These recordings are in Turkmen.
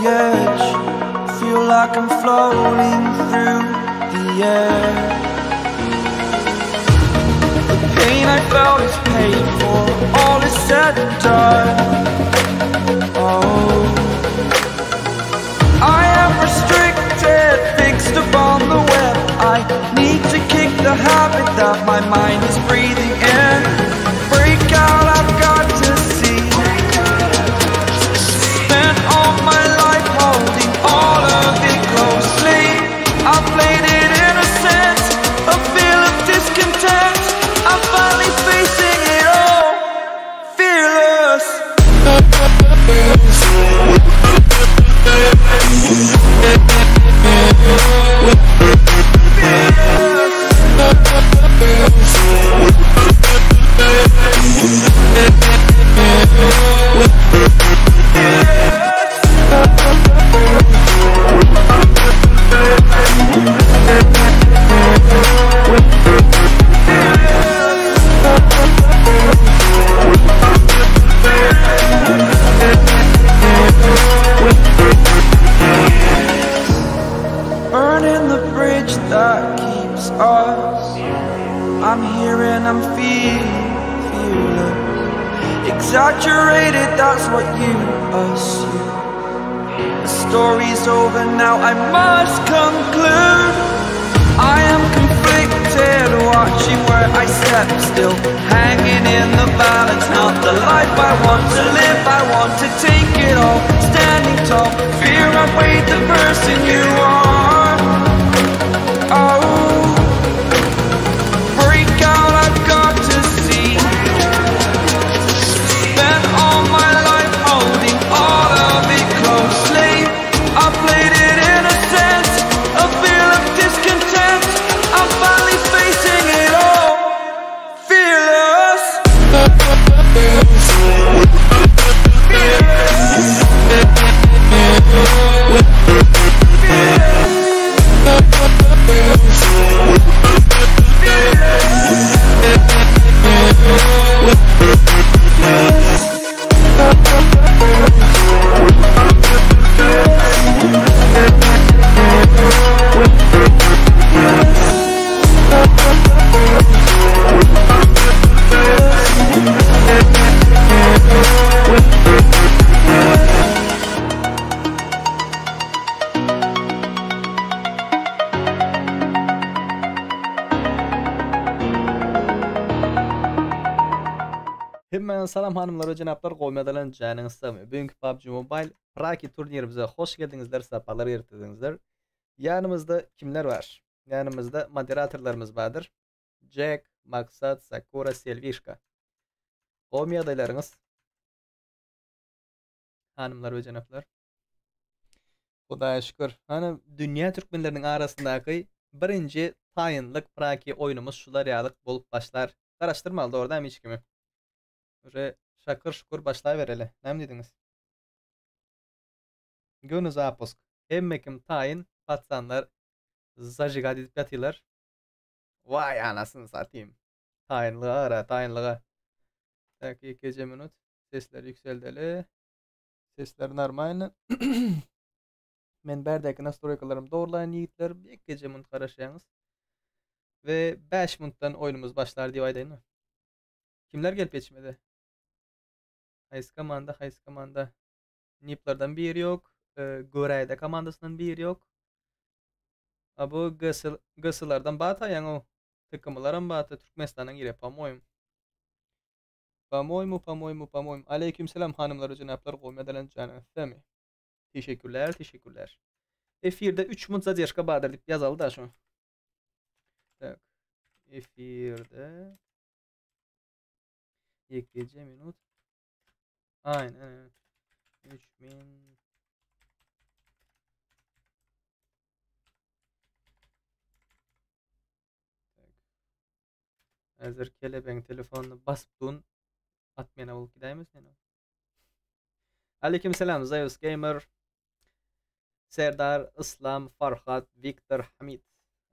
edge. Feel like I'm floating through the air. The pain I felt is paid for, all is said and done. Oh, I am restricted, fixed upon the web. I need to kick the habit that my mind is breathing in. Break out, I've got to see. Spent all my life holding all of it closely. I played it innocent, a feel of discontent. I'm finally facing it all, fearless. Burning the bridge that keeps us. I'm here and I'm feeling fearless. Exaggerated, that's what you assume. The story's over now, I must conclude. I am conflicted, watching where I step still, hanging in the balance. Not the life I want to live, I want to take it all. Standing tall, fear outweighed the person you are. Oh, break out, I've got to see. Spent all my life holding all of it closely. I played it innocent, a feel of discontent. I'm finally facing it all, fearless. Hemmäňize salam hanymlar we jenaplar goýmadalan janyňyz sagmy. Bugünkü PUBG Mobile Praki turnirimize hoş geldiňizler, saparlar getirdiňizler. Ýanymyzda kimler bar? Ýanymyzda moderatorlarymyz bardyr. Jack, Maksat, Sakura, Selvişka. Gowy ýagdaýlaryňyz? Hanymlar we jenaplar. Hudaýa şükür. Hany dünýä türkmenleriniň arasyndaky birinji taýynlyk Praki oýnumyz şular ýalyk bolup başlar. Garaşdyrmaly dogry dämi hiç kimi? Uje şakyr şukur başlabereli. Näme diýdiňiz? Göni zapusk. Hemme kim taýyn, patsanlar zajigat edip ýatylar. Waý anasyny satayım. Taýynlyga gara, taýynlyga. Tak, ýekeje minut. Sesleri ýükseldeli. Sesler normalny. Men bärdäki nastroýkalarym dogurlaýyn ýigitler. Ýekeje minut garaşýaňyz. We 5 minutdan oýnumyz başlar diýip aýdaýynmy? Kimler gelip ýetişmedi? Haýsy komanda, haýsy komanda? Niplerden biri ýok. Göräýde komandasyndan biri ýok. A bu GS GS-lardan bata ýaňy TKM-laram bata Türkmenistanyň girýär, po-moýum. Po-moýmu, po-moýmu, po-moýmu. Aleýkim selam hanymlar we jenaplar, gowy medelen janyňyz semi. Teşekkürler, teşekkürler. Efirde 3 minut zadержка bardyr diýip ýazaly da şu. Tak. Efirde Ýekeje minut. Aynen. 3000 Häzir kelebeň telefonyny basyp dun atmena bolup gidäýmesin ýene. Aleyküm selam Zeus Gamer. Serdar, Islam, Farhat, Viktor, Hamid.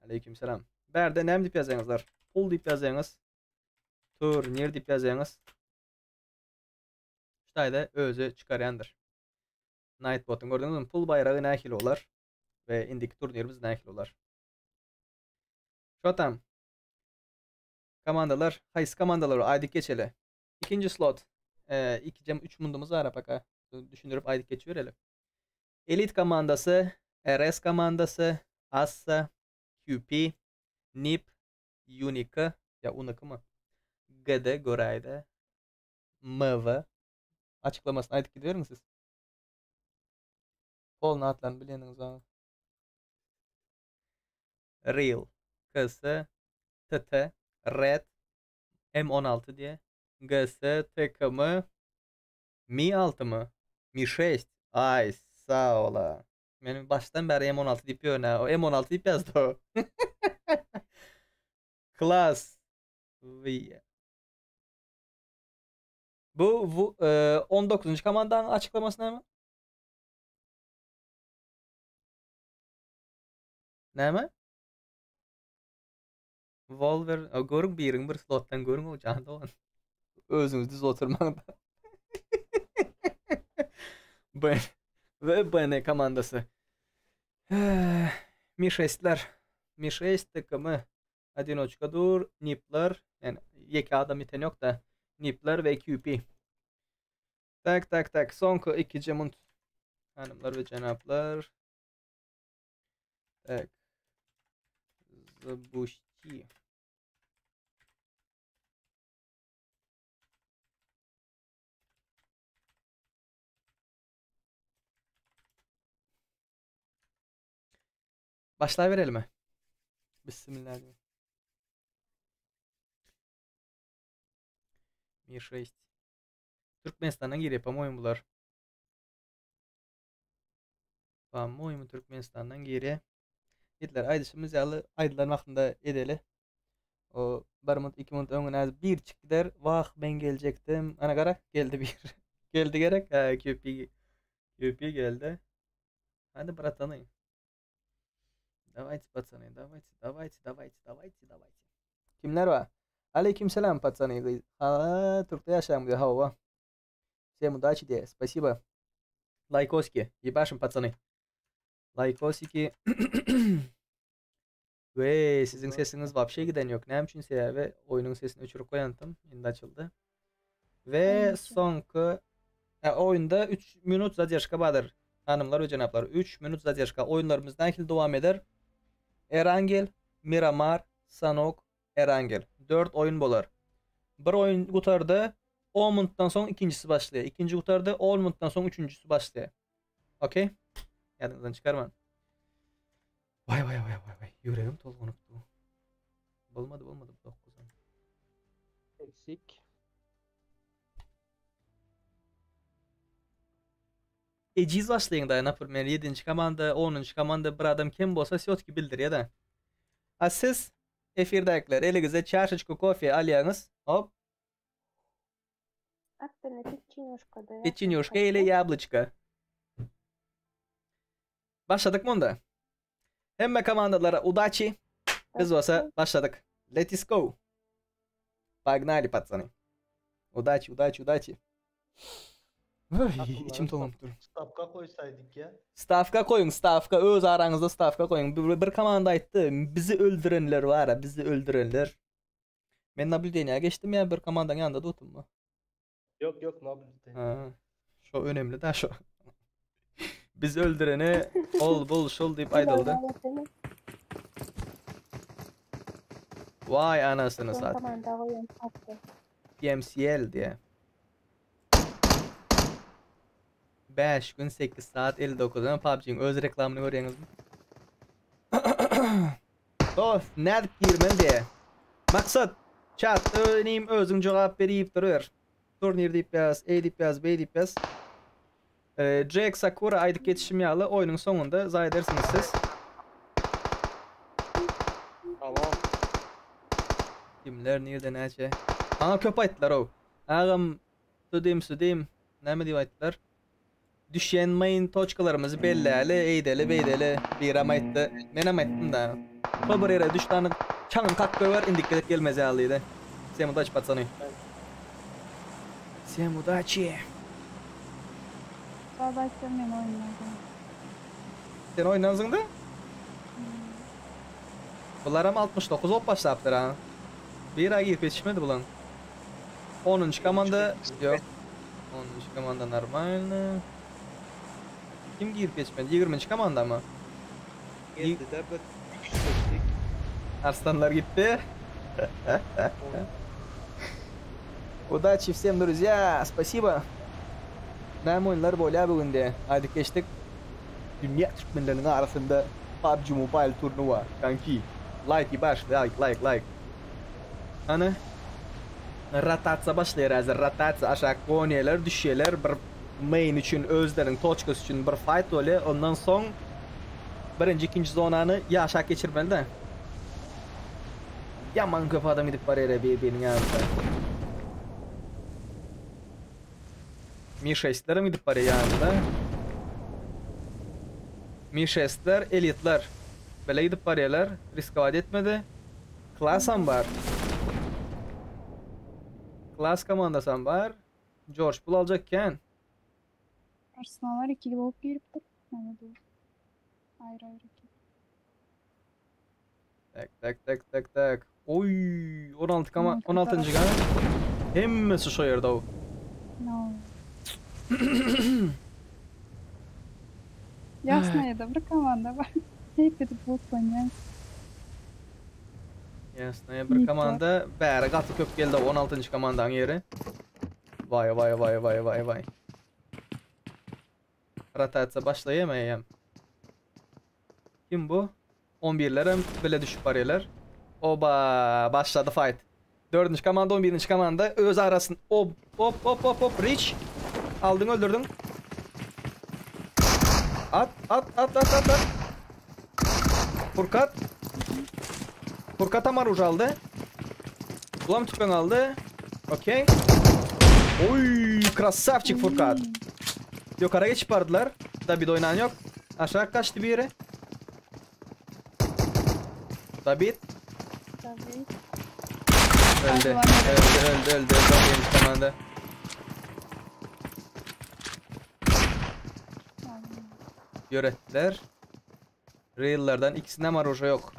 Aleyküm selam. Bärde näme diýip ýazýaňyzlar? Pul diýip ýazýaňyz. Turnir diýip ýazýaňyz. Şu taýda özi çykarýandyr. Nightbot'yň gördüňizmi pul baýragy nähili bolar we indiki turnirimiz nähili bolar. Şo tam. Komandalar, haýsy komandalar aýdyp geçeli. Ikinji slot. E, 2 jem 3 mundumyz bar paka. Düşündirip aýdyp geçibereli. Elit komandasy, RS komandasy, Assa, QP, NIP, Unika, ýa Unika mı? GD göräýde. MV. Açyklamasyny aýdyp gidiberiň siz. Polny atlaryny bileniňiz bar. Real, KS, TT, Red, M16 diýe, GS, TKM, Mi 6 my? Mi 6. Aý, sag bola. Men başdan bäri M16 diýip ýörün. O M16 diýip ýazdy o. Klas V. Bu, bu e, 19. komandanyň açyklamasy näme? Näme? Wolver, görüň biriň bir slotdan görüň o jan dogan. Özüňiz düz oturmaň da. B ve BN komandasy. Mi 6-ler. Mi 6 TKM. Odinoçka dur, Nipler, yani ýeke adam ýeten ýok da. Nipler ve QP. Tak tak tak. Soňky ikinji munt. Hanymlar we jenaplar. Tak. Запусти. Başlaýberelim. Bismillah. Mi 6. Türkmenistandan girýär, po-moýemu bular. Po-moýemu Türkmenistandan girýär. Ýigitler, aýdyşymyz ýaly, aýdylan wagtynda edeli. O bir minut, iki minut öňüne bir çyk gider. Wah, men geljekdim. Ana gara, geldi bir. Geldi gerek. Ha, QP. QP geldi. Hadi bratany. Давайте, пацаны, давайте, давайте, давайте, давайте, давайте. Kimler bar? Aleyküm selam, пацаны. Ha, Türkde ýaşaýaň diýär, hawa. Всем удачи diýär. Спасибо. Лайкосики. Ебашим, пацаны. Лайкосики. We siziň sesiňiz wapşe giden ýok. Näme üçin sebäbi oýnuň sesini öçürip goýantym. Indi açyldy. We soňky e, oýunda 3 minut zadержка bardyr. Hanymlar we jenaplar, 3 minut zadержka. Oýunlarymyz nähili dowam eder? Erangel, Miramar, Sanok, Erangel. 4 oýun bolar. Bir oýun gutardy, 10 minutdan soň ikinjisi başlaýar. Ikinji gutardy, 10 minutdan soň üçünjisi başlaýar. Okey? Ýadyňyzdan çykarman. Vay vay vay vay vay. Ýüregim tolgunypdy. Bolmady bolmady bu 9. Eksik. Ejiz başlaýyň da, naprimер, 7-nji komanda, 10-njy komanda bir adam kem bolsa, sýotki bildirýär da. A siz efirdäkiler eliňize çaşeçka kofe alýaňyz. Hop. Akdyna peçenýuşka da. Peçenýuşka ile ýablyçka. Başladyk mı onda? Hemme komandalara udaçi. Biz bolsa başladyk. Let's go. Погнали, пацаны. Удачи, удачи, удачи. Içim tolanyp dur. Stawka goýsaýdyk ýa. Stawka goýuň, stawka öz araňyzda stawka goýuň. Bir, bir komanda aýtdy, bizi öldürenler bar, bizi öldürenler. Men nablýudeniýä geçdim ýa bir komandaň ýanynda durdum Ýok, ýok, nablýudeniýe. Ha, şo önemli da şo. Biz öldüreni ol bul şul diýip aýdyldy. Vay anasyny sat. Komanda goýan tapdy. PMCL diýe. 5 gün 8 saat 59 ama PUBG'nin öz reklamyny görýäňizmi? Dost, nädip girmeli diýe. Maksat, chatda öýneyim özüň jogap berip duruber. Turnir diýip ýaz, E diýip ýaz, B diýip ýaz. Ee, Jack Sakura aýdyp geçişim ýaly oýnuň soňunda zaý edersiňiz siz. Tamam. Kimler nirde näçe? Maňa köp aýtdylar ow. Agam sudim sudim näme diýip aýtdylar? Düşýän main toçkalarymyzy belläli, eýdeli, beýdeli. Birem aýtdy. Menem aýtdym da. Şol bir ýere düş tany çaňyny kak goýber, indiki gezek gelmez ýaly diýdi. Всем удачи, пацаны. Всем удачи. Zat aýtsaň men oýundan Sen oýnansyňda? Bularam 69 bolup başlapdyr ha. Bir aý girip ýetişmedi bulaň. 10-njy komanda ýok. 10-njy komanda normalny. Kim girip ýetişmedi? 20-nji komandamy? Geldi-de bir kişi Arslanlar gitdi. Удачи всем, друзья! Спасибо. Näme oýunlar bolýar bu günde? Aýdyp geçdik. Dünýä türkmenleriniň arasynda PUBG Mobile turnuwa. Kanki. Like baş, like, like, like. Hany? Rotasiýa başlaýar häzir, rotasiýa aşak gonýarlar, düşýärler bir main üçin özleriniň toçkasy üçin bir fight bolýar. Ondan soň birinji, ikinji zonany ýaşak geçirmeli-de. Ýaman köp adam gidip barýar bir-biriniň ýanynda. Mi 6-lerem gidip barýar ýanynda. Mi 6-ler, elitler. Bele gidip barýarlar. Riskowat etmedi. Klasam bar. Klas komandasam bar. George pul aljak eken. Arslanlar ikili bolup giripdir. Näme dur. Aýry aýry iki. Tak tak tak tak tak. Oy 16 kama 16. kan. Hemmesi şo ýerde. o. No. Ýasnaýada bir komanda bar. Hep edip botlanýar. Ýasnaýa bir komanda bäri gaty köp geldi 16. komandaň ýeri. Vay vay vay vay vay vay. Rotasiýa başlaýar eýýäm. Kim bu? 11'ler hem bile düşüp barýarlar. Oba başlady fight. 4. komanda 11. komanda öz arasyn hop hop hop hop hop reach. Aldyň öldürdüň. At at at at at at. Furkat. Furkat hem aruj aldy. Bulam tüpeň aldy. Okey. Oy, krasavçik Furkat. Ýokara geçip bardylar. David oýnan ýok. Aşak kaçdy biri. David. David. Öldü. Öldü, öldü, öldü. Öldü. Komanda. Ýöretdiler. Rail'lerden ikisinden var oja yok.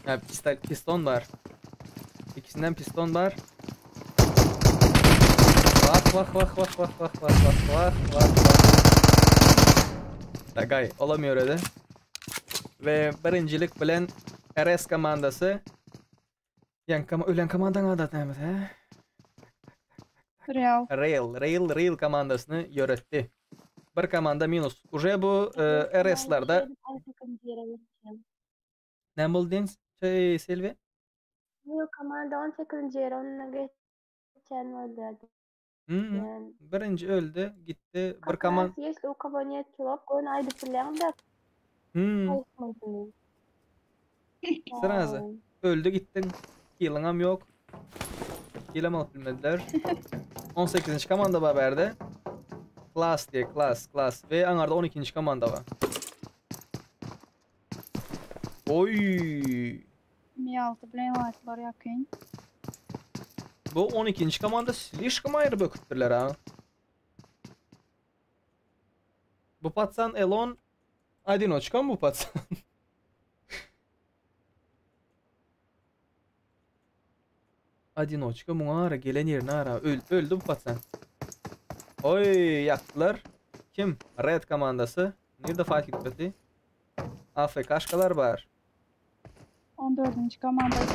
Ha, pistol, piston var. İkisinden piston var. Vah vah vah vah vah vah vah vah vah vah vah. Tagay olamıyor öyle. Ve birincilik bilen RS komandasy Ýaňky koma ölen komandaň ady näme he? Real. Rail, Rail, Rail komandasyny ýöretdi. Bir komanda minus. Uje bu e, RS-lerde näme boldy diýen şey Selvi? Yok komanda 18. ýere ondan geçen boldy. Hmm. Yani. Birinji öldü, gitti. Bir Как komand раз если у кого нет килов, он aýdyp bilýän-de Srazy. Öldü gittin. Heal'ıňam ýok. Heal'em alyp bilmediler. 18. komanda bar bärde. Class diye, class, class. Ve aňarda 12. komanda bar. Oy! Mi 6 bilen lightlar ýakyn. Bu 12. komanda slişkom aýry böküpdirler ha. Bu patsan Elon Одиночка bu patsan. Одиночка muňa ara gelen ýerine ara. Öl, öldü bu patsan. Oy ýakdylar. Kim? Red komandasy. Nirde fight gitmedi? AFK-şkalar bar. 14. komanda yok.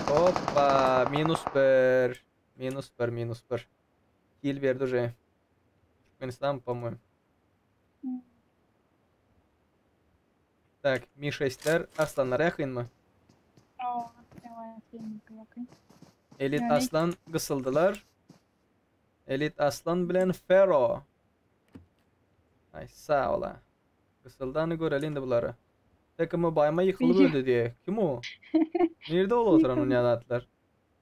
Hoppa, minus 1. Minus 1, minus 1. Kill berdi уже. Türkmenistan, по-моему. Tak, Mi 6-ler Arslanlara ýakynmy? Aa, evet, ýakyn. Elit Yani- Aslan gysyldylar. Elit Aslan bilen Fero. Ay sağ ola. Gysyldy hany göreli indi bulary. Takımı bayma ýykylyp Biri. öldü diye. Kim o? Nirde ol oturan onun atlar?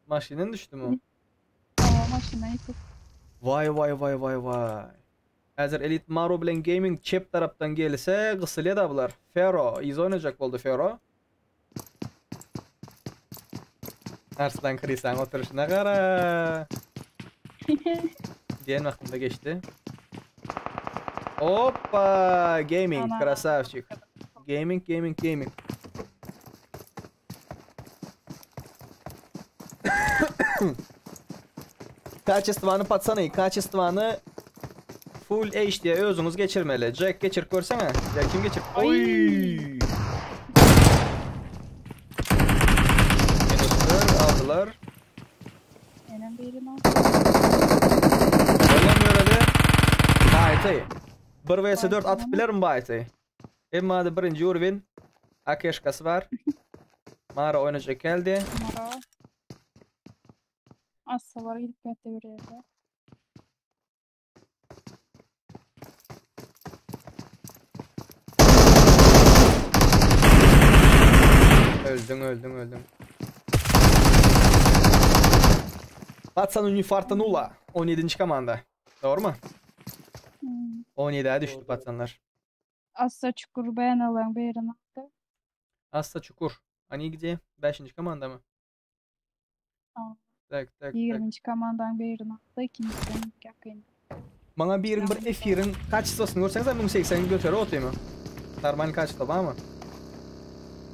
Maşyndan düşdü mü? Aa, maşyna ýykyp. Vay vay vay vay vay. Häzir Elit Maro bilen Gaming çep tarapdan gelse gysylýar da bular. Fero, iz oynayacak boldy Fero. Arslan Krisan oturuşuna gara. Diýen wagtynda geçdi. Hoppa! Gaming, krasavçik. Gaming, gaming, gaming. Kaçestvany patsany, kaçestvany Full HD özüňiz geçirmeli. Jack geçirip görsene. Ya kim geçirip? Oy! Minuslar aldylar. Enem birini aldı. Olam ýöredi. Baýty. 1 vs 4 atyp bilerim Baýty. Emma da birinji urwin. Akeşkasy bar. Mara oýnajak geldi. Mara. Assalar gidip ýatdy bir ýerde. Öldün öldün öldün. Patsan Unifarta Nula. 17. komanda. Doğru mu? Hmm. 17'ye düştü Doğru. patsanlar. Assa çukur beýan alan birini aldy. Assa Çukur. Hani gideyim? 5. komanda mı? Tamam. Tak tak tak. 20. komandan birini aldy, ikinjiden ýakyn. Maňa biriň bir efiriň kaçistosunu görseňiz 1080 göteri otymy? Normal kaçisto barmy?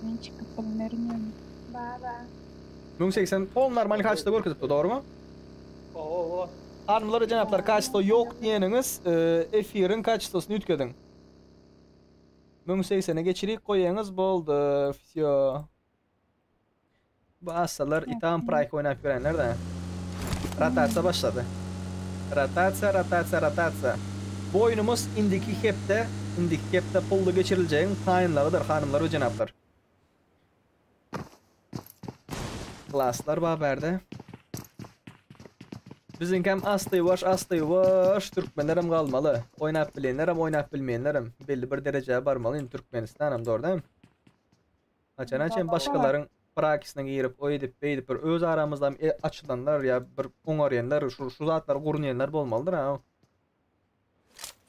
Men çykyp bilmerin ýöne. Baba. 1080 pol normal kaçisto görkezipdi, dogrymy? Owa. Hanymlar we jenaplar kaçisto ýok diýeniňiz, e, efiriň kaçistosyny üýtgediň. 1080-e geçirik goýaňyz boldy. Vsyo. Bu assalar itam prike oýnap ýörenler de. Rotasiýa başlady. Rotasiýa, rotasiýa, rotasiýa. Bu oýnumyz indiki hepde, indiki hepde pully geçiriljegiň taýynlagydyr, hanymlar we jenaplar. Klaslar bar bärde. Biziňkem asty ýuwaş, asty ýuwaş türkmenlerem galmaly. Oýnap bilenlerem, oýnap bilmeýänlerem belli bir derejä barmaly indi Türkmenistanam dogry dämi? Haçana çen başgalaryň prakisine girip, o edip, beýdip bir öz aramyzda e, açylanlar ýa bir oňarýanlar, şu şu zatlary gurnaýanlar bolmalydyr ha.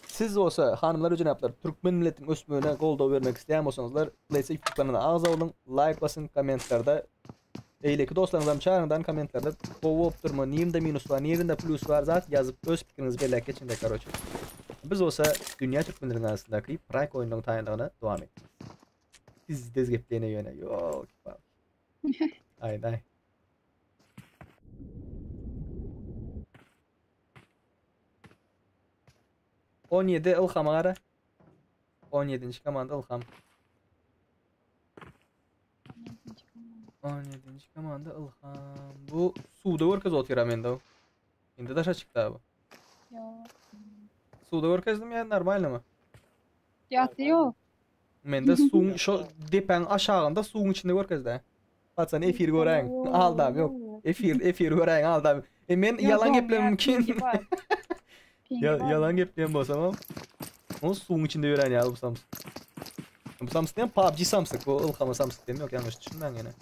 Siz bolsa hanymlar we jenaplar türkmen milletiniň ösmegine goldaw bermek isleýän bolsaňyzlar PlayStation YouTube kanalyna agza boluň, laýk basyň, kommentlerde beýleki dostlaryňyzam çagyryňdan kommentlerde gowy bolupdyrmy, nirinde minus bar, nirinde plus bar zat ýazyp öz pikiriňizi belläp geçiňde karoçe. Biz bolsa dünýä türkmenleriniň arasyndaky prank oýnunyň taýynlygyna dowam etdik. Pizdes gepleýene ýöne. Ýok. Aý, aý. On ýedi Ilhama gara. On ýedinji komanda Ilham. On ýedinji komanda Ilham. Bu suwda görkez otyr mende. Indi daşa çykdy bu. Ýok. Suwda görkezdim ýa normalnymy? Ýatdy ýok. Mende suwuň şo depäň aşagynda suwuň içinde görkezdi. Paçan efir göräň. Aldam ýok. Efir efir göräň aldam. E men ýalan geplemem mümkin. Ya, ýalan gepleýän bolsam am. O suwuň içinde ýörän ýaly bu samsyk. Bu samsyk diýen PUBG samsyk. Bu ylhama samsyk diýen ýok ýalňyş düşünmäň ýene.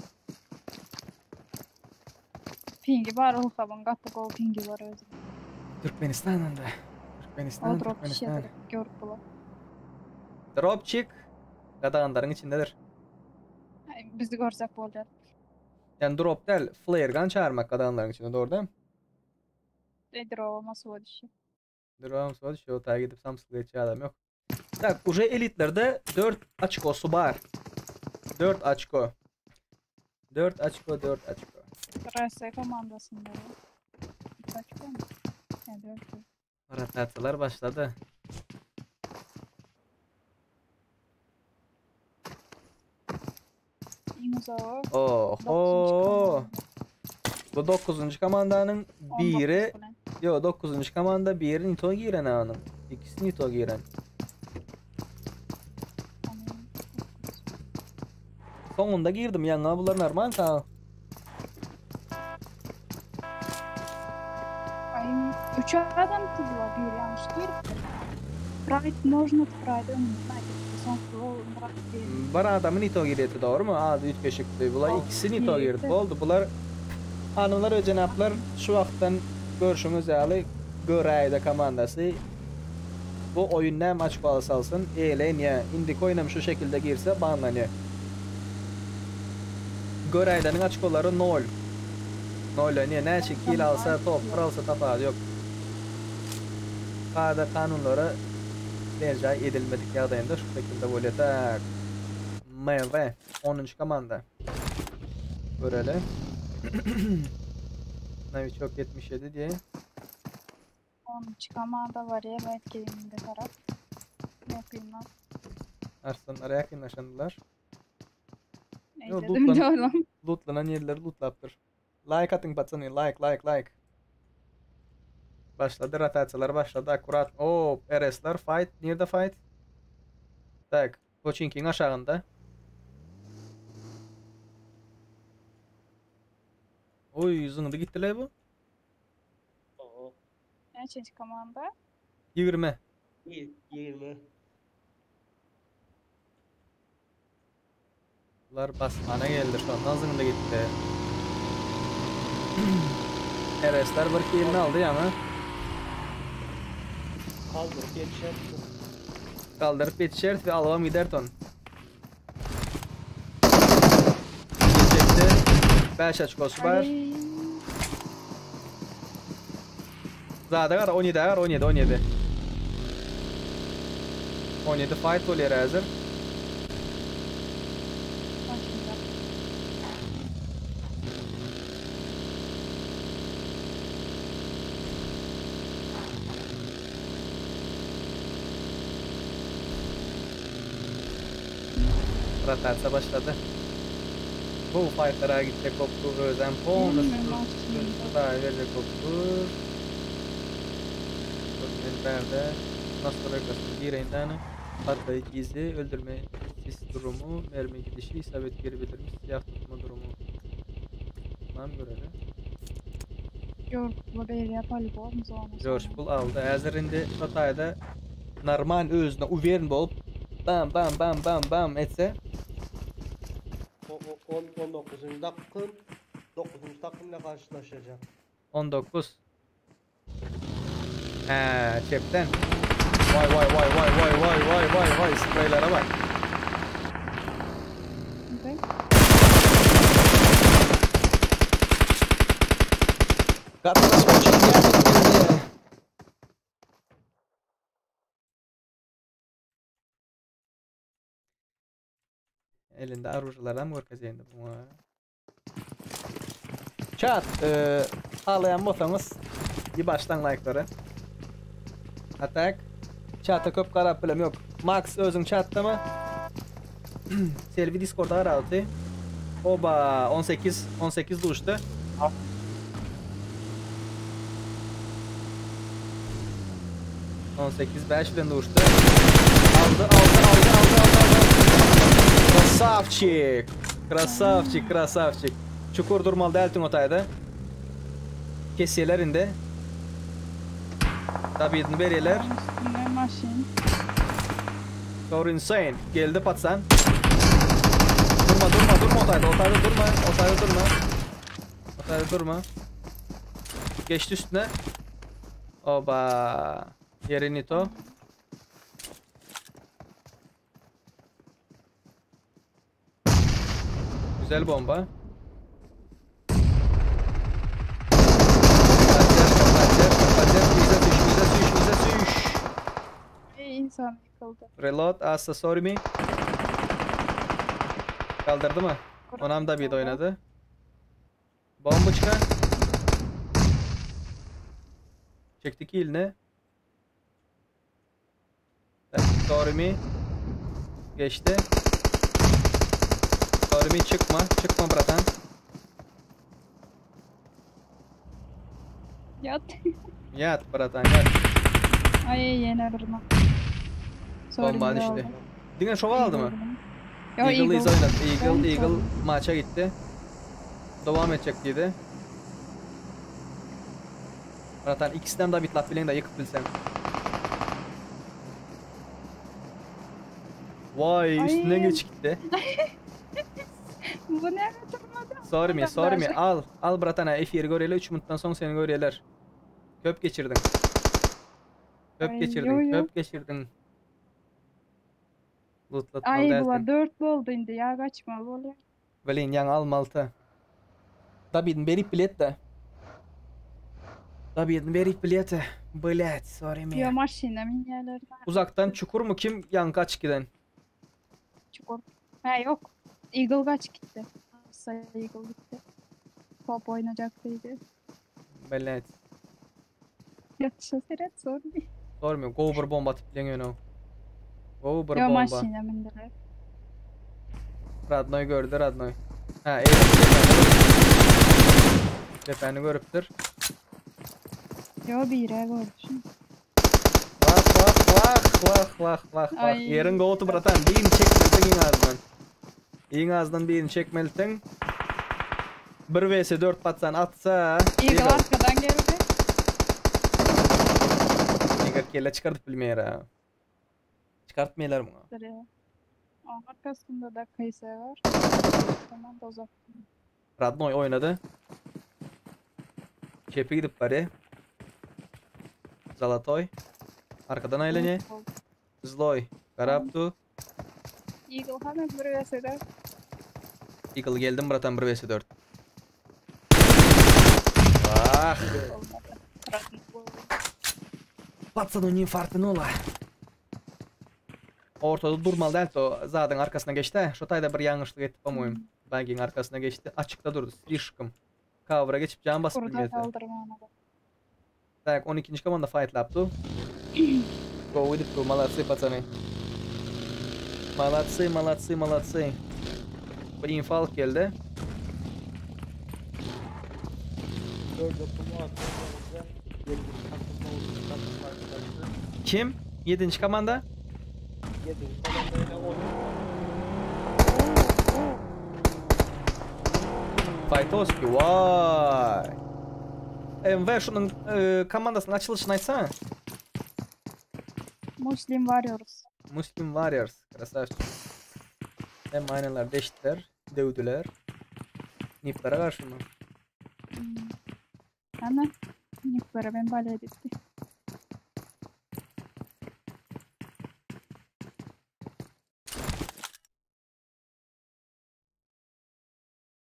Pingi bar ylhamyň gaty gowy pingi bar özüniň. Türkmenistan onda. Türkmenistan, O drop Türkmenistan. düşýär görüp bolar. Dropçik gadaganlaryň içindedir. Ay, Bizi görsek bolýar. Yani drop del, flare gun çağırmak gadaganlaryň içinde doğru değil mi? E, drop'a suwa düşýär. Drop'am sonra şu otağa gidip samsıkla geçen adam yok. Tak, uje elitlerde 4 açkosu var. 4 açko. 4 açko, 4 açko. RS komandasynda. Kaç mı? Yani dört. Rotasiyalar başladı. Iň uzagy Oho. Bu 9. komandanyň biri, yo 9. komanda biri Nito giren anam. İkisi Nito giren. Sonunda girdim yanına bular normal ta. Ay, üç adam tutdular bir yanlış giripdir. Pride можно Pride öňünden Soňky o Murat diýen. Bir adamı Nito girdi doğru mu? Ady üýtgeşikdi. Bular ikisi Nito girdi. girdi. Boldy. Bular hanymlar we jenaplar şu wagtdan görşüňiz ýaly Göräýde komandasy bu oýun näme açyk alsa alsyn, eýlenýär. Indiki oýunam şu şekilde girse banlanýar. Göräýdeniň açkolary 0. Nollanýar. Näçe kill alsa, top alsa tapady ýok. Kada kanunlara berjaý edilmedik ýagdaýynda şu şekilde bolýar. Tak. MV 10-njy komanda. Göreli. Novichok 77 diýe. 10-njy komanda bar ya White Gaming'de tarap. Ýakynlar. Arslanlara ýakynlaşandylar. Yo, Eýledim lootlan, oğlum. lootlanan ýerleri lootlapdyr. Like atyň patsany, like, like, like. Başlady rotasiýalar başlady akkurat. O, RS-ler fight, nirde fight? Tak, Poçinkiň aşagynda. Oý, zyňdy gitdiler bu. Oho. Näçenji komanda? 20. 20. Bular basmana geldi şondan zyňdy gitdi. RS-ler bir kilini aldy ýaňy. Kaldyryp ýetişer. Kaldyryp ýetişeris we alybam gider ton. Çekti. 5 açkosy bar. Ay. Zada gar 17 gar 17 17. 17 fight bolýar häzir. Başynda. Rotasiýa başlady. Bu fightlara gitjek koptu özem polny Bilmiyorum aslında. daha verecek koptu. Berde nasıl rekasını gireğinden patlayıcı izi, öldürme sis durumu, mermi gidişi, isabet geri bildirimi, silah tutma durumu. Tamam görelim. George Bull'a berýär polibom zona. George Bull aldy. Häzir indi Hatayda normal özüne uverin bolup bam bam bam bam bam etse O, o, on, 19. takım 9. takımla karşılaşacak. 19. He, çepten. Vay vay vay vay vay vay vay vay vay spreylere bak. Okay. Gatnaşma çekýär. Elinde arujalardan görkezýände bu. Chat, e, ağlayan bolsaňyz bir başdan like'lary. Attack. Chat'a köp garap bilem yok. Max özüň chat'ta mı? Selvi Discord'a garalty. Oba 18 18 duştu. 18 5 bilen duştu. Aldı aldı aldı aldı aldı aldı. Красавчик! Красавчик, красавчик. Çukur durmaly dältiň otayda. Kesýärler indi. Tabiýetini berýärler. Üstünde maşyn. Doğru insane. Geldi patsan. Durma durma durma otayda. Otayda durma. Otayda durma. Otayda durma. Geçti üstüne. Oba. Yerini to. Güzel bomba. Kaçar, kaçar, kaçar. Bize düş, bize düş, bize düş. Ey insan yıkıldı. Reload, assa sorry me. Kaldırdı mı? Onam da bir de oynadı. Bomba çıkar. Çekti killini. Sorry me. Geçti. Sorry me çıkma. Çıkma bratan. Yat. Yat bratan yat. Ay yene durma. Sorry, Bomba bir düştü. aldım. Diňe şova aldı mı? Yo, Eagle Eagle. iz oynadı. Eagle, Ben Eagle çaldım. maça gitti. Devam edecek dedi. Bratan ikisinden de bitlap bilen de yıkıp bilsen. Vay Ay. üstünden geç gitti. Bu ne durmadı? Sorry me, Adam sorry me. daha- Al, al bratana. F1 göreli 3 minuttan sonra seni görüyorlar. Köp geçirdin. Köp Ay, geçirdin, yo, yo. köp geçirdin. Lootlatmalı Ay dersin. bular 4 oldu indi ya kaçmalı oluyor. Velin yan al Malta. Tabii berip bilet de. Tabii berip bileti. Blять, sorry Ýo me. maşyna minýärler. Uzakdan çukur mu kim ýaňky açyk giden? Çukur. Hä ýok. Eagle gaçyp gitdi. Arsa Eagle gitdi. Top oýnajak diýdi. Blять. Ýatyşa seret sorry. Sormuyor. Go bir bomba atyp bilen ýöne. Go bir Ýo bomba. maşyna mindiler. Radnoy gördü Radnoy. Ha eyvah. Depeni görüpdir. Ýo bire gördü. Vah vah vah vah vah vah vah. Ay. Yerin gotu bratan. Birini çekmelisin iň azından. Iň azından birini çekmelisin. 1 vs 4 patsan atsa. Eagle arkadan geldi. Eagle kelle çıkartıp bilmeýär ha. Çıkartmaýarlar muňa. Duruyor. Onun arkasında da kayısı var. Tamam da uzak. Radnoy oynady. Çepi gidip bari. Zalatoy. Arkadan aýlany. Zloy. Garaptu. Eagle hemen buraya seder. Eagle geldim bratan 1 vs 4. Ah. Olmadı. Radnoy. Patsan onun infarktını ola. Ortada durmalı değil o zaten arkasına geçti. Şu tayda bir yanlışlık etti по-моему. Bagin arkasına geçti. Açıkta durdu. Slişkim. Cover'a geçip can basıp Burada bilmedi. kaldırma ona da. Так, 12. komanda fight laptu. Go with it, молодцы, пацаны. Молодцы, молодцы, молодцы. Bu infalk geldi. 4 okuma atlarımızda 7. takımla 13 takım karşılaştı. Kim? 7. komanda. 7. komandayla 13 Faytoski, vay. MV şunun e, komandasının açılışını açsana. Muslim Warriors. Muslim Warriors. Красавчик. Hem aynalar deştiler, dövdüler. Niplere karşı mı? Hmm. Hemen Niplere ben bale etti.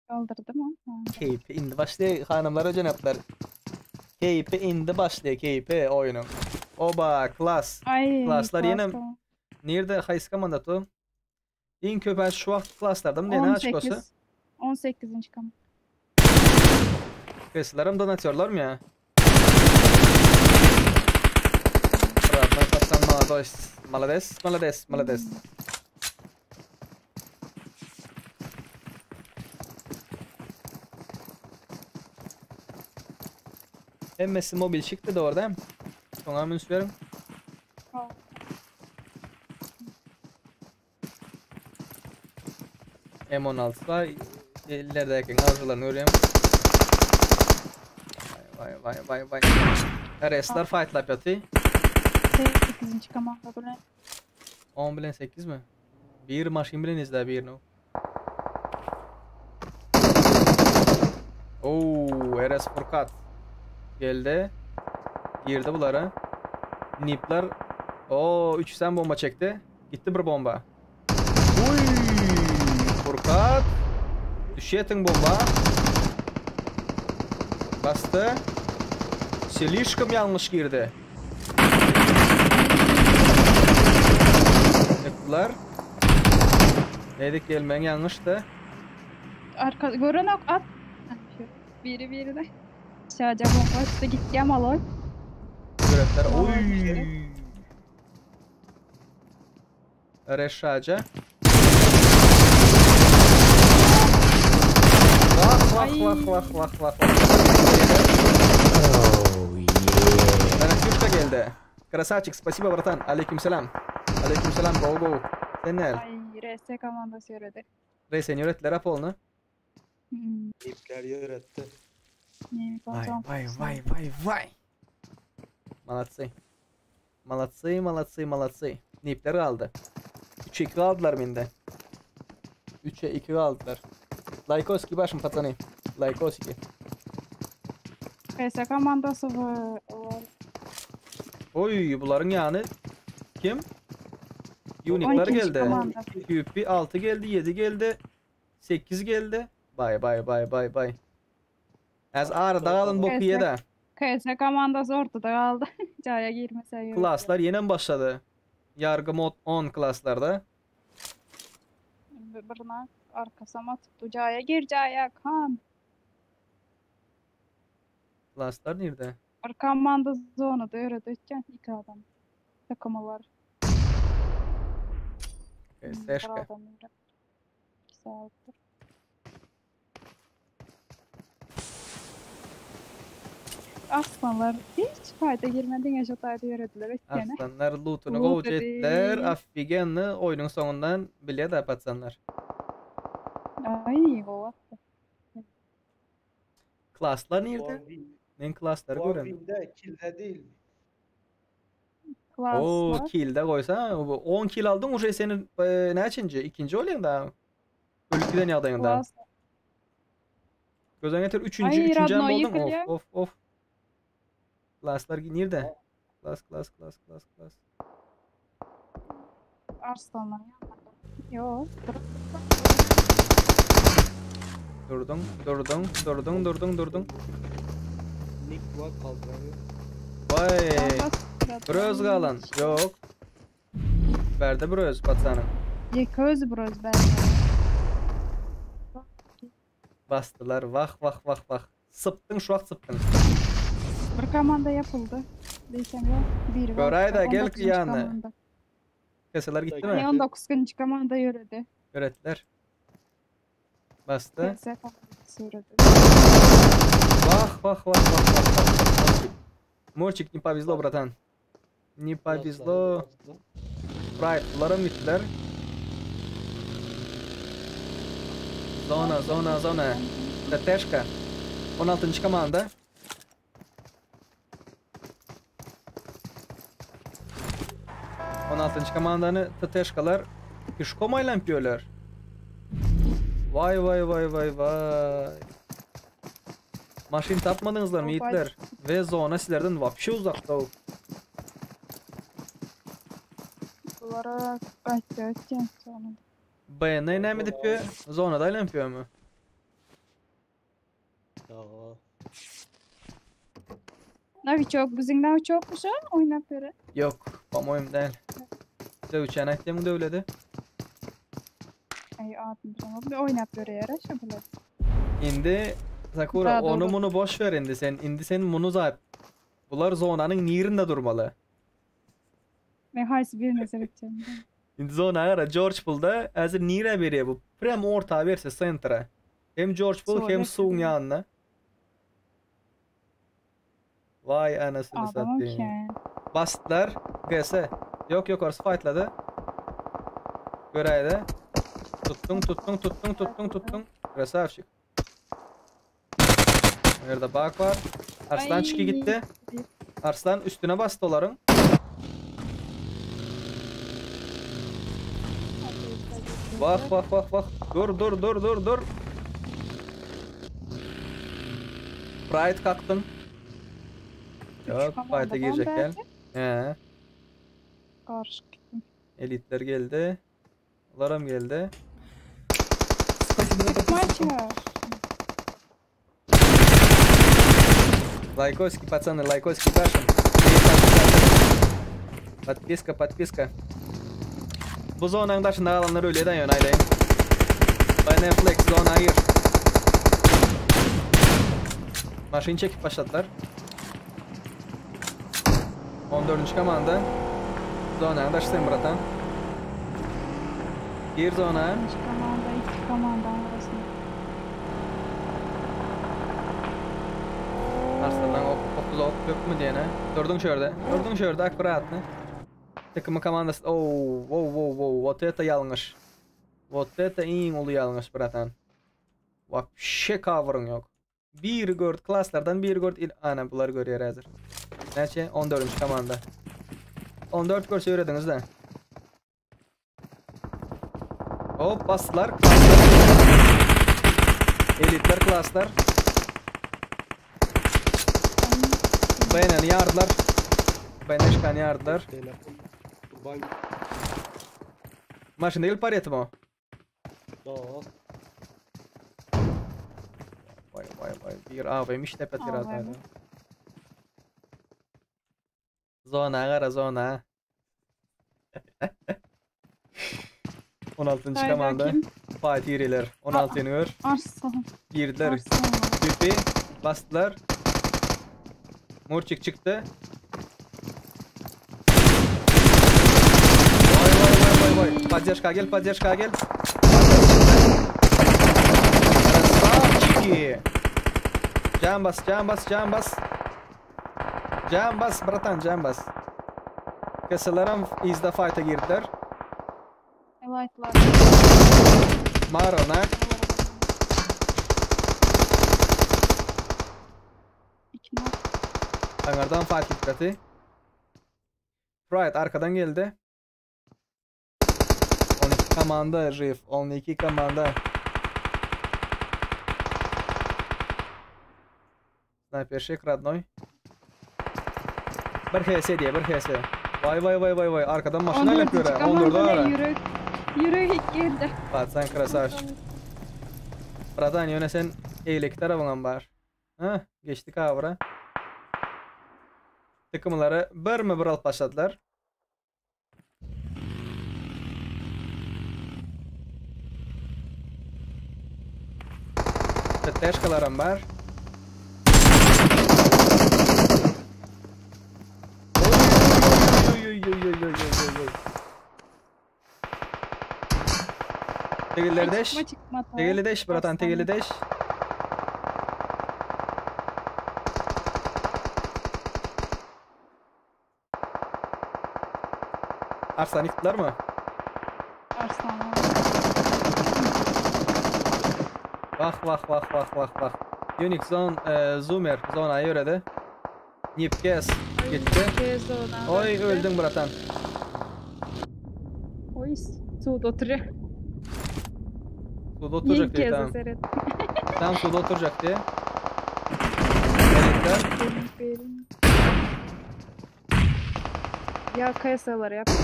Kaldırdı mı? Ha. Keyfi indi başlıyor hanımlar cenaplar. Keyfi indi başlıyor keyfi oyunu. Oba klas. Ay, Klaslar klas yine tamam. Nerede haysi komanda tu? İn köpek şu vakt klaslarda mı ne açık olsa? 18. 18. kam. Kesilerim donatörler mi ya? Radnoy patsan malades. Malades, malades, malades. Hemmesi mobil çıktı da orada. Sonra müns verin. Al. M16 var. İlerideki hazırlarını görüyorum. Vay vay vay vay vay. RS'ler fight lap yatı. 8. komanda bu ne? 10 bilen 8 mi? Bir maşin bilen izle bir no. Oo, RS Furkat geldi. Girdi bunlara. Nipler. Oo, 3 sen bomba çekti. Gitti bir bomba. Uy, Furkat. Düşetin bomba. Bastı. Selişkim yanlış girdi. Nipler. Neydik gelmen yanlıştı. Arka gören ok at. Ha, şu. Biri biri de. Şaca bomba attı gitti ama lol. Göretler. Vay, Oy. Reşaca. Vah vah Ay. vah vah vah vah. Oh yeah. Bana geldi. Красавчик, спасибо, братан. Aleykümselam. Aleykümselam, go go. Sen ne? Ay RS komandası yürüdü. Rey sen öğrettiler Apollo'nu. Hmm. İpler yöretti. Ne, Vay tamam. vay vay vay vay. Молодцы. Молодцы, молодцы, молодцы. Nipleri aldı. 3'e 2 aldılar bende. 3'e 2 aldılar. Lajkoski başım пацаны. Lajkoski. RS komandası bu. var. Oy bunların yani kim? Unique'lar 12. geldi. komanda. QP 6 geldi, 7 geldi. 8 geldi. Bay bay bay bay bay. Az arada alın boku ye de. KS komandasy ortada galdy. Jaýa girmese ýörediler. Klaslar ýenem başlady. Ýargy mod on klaslarda. Bir birine arkasam atyp jaýa gir jaýa kan. Klaslar nirde? Bir komanda zonada ýöredi ötýän iki adam. Takymy bar. KS'şka. Bir adam ýöredi. İkisi alypdyr. Arslanlar hiç fayda girmedi diňe şu taýda ýörediler ötýäne. Arslanlar lootuny Loot gowja etdiler. edip. Affigenni oýnuň soňundan bilýär da patsanlar. Ay gowy atdy. Klaslar nirde? One win. Men klaslary One göremdim. win'de kill'de değil. Oo, Klaslar. kill'de goýsa, bu 10 kill aldyň uje senin e, näçinji? Ikinji bolýaň da. Ölüp giden ýagdaýyňda. Klaslar. Gözden getir üçünji, Ay, üçünji hem Radno boldun. Of ýykylýar. of of. Klaslar nirde? Klas klas klas klas klas. Arslanlar ýanlarda. Ýok. Durdun, durdun, durdun, durdun, durdun. Nick var kaldıramıyor. Vay. Bir öz galan. Yok. Berde bir öz patsanın. Ýeke özi bir öz bärde. Bastılar. Vah vah vah vah. Sıptın şu vakt sıptın. Bir komanda yapıldı. Diýsem ýok. Biri var. Göray da gel 19. ýanyna. komanda. Keseler gitti mi? Ay 19. komanda ýöredi. Öğrettiler. Bastı. KS komandasy ýöredi. Vah vah vah vah vah vah. Мурчик. Мурчик не повезло, братан. Не повезло. Pride, gittiler. Zona, zona, zona. TTŞka. 16. komanda. 16. komandany TTŞkalar pişkom aýlanyp ýörler. Vay vay vay vay vay. Maşyn tapmadyňyzlar mı Vay. yiğitler? Ve zona sizlerden vapşe uzakta o. Bulara gaýtdy ötýän sonunda. BN näme edip ýör? Zonada aýlanyp ýörmi? Ya. Novichok biziň Novichokmy şu oýnap ýöre? Yok, по-моему, däl. Döwçän aýtdym döwledi. Ay adym bilemok. Bir oýnap ýöre şu bular. Indi Sakura Daha onu doğru. bunu boş ver indi sen. Indi sen bunu zat. Bular zonanyň nirinde durmaly. Men haýsy birine seretjegim. Indi zona gara George Bull'da hazır nire berýär bu. Prem orta berse centra. Hem George Bull Suwa hem berse suwuň de. ýanyna. Vay anasını Adamım satayım. ki. Bastılar. GS. Yok yok orası fightladı. Göreydi. Tuttun tuttun tuttun tuttun tuttun. Krasavчик. Orada bak var. Arslan çıkı Ay. gitti. Arslan üstüne bastı onların. Bak bak bak bak. Dur dur dur dur dur. Pride kalktın. Yok fight'e girecek gel. He. Karışık gittim. Elitler geldi. Laram geldi. Maça. Лайкосики, пацаны, лайкосики башим. Подписка, подписка. Bu zonanın daşında alanlar öyle eden yön ayleyim. Bay Netflix zona gir. Maşın çekip başladılar. 14. komanda. Zonanın daşı sen bratan. Gir zona. Birinci komanda, iki komanda arasında. Arslandan ok 30 ok yok mu diyene. Durdun şurada. Durdun şurada akkuratny. Takımı komandası. Oh, wow, wow, wow. Вот это yanlış. Вот это iň uly yanlış bratan. Вообще cover'ın yok. Bir gör klaslardan bir gör il ana bular görüyor hazır. Neçe? 14. komanda. 14 görse öğrediniz de. Hop bastılar. Klaslar. Elitler klaslar. Beğeneni yardılar. Beğenişkan yardılar. Telefon. Kurban. Maşın değil paret mi o? Ya. Vay vay vay. Bir AVM işte petir AVM. zaten. Zona gara zona. 16. Hayda komanda. kim? Fatih iriler. 16-ny gör. Arslan. Girdiler. Arslan. Tüpi basdylar. Murçik çykdy. Vay vay vay vay vay. Poddeşka gel, poddeşka gel. Красавчики. Can bas, can bas, can bas. Can bas, bratan, can bas. Keselerem izde fight'a girdiler. Elite'lar. Marona. İki nak. Angardan fight dikkati. Pride arkadan geldi. 12 komanda Riff, 12 komanda. Sniperşik radnoy. Bir HS diye, bir HS. Vay vay vay vay vay arkadan maşina 14. yapıyor ha. komanda 14 ne ara. Yürek. Yürek geldi. Patsan krasavçik. Bratan ýöne sen eýleki tarapyňam bar. Ha, geçdik awra. Takımları birme bir alyp başladylar. Teşkalaram bar. Oy oy oy oy oy oy oy oy. Tegiller deş. Çıkma çıkma. tamam. Tegeli deş bratan Arslan. tegeli deş. Arslan yıktılar mı? Arslan. Vah vah vah vah vah vah. Unix Zone, e, Zoomer Zone'a yöredi. Nipkes gitti. Kez ona. Oy öldün bratan. Oy suda oturuyor. Suda oturacak İlk diye kez tamam. seyret. Tam suda oturacak diye. Elitler. Benim, benim. Ya kayasaları yaptılar.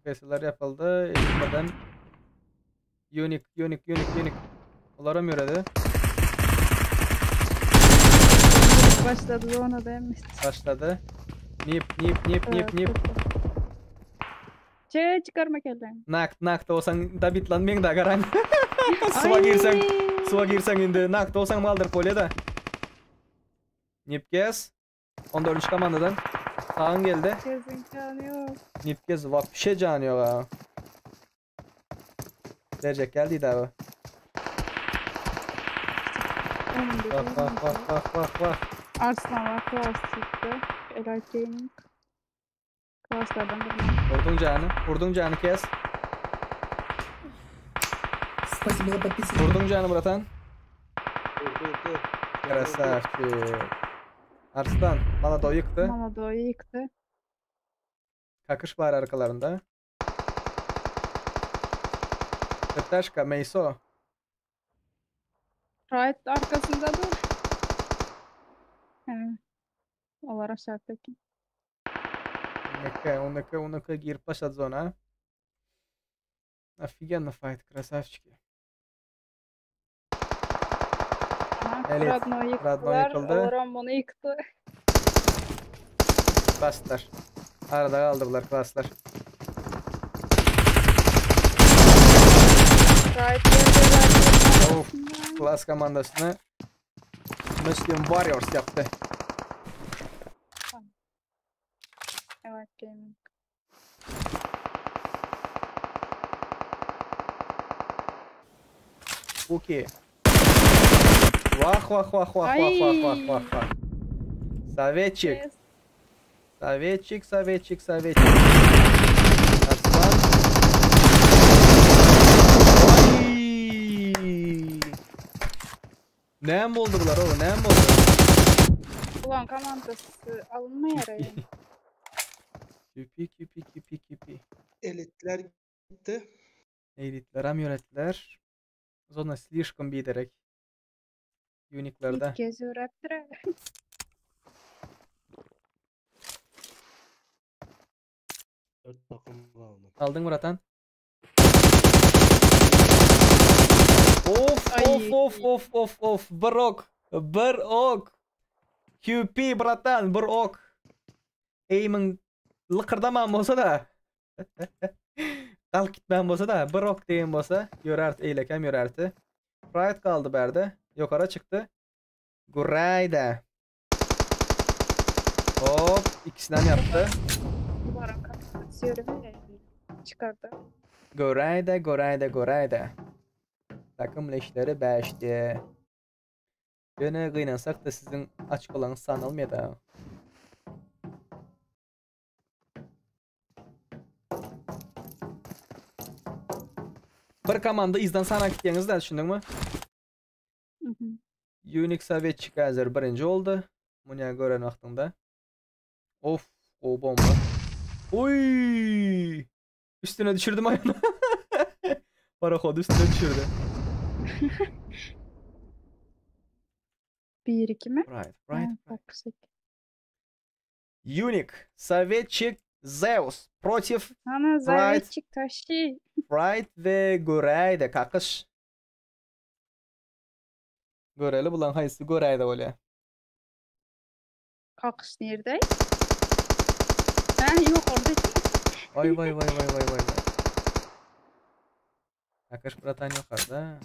Keseler yapıldı. Elitlerden Unique, Unique, Unique, Unique. Olara mı yöredi? Başladı ona da emmi. Başladı. Nip, nip, nip, nip, nip. Çe çıkarma kelden. Nak, nak da olsan da bit lan men da garan. Suwa girsen, suwa girsen indi. Nak da olsan maldır polya da. Nipkes. 14. komandadan. Sağın geldi. Kezin canı yok. Nipkes vapşe canı yok ha. Verecek geldi abi. Onun da Bak bak bak bak bak bak. Arslan var. Klas çıktı. Elite Gaming. Klaslardan biri. Vurdun canı. Vurdun canı kes. Спасибо за подписку. Vurdun canı bratan. Dur dur dur. Krasavçik. Arslan bana da o yıktı. Mamado'yu yıktı. Kakış var arkalarında. Taşka, Meyso. Pride arkasında dur. He. Onlar aşağıdaki. 12, 12, 12 girip başladı zona. Офигенно файт, красавчики. Aha, Evet, Radno'yu Radno yıktılar. yıkıldı. Olaran bunu yıktı. Bastılar. Arada kaldılar klaslar. Pride geldi. Of, klas komandasını Muslim Warriors yaptı. Evet Gaming. Okey. Vah vah vah vah vah vah vah vah vah. Советчик. Yes. Советчик, советчик, советчик. Arslan. Oy! Nem oldu bular oğlum, nem oldu? Ulan komandası alınma yarayı. Küpi küpi küpi küpi. Elitler gitti. Elitler hem yönettiler. Zona слишком biderek. Unique'lerde. İlk kez öğrettiler. 4 takım kaldı. Aldın Muratan. Of Ay. of of of of of. Bir ok. Bir ok. QP bratan bir ok. Aim'iň lykyrdaman bolsa da Galk gitmän bolsa da bir ok diýen bolsa ýörärdi eýlekäm ýörärdi. Pride galdy bärde. Ýokara çykdy. Guraýda. Hop, ikisini ýapdy. Çykardy. Göräýde, göräýde, göräýde. Takym leşleri bäşdi. Ýöne gynansak-da siziň açkalaňyz sanalmaýar-da. Bir komanda yzdan sana gitýäňiz da düşündiňmi? Mhm. Unix Sovetçik häzir birinji boldy. Muny gören wagtyňda. Of, o bomba. Oy! Üstüne düşürdüm aýagyny. Parohod üstüne düşürdü. Bir iki mi? Right, right, right. Toksik. Unique, Sovetçik, Zeus против Ana Sovetçik taşy. Pride ve Göräýde kakyş. Göreli bulan haýsy göräýde bolýar. Kakyş nirde? Ha yok orada. Vay vay vay vay vay vay vay. Kakyş bratan ýokarda.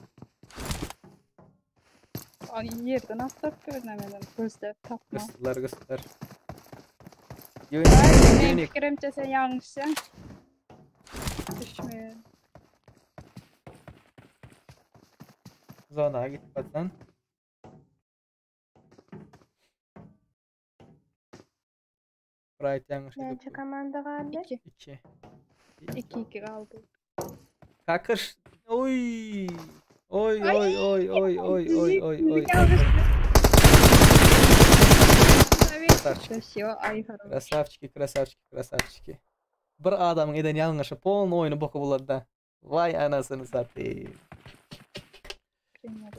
Ay yerden atlap görmedim. Gözde tapma. Gysdylar gysdylar. Ay, Unique, benim Unique. fikrimce sen yanlışsın. Düşmüyor. Zona git bratan. Pride yanlış Näçe edip komanda galdy? 2. 2. 2 2 kaldı. Kakış. Oy. Oy oy oy oy oy oy oy oy. Evet. Taşıyor ay haram. Красавчики, красавчики, красавчики. Bir adamyň eden ýalňyşy polny oýny boku bulady da. Vay anasyny satayım.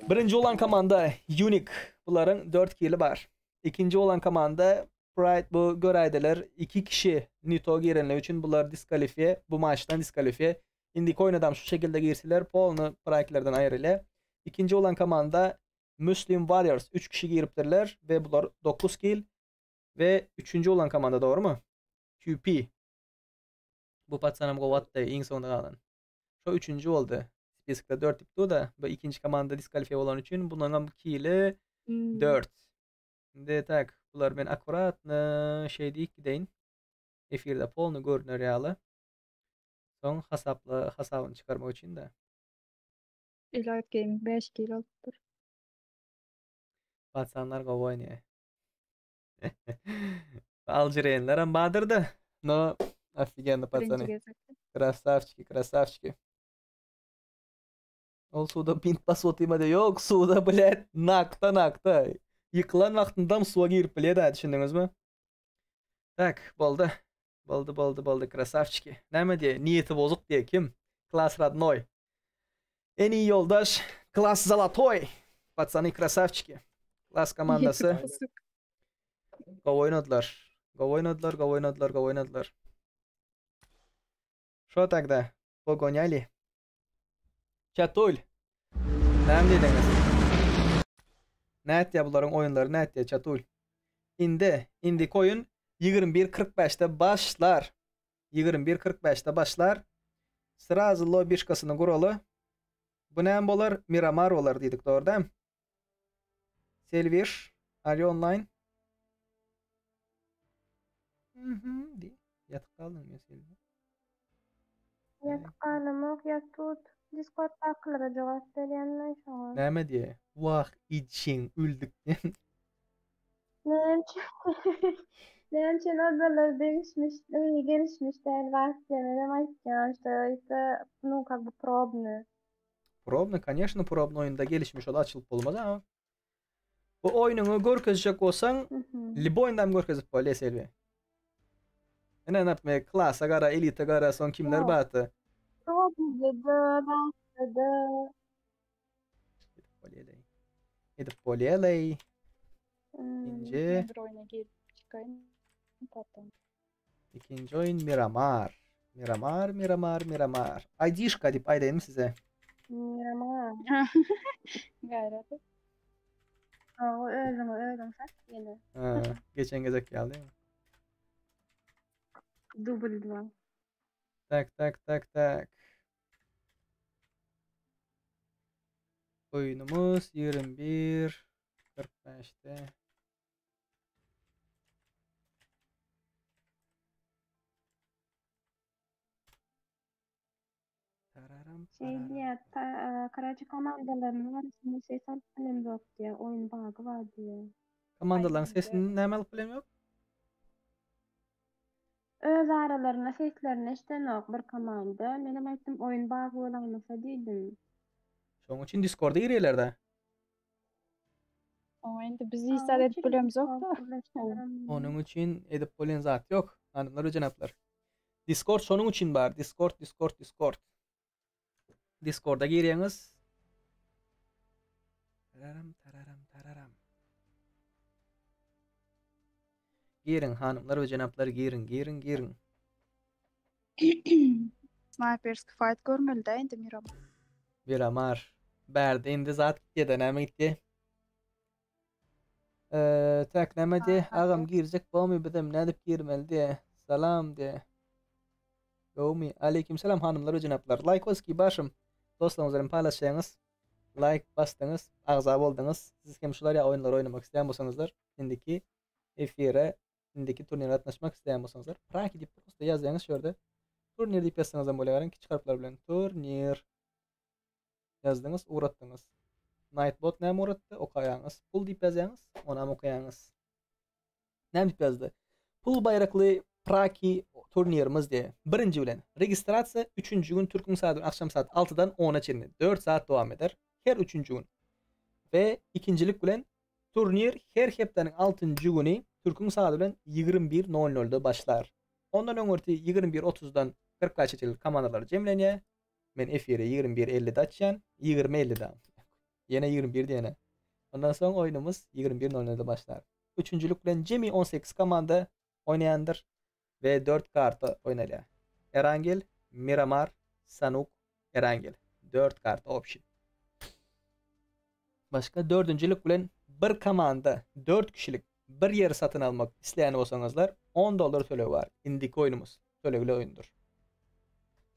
Birinji olan komanda Unique. Bularyň 4 kili bar. Ikinji olan komanda Pride bu göräýdiler. 2 kişi Nito girenler üçin bular diskalifiye. Bu maçdan diskalifiye. Indiki oýnadam şu şekilde girseler polny Pride'lerden aýryly. Ikinji olan komanda Muslim Warriors 3 kişi giripdirler ve bular 9 kill ve üçüncü olan komanda doğru mu? QP. Bu patsanam govatdy iň soňunda galan. Şu üçüncü oldu. Spiskda 4 dipdi da bu ikinci komanda diskalifiye olan üçin bundan kili Hmm. 4. Şimdi tak bular men akkuratny şey diýip gideýin. Efirde polny görünür ýaly. Soň hasapla hasabyny çykarmak üçin de. Elite Gaming 5 kilo alıptır. Patsanlar gowy oýnaýar. Aljirenler hem badyrdy. No, офигенно, Birinci пацаны. gezek. Красавчики, красавчики. Ol suwda bint basyp otyrma diýip, ýok, suwda блядь, nakda nakda. Ýykylan wagtyndam suwa girip bilýär düşündiňizmi? Tak, boldy. Boldy, boldy, boldy, красавчики. Näme diýe? Niýeti bozuk diýe kim? Класс родной. En iyi ýoldaş, класс золотой. Пацаны, красавчики. Класс komandasy. Bozuk. Gowy oýnadylar. Gowy oýnadylar, gowy oýnadylar, gowy oýnadylar. Şo тогда? Pogoniali. Çatul. Näme diýdiňiz? Nätýä bularyň oýunlary nätýä Çatul? Indi, indi oýun 21.45-de başlar. 21.45-de başlar. Srazu lobişkasyny guraly. Bu näme bolar? Miramar bolar diýdik, dogry dämi? Selviş, are you online? Mhm, di. Ýatyp galdyň men Selvi. Ýatyp galamok, ýatut. Discord akyllara jogap berýänler şoňa. Näme diýe? Wah, içiň öldük. Näme üçin? Näme üçin odalar degişmiş, öýe gelişmiş däl wagt diýemedem aýtýan, что это, ну, как бы пробный. Probny, конечно, probny oýunda gelişmiş ol açylyp bolmaz ama. Bu oýnuňy görkezjek bolsaň, Mhm. Libo oýundam görkezip bolýar Selvi. Ene napme klasa gara, elite gara, son kimler Ýok. baty? Probnyda, da. Edip bolýar. Edip bolýar. Hmm. İkinci, Ben bir oyuna girip çıkayım. Tatlım. ikinci oyun Miramar. Miramar, Miramar, Miramar. Aydişka diýip aýdaýyn size. Miramar. Gayret. Aa, özüňe özüň sat ýene. Ha, geçen gezek geldi. Dubl 2. Tak tak tak tak. Oýunumyz 21 45-de. Tararam Şey pararam. diýýär, ta, karaçi komandalarynyň arasynda ses alyp bilemzok diýýär, oýun bagy bar diýýär. Komandalaryň sesini näme alyp bilen ýok? Öz aralarynda seslerini eşdenok bir komanda. Menem aýtdym oýun bagy bolaýmasa diýdim. Şonuň üçin Discorda girýärler-dä. Oňa indi biz hiç zat edip bilemzok-da. Onuň üçin edip bolýan zat ýok, hanymlar we jenaplar. Discord şonuň üçin bar. Discord, Discord, Discord. Discorda girýäňiz. Tararam, tararam, tararam. Giriň hanymlar we jenaplar, giriň, giriň, giriň. Snayperski fight görmeli-dä indi Miramar. Miramar. Bärde indi zat gitýä-de, näme gitýä? Eee, tak näme diýä? Agam girjek bomy bizem nädip girmeli diýä. Salam diýä. Gowmy? Aleýkim salam hanymlar we jenaplar. Laýk baski başym. Dostlaryňyz bilen paýlaşýaňyz. Laýk basdyňyz, agza bolduňyz. Siz hem şular ýaly oýunlary oýnamak isleýän bolsaňyzlar, indiki efire indiki turnire gatnaşmak isleýän bolsaňyzlar, Praki diýip prosta ýazýaňyz şu ýerde. Turnir diýip ýazsaňyzam bolýar, garaň kiçi harplar bilen. Turnir ýazdyňyz, ugratdyňyz. Nightbot näme ugratdy? Okaýaňyz. Pul diýip ýazýaňyz, onam okaýaňyz. Näme diýip ýazdy? Pul baýrakly Praki turnirimiz diýe. Birinji bilen registrasiýa üçünji gün türküň saady akşam saat 6-dan 10-a çenli 4 saat dowam eder. Her üçünji gün. We ikinjilik bilen Turnir her hepdäniň altynjy güni türküň sagady bilen 21 nol nolda başlar. Ondan öňürti 21 otuzdan 45 çenli komandalar jemlenýär. Men efiri 21 ellide açýan. 20 ellide. Ýene 21 diýene. Ondan soň oýnumyz 21 nol nolda başlar. Üçünjilik bilen jemi 18 komanda oýnaýandyr we 4 karta oýnalýar. Erangel, Miramar, Sanuk, Erangel. 4 karta obşi. Başga dördünjilik bilen bir komanda 4 kişilik bir ýeri satyn almak isleýän bolsaňyzlar 10 dollar töleg bar. Indiki oýnumyz tölegli oýundyr.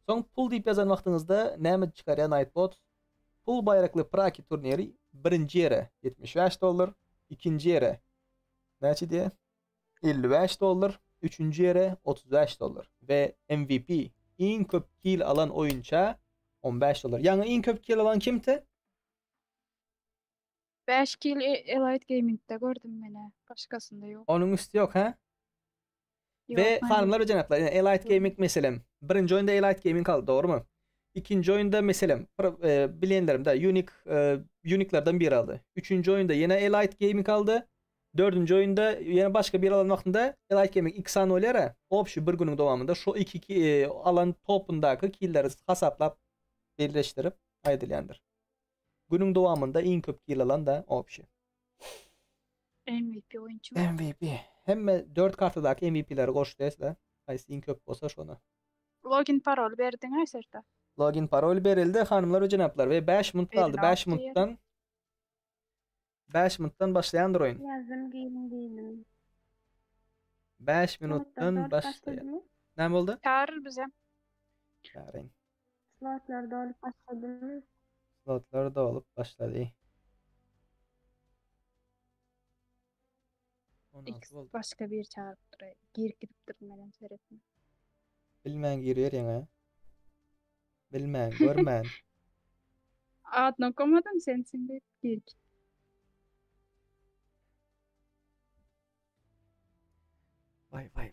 Soň pul diýip ýazan wagtyňyzda näme çykarýar Nightbot? Pul baýrakly Praki turniri birinji ýere 75 dollar, ikinji ýere näçe diýýär? 55 dollar, üçünji ýere 35 dollar we MVP iň köp kill alan oýunça 15 dollar. Ýaňy iň köp kill alan kimdi? 5 kill Elite Gaming'de gördüm menä. Başgasynda ýok. Onuň üsti ýok, hä? We hanymlar we jenaplar, ine Elite Gaming meselem, birinji oýunda Elite Gaming aldy, dogrumy? Ikinji oýunda meselem, e, bilenlerimde Unique e, Unique'lerden biri aldy. Üçünji oýunda ýene Elite Gaming aldy. Dördünji oýunda ýene başga biri alan wagtynda Elite Gaming iki sany bolýar-a. Obşi bir günüň dowamynda şo iki e, alan topundaky killleri hasaplap birleşdirip aýdylýandyr. Günüň dowamynda iň köp kill alan da obşi. MVP oýunçy. MVP. Hemme 4 kartadaky MVP-leri goşdy da. Haýsy iň köp bolsa şona. Login parol berdiň-ä Serdar? Login parol berildi hanymlar we jenaplar we 5 minut galdy. 5 minutdan 5 minutdan başlaýandyr oýun. Ýazdym giriň diýdim. 5 minutdan başlaýar. Näme boldy? Çagyryr bize. Çagyryň. Slotlar dolup başladymy? Slotlar dolup başlady. 16 boldy. Başga bir çagyryp dur. Girip gidip menem seretme. Bilmän girýär ýaňa. Bilmän, görmän. Adyny okamadym sensiň diýip girip. Vay vay vay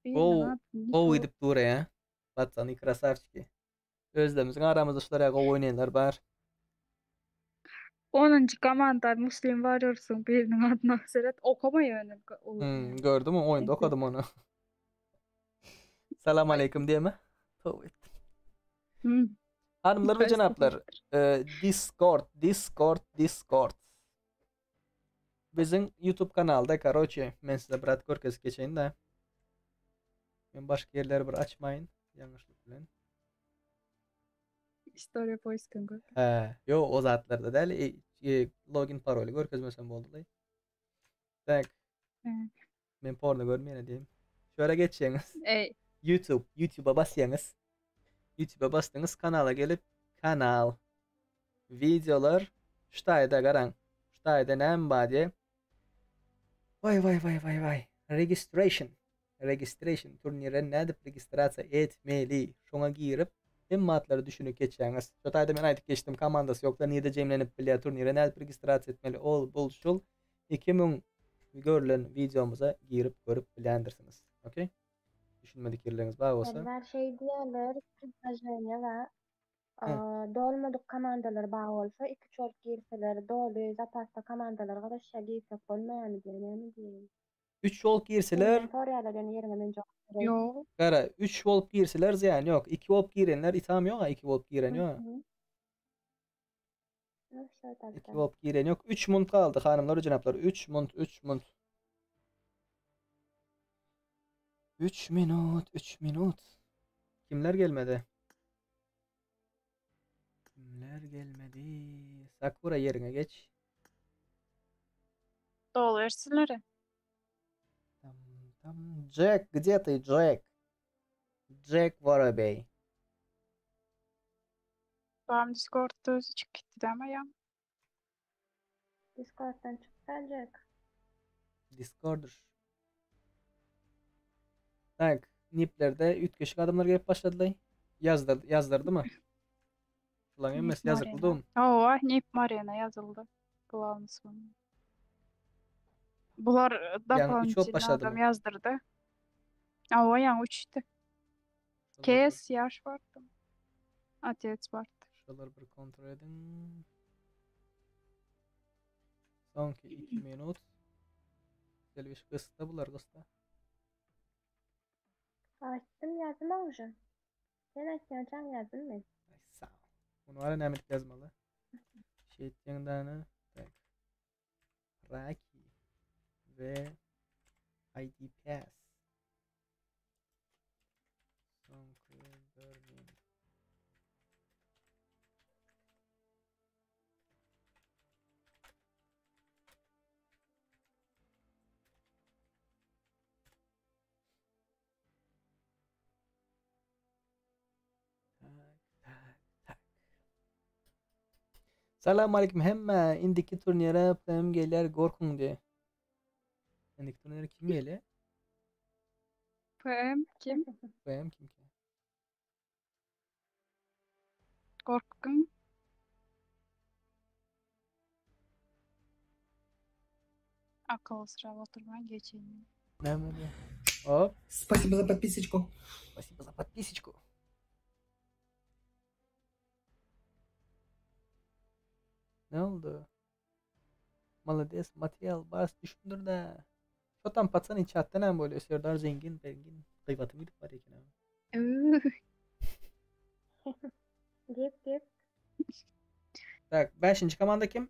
vay. Gow, gow gidip dur ya. Patsany krasavçiki. Özlerimiziň aramyzda şular ýaly gowy oýnaýanlar bar. Onuncu komanda Muslim Warriorsyň biriniň adyna seret okama ýöne. Hmm, gördüm o oýunda okadym ony. Salam aleýkum diýeme. Tow etdim. Hmm. Hanymlar we jenaplar, e, Discord, Discord, Discord. Biziň YouTube kanalda, karoçe, men size brat görkezip geçeýin de. Men başga ýerleri bir açmaýyn, ýalňyşlyk bilen. Istoriýa poiskyny görkez. Hä, ýok o zatlarda däl, e, e, login paroly görkezmesem boldy. Tak. Hä. Men porno görmeýän diýeyim. Şöyle geçýäňiz. Ey. YouTube, YouTube'a basýaňyz. YouTube'a basdyňyz, kanala gelip, kanal, videolar, şu taýda garaň. Şu taýda näme bar diýe. Vay vay vay vay vay. Registration. Registration turnire nädip registrasiýa etmeli? Şoňa girip, hemme atlary düşünip geçýäňiz. Şu taýda men aýdyp geçdim, komandasy ýoklar nirde jemlenip bilýär, turnire nädip registrasiýa etmeli, ol, bul, şul. 2000 görülen wideomyza girip görüp bilýändirsiňiz. Okey? Düşünmedik ýerleriňiz bar bolsa. Serdar şeý diýerler, predloženiýa bar. Dolmadyk komandalar bar bolsa, iki-üç bolup girseler, doly zapasda komandalar garaşýar, girsek bolmaýarmy diýýär, näme diýeýin. Üç bolup girseler. Senden soraýarlar ýöne ýeriňe men jogap bereýin. Ýok. Gara, üç bolup girseler zyýany ýok. Iki bolup girenler itam ýok-a, iki bolup giren ýok. Iki bolup giren ýok. Üç munt galdy hanymlar we jenaplar. Üç munt, üç munt. Üç minut, üç minut. Kimler gelmedi? Kimler gelmedi? Sakura ýeriňe geç. Dolu bersinler. Tam, tam. Jack, где ты, Jack? Jack Воробей. Bam Discord'da özi çykyp gitdi dämi ýa? Discord'dan çyksa Jack. Discord'dur. Tak, niplerde üýtgeşik adamlar gelip başladylar. Ýazdyr, ýazdyrdymy? Şulaň hemmesi ýazykly dum. Hawa, Nip Marina ýazyldy. Glawny Bular dopolinitelny adam ýazdyrdy. Hawa, ýaňy üçdi. Kes ýaş bardy. Otec bardy. Şolar bir kontrol ediň. Soňky 2 minut. Selwiş gysda bular gysda. Aýtdym ýazdym уже. Sen aýtýançaň ýazdym men. Ay sag ol. Muny wara näme edip ýazmaly? Şeýtjeň dana. Tak. Raki ve ID pass. Soňky bir minut. Tak, tak, tak. Salam aleyküm hemme. Indiki turnire PM gelýär gorkuň diye. Indiki turnire kim gelýär? PM kim? PM kim ki? Gorkuň. Akyl syrap oturman geçeýin. Näme bolýar? Hop. Спасибо за подписочку. Спасибо за подписочку. Ne oldu? Malades, Matiel, Bas düşündir-de. Şotam patsany çatda näme bolýar? Serdar zengin, bengin. Gybatym gidip barýar eken. Gep gep. Tak, 5-nji komanda kim?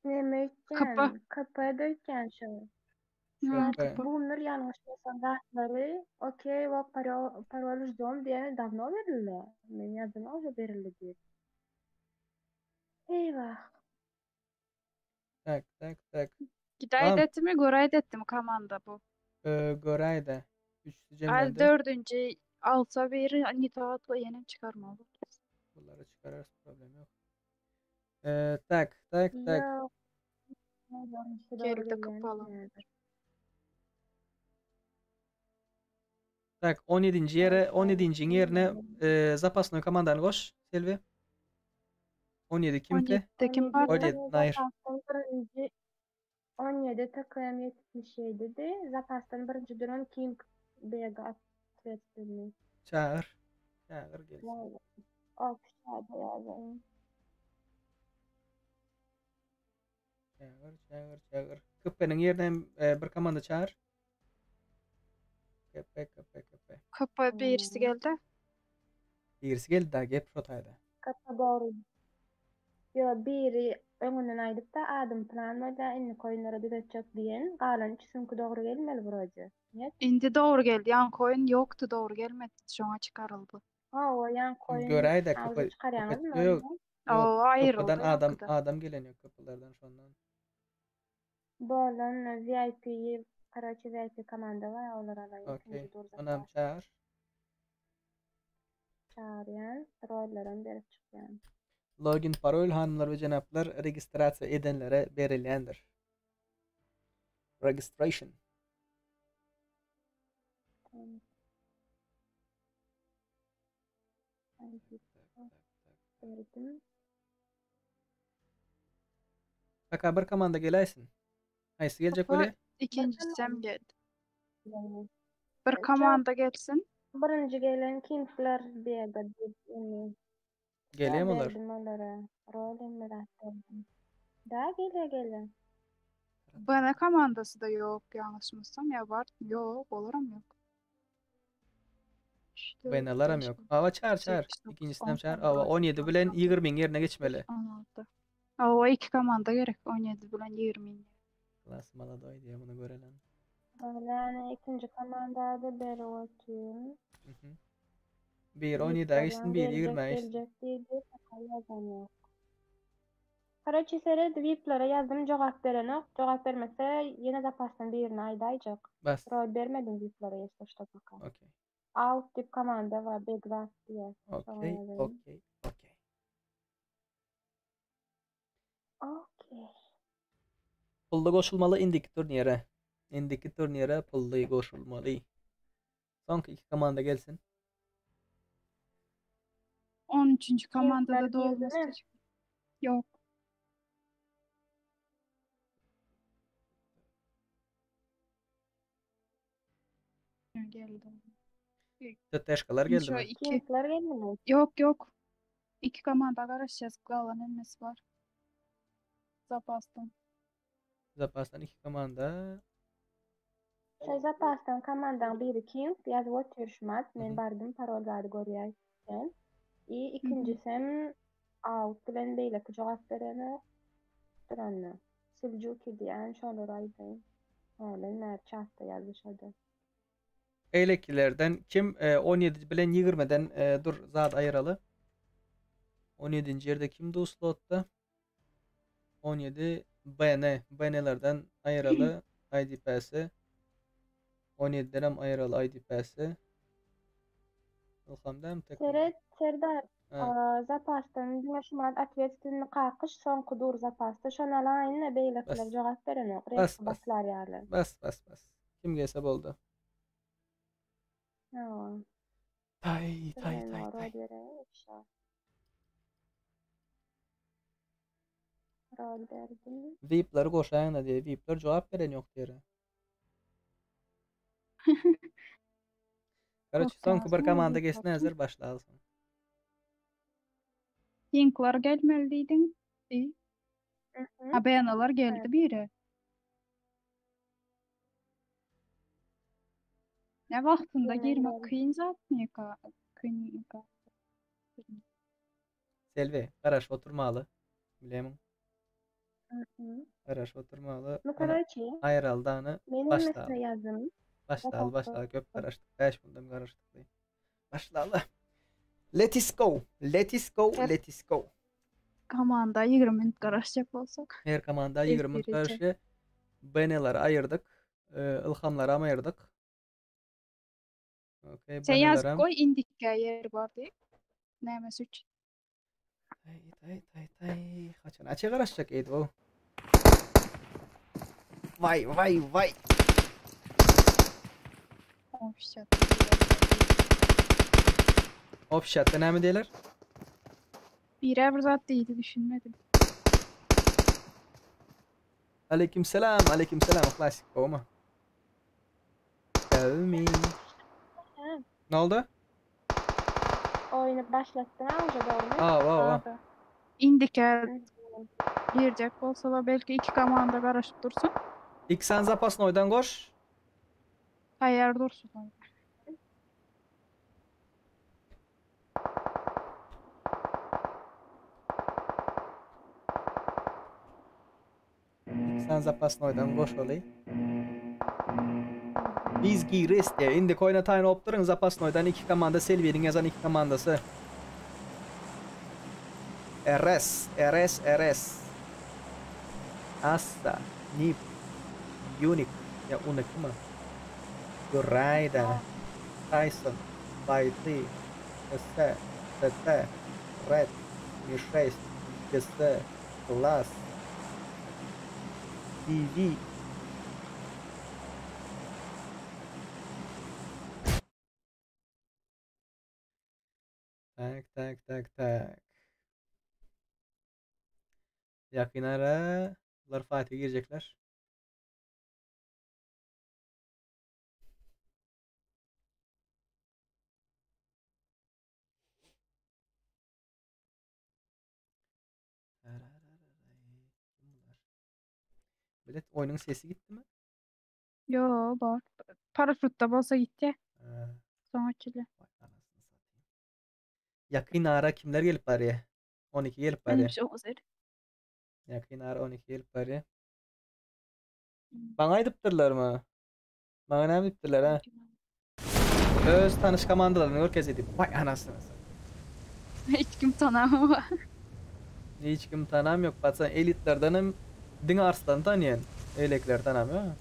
Näme öýtýän? KP öýtýän şu. KP. Boomer ýalňyşmasam zatlary okey wok parol ždom diýen dawno berildi. Men ýazdym уже berildi diýip. Eýwah. Tak, tak, tak. Gidäýdi etdimi, göräýdi etdimi komanda bu? Göräýdi. Üçüsi Al jemlendi. dördünji alsa biri nito atla ýene çykarmaly. Bulary çykararys, problem ýok. Tak, tak, tak. Ýok. Geldi kapalı. Tak, 17-nji ýere, 17-njiň ýerine e, zapasnoý komandany goş, Selbi. 17 kimdi? 17'de kim bardy? 17 Nair. Zapasdan birinji 17 TKM 77-di. Zapasdan birinji duran King BG otvetственный. Çagyr. Çagyr gelsin. Okşada ýazaýyn. Çagyr, çagyr, çagyr. KP-niň ýerine hem e, bir komanda çagyr. KP, KP, KP. KP birisi geldi. Birisi geldi daha gep şo taýda. KP dogry. Ýo, biri öňünden aýdypda adym plan bolýa, indiki oýunlara düzetjek diýen, galan üçüsiňki dogry gelmeli wroje. Net? Indi dogry geldi. Ýaňky oýun ýokdy, dogry gelmedi. Şoňa çykaryldy. Hawa, ýaňky oýun Göräýdä awja köpe çykarýaňyzmy köpe ýok. oýny? Ýok, Hawa, aýryldy köpeden adam ýaňkyda. adam gelen ýok köpelerden şondan. Bolan VIP-yi, karoçe VIP komanda bar, olar alaý Okey. ikinji dur Onam zapas. çagyr. Çagyrýan, rollaram berip çykýan. Login parol hanymlar we jenaplar registrasiýa edenlere berilýändir. Registration. Berdim. Kaka bir komanda geläýsin. Haýsy geljek Kaka bolýa? ikinjisem geldi. Bir komanda gelsin. Birinji gelen Kingler bega diýip indi. Gelýärmi olar? Berdim olara. Rol hem zat berdim. Da gelýär gelýär. BN komandasy da ýok ýalňyşmasam ýa bar ýok olaram ýok. 3 4 BN-laram 5 ýok. Hawa çar çar. 8 9 Ikinjisinem 10 çar. 11 Hawa 12 17 bilen 20-iň ýerine geçmeli. 16. Hawa iki komanda gerek 17 bilen 20-iň. Klas maladoý diýýär muny görelen. Öyle ikinji komandada berip otyryn. Mhm. Biri 17-ä geçsin, Wiplerden biri geljek 20-ä geçsin. geljek diýdi, sakal ýazan ýok. Karaçi seret wiplere ýazdym jogap berenok, jogap bermese ýene zapasdan birini aýdaýjak. Bas. Rol bermedim wiplere ýesle şto poka. Okey. Out diýip komanda bar, Begzat diýýär. Şoňa Okey, ýazaýyn. okey, okey. Okey. Pully goşulmaly indiki turnire. Indiki turnire pully goşulmaly. Soňky iki komanda gelsin. 13-nji Kingler komandada girdimi? dolmasy. Ýok. Geldi. TTŞ-lar Şu geldimi? iki. Kingler geldimi? Ýok, ýok. Iki komanda garaşýas. Galan hemmesi bar. Zapasdan. Zapasdan iki komanda. Şo zapasdan komandaň biri King ýazyp otyr şumat. Men Mhm. bardym parol zady görýär sen. I Mhm. ikinjisem out bilen beýleki jogap berenok. Duranda. Seljuki diýen şolary aýdaýyn. Olar näme çatda ýazyşady. Beýlekilerden kim e, 17 bilen 20-den e, dur zat aýyraly. 17-nji ýerde kim du slotda? 17 BN BN-lerden aýyraly ID pass-i. 17-den hem aýyraly ID pass-i. Ilhamda hem tek. Seret Serdar Ha. zapasdan diňe şumat otvetstvenny kakyş soňky dur zapasda şony alaýyn-da beýlekiler Bas. jogap berenok. Bas Reýsi bas. baslar ýaly. Bas bas bas. Kim gelse boldy. Hawa. Tay tay Men tay rol tay. bereýin şo. Rol berdim. VIP-leri goşaýyň-da diýýär. VIP-ler jogap beren ýok diýýär. Karoçe soňky bir Korkýasmy komanda geçsin VIP-lerden? häzir başlaly soň. Kingler gelmeli diýdiň. I. Mhm. Ha BN-lar geldi Evet. biri. Ne wagtynda Ýene girmek geldi. kyn zatmyka? Kyn. Selvi, garaşyp oturmaly. Bilemiň. Mhm. Garaşyp oturmaly. Ну, Ony короче, aýyraly dany men başlaly. hemmesine ýazdym. Başlaly, Zapasda başlaly. Köp garaşdyk. 5 günden garaşdyk. Başlaly. Let us go. Let us go. Her Let us go. komanda 20 minut garaşjak bolsak. Her komanda 20 minut Efir içe. garaşýar. BN-leri aýyrdyk. E, Ilhamlary am aýyrdyk. Okey, Sen ýazyp BN-lerem. goý indikkä ýeri bar diýip. Nämesi üçin? Tay tay tay tay. Haçan açy garaşjak eýdi o. Vay vay vay. Ofşat. Ofşatda näme diýerler? Bire bir zat diýdi düşünmedim. Aleyküm selam, aleyküm selam. Klasik gowmy? Gelmi. Ha, Ne oldu? Oýny başlatdyň ha uje dogrymy? Aa, wow, wow. Aa, Indikä Mhm. girjek bolsalar belki iki komanda garaşyp dursun. İlk sen zapasnoydan koş. Taýýar dursun. İlk sen zapasnoydan koş olayım. Biz giris diýe. Indi koýna taýyn bolup duruň zapasnoýdan iki komanda Selbiniň ýazan iki komandasy. RS, RS, RS. Assa, Nip, Unik, ýa Unikmi? Göräýdä. Tyson, Baýty, S, TT, Red, Mi şeş, GS, Glass, BV. Tak, tak, tak, tak. Ýakyn ara bular fight'e girjekler. Bilet oýnuň sesi gitdimi? Yo, bar. Paraşutda bolsa gitdi. Soň açyldy. Ýakyn ara kimler gelip barýar? 12 gelip Benim barýar. şey olsaydı. Ýakyn ara 12 gelip barýar. Maňa aýdypdyrlarmy? Maňa näme diýipdirler ha? Öz tanyş komandalaryny görkez diýip. Waý anasyny. Hiç kim tanamam. Hiç kim tanam ýok. Paçan elitlerden hem diňe Arslany tanýan. Beýlekileri tanam ýok.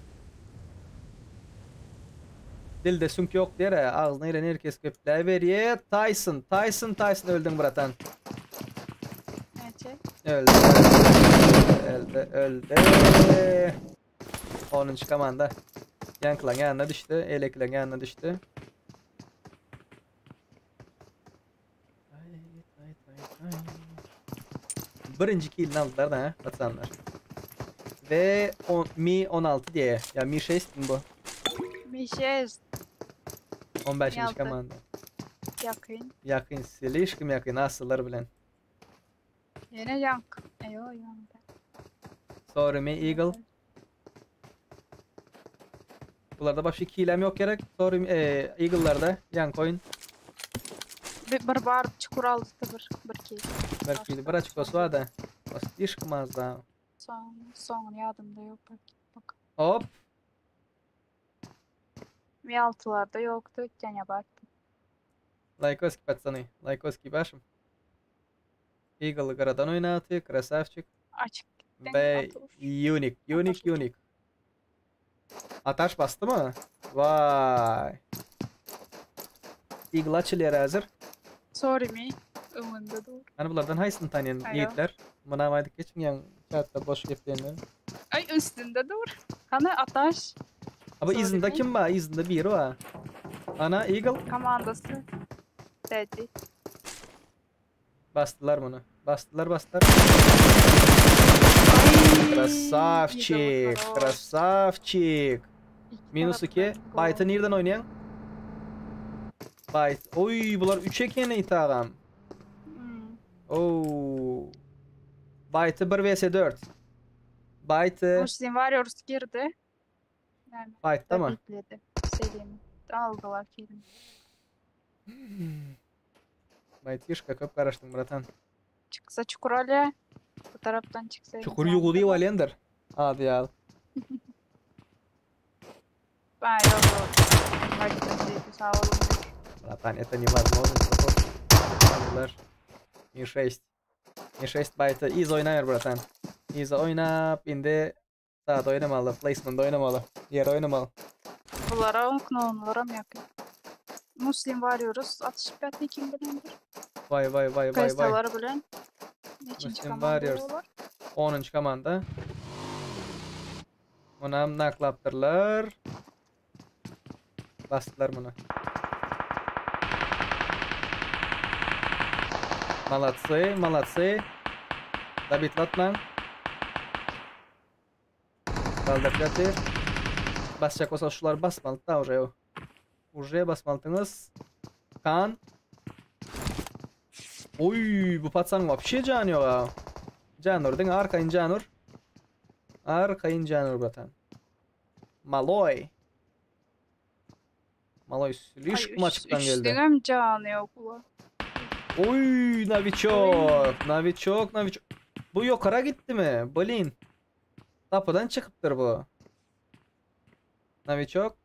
Dilde süňk ýok diýer, agzyna gelen herkes gepläberýär. Tyson, Tyson, Tyson öldüň bratan. Näçe? Öldü. Öldü, öldü. 10. komanda. Yankılan ýanyna düşdi, elekilen ýanyna düşdi. Ay, ay, ay, ay. Birinji killini aldylar da, paçanlar. Ve on, Mi 16 diye. Ya Mi 6 mi bu? Mi 6 15. 16. komanda. Yakın. Yakın, slişkim yakın asıllar bilen. Yine yank. Eyo yank. Sorry Mi Eagle. Bularda başka kilem yok gerek. Sorry e, Eagle'larda yan coin. Bir, bir bar çukur aldı bir bir kill. Bir kill bir açık var da. O slişkim az daha. Son son yadımda yok bak. Bak. Hop. Mi 6'larda yoktu. Gene baktım. Лайкоски, пацаны. Лайкоски башим. Eagle garadan oynatıyor. Красавчик. Açık. Ve unique. Unique, unique. Ataş bastı mı? Vay. Eagle açılıyor hazır. Sorry mi? Önünde dur. Hani bulardan haysını tanıyan Alo. yiğitler. Buna aydık geçin yan chatta boş gepleyenler. Ay üstünde dur. Hani ataş Ama Sorry izinde mi? kim var? İzinde biri var. Ana Eagle komandası dedi. bastılar bunu. Bastılar bastılar. Ay, Красавчик, Eagle'ı красавчик. İki Minus 2. taraftan gol. Byte'ı nereden oynayan? Byte. Oy bular 3 eken itagam. Hmm. Oo. Byte'ı 1 vs 4. Byte'ı Muslim Warriors girdi. Yani Byte tamam. Tabikledi. Selim. Aldılar kelini. Byte köp garaşdym bratan. Çıksa çukur ale. Bu taraftan çıksa. Çukur yugudy walendir. Hadi ya. Ben yok. Hakikaten sağ olun. Братан, это невозможно. Aldylar. Mi 6. Mi 6 byte'ı iz oýnaýar bratan. Iz oýnap indi saat oýnamaly, placement oýnamaly, ýer oýnamaly. Bunlara onlara mı yakın? Muslim Warriors 65 kim bilendir? Vay vay vay vay vay. Kaysaları bilen. Neçinci Muslim komanda Warriors. olar? 10. komanda. Munam naklapdyrlar. Basdylar bunu. Молодцы, молодцы. Dabitlatmaň. Galdyryp ýatyr. Basjak bolsa şular basmaly da уже. Уже basmalydyňyz. Kan. Oy, bu patsan вообще jany ýok ha. Janur diňe arkaýyn Janur. Arkaýyn Janur bratan. Maloy. Maloy слишком açykdan geldi. Üçlüğüm canı yok ula. Oy, Naviçok. Naviçok, Naviçok. Bu yokara gitti mi? Blin. Tapudan çykypdyr bu. Naviçok.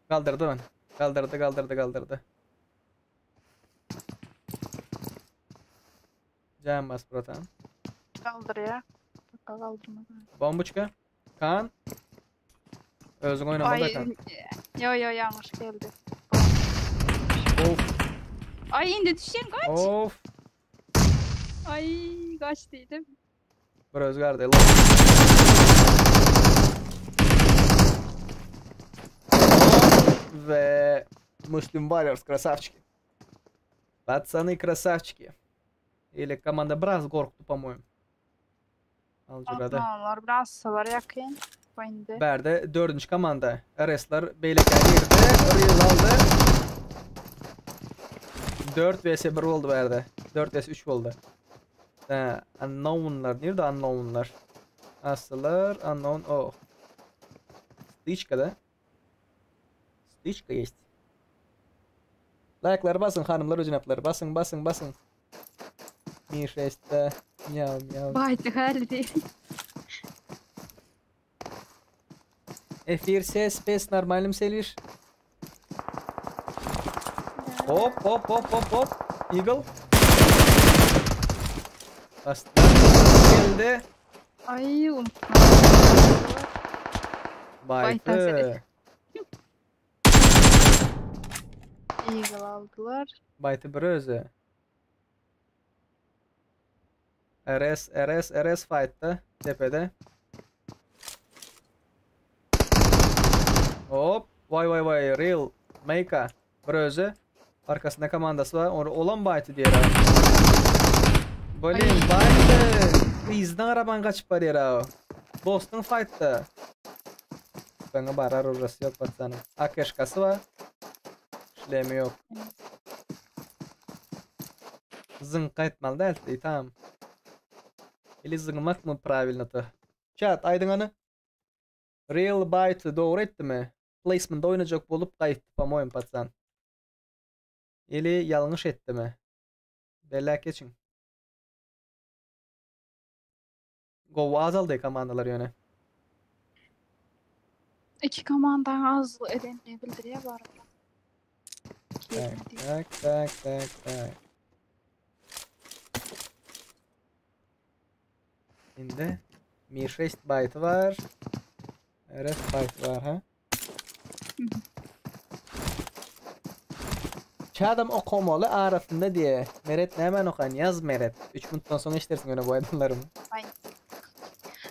Galdyrdy ony. Galdyrdy, galdyrdy, galdyrdy. Jam bas bratan. Galdyrýar. Baka galdyrmaz. Bombuçka. Kan. Özüň oýnamaly Ay, Kan. yo yo yanlış geldi. Of. Ay indi düşen kaç. Of. Ay kaç dedim. Bir özgardy. Ve Muslim Warriors красавчики. Пацаны красавчики. Или команда Brass gorkdy, по-моему. Aljurada. Atmalar biraz salar yakın. Bu indi. Bärde dördünji komanda. RS-ler beýlekä girdi. Real aldy. 4 vs 1 boldy bärde. 4 vs 3 boldy. Hä, unknownlar. Nirde unknownlar? Aslylar, unknown, oh. Stычka da. Stычka есть. Like'lary basın hanımlar jenaplar. Basın, basın, basın. Mi 6 miau miau. Bayty häldi. Efir ses pes normalim seliş. Hop hop hop hop hop. Eagle. Bastı. Geldi. Ay unutma. Baytı. Baytı. Eagle aldylar. Baytı bir özü. RS RS RS fight'ta tepede. Hop. Vay vay vay. Real. Meika. Bir özü. Arkasında komandasy bar. Ony olam bayty diýer. Blin bayty. Yzdan araban gaçyp barýar o. Dostun fight'ta. Öňe barar orasy ýok patsanyň. AKŞkasy bar. Şlemi ýok. Zyňk gaýtmaly däldi tamam. Ili zyňmakmy prawilno-to? Chat aýdyň hany. Real Byte dogry etdimi? Placement oýnajak bolup gaýtdy po-moýem patsan. Ili ýalňyş etdimi? Belläp geçiň. Gowy azaldy komandalar ýöne. Iki komandaň az edenini bildirýär barybir. Tak, tak, tak, tak, tak. Indi Mi 6 byte bar. RS byte bar ha. Çadam okamaly arasynda diýe. Meret nämäni okan? Ýaz Meret. 3 minutdan soň eşdersiň ýöne bu aýdanlarymy. Aý.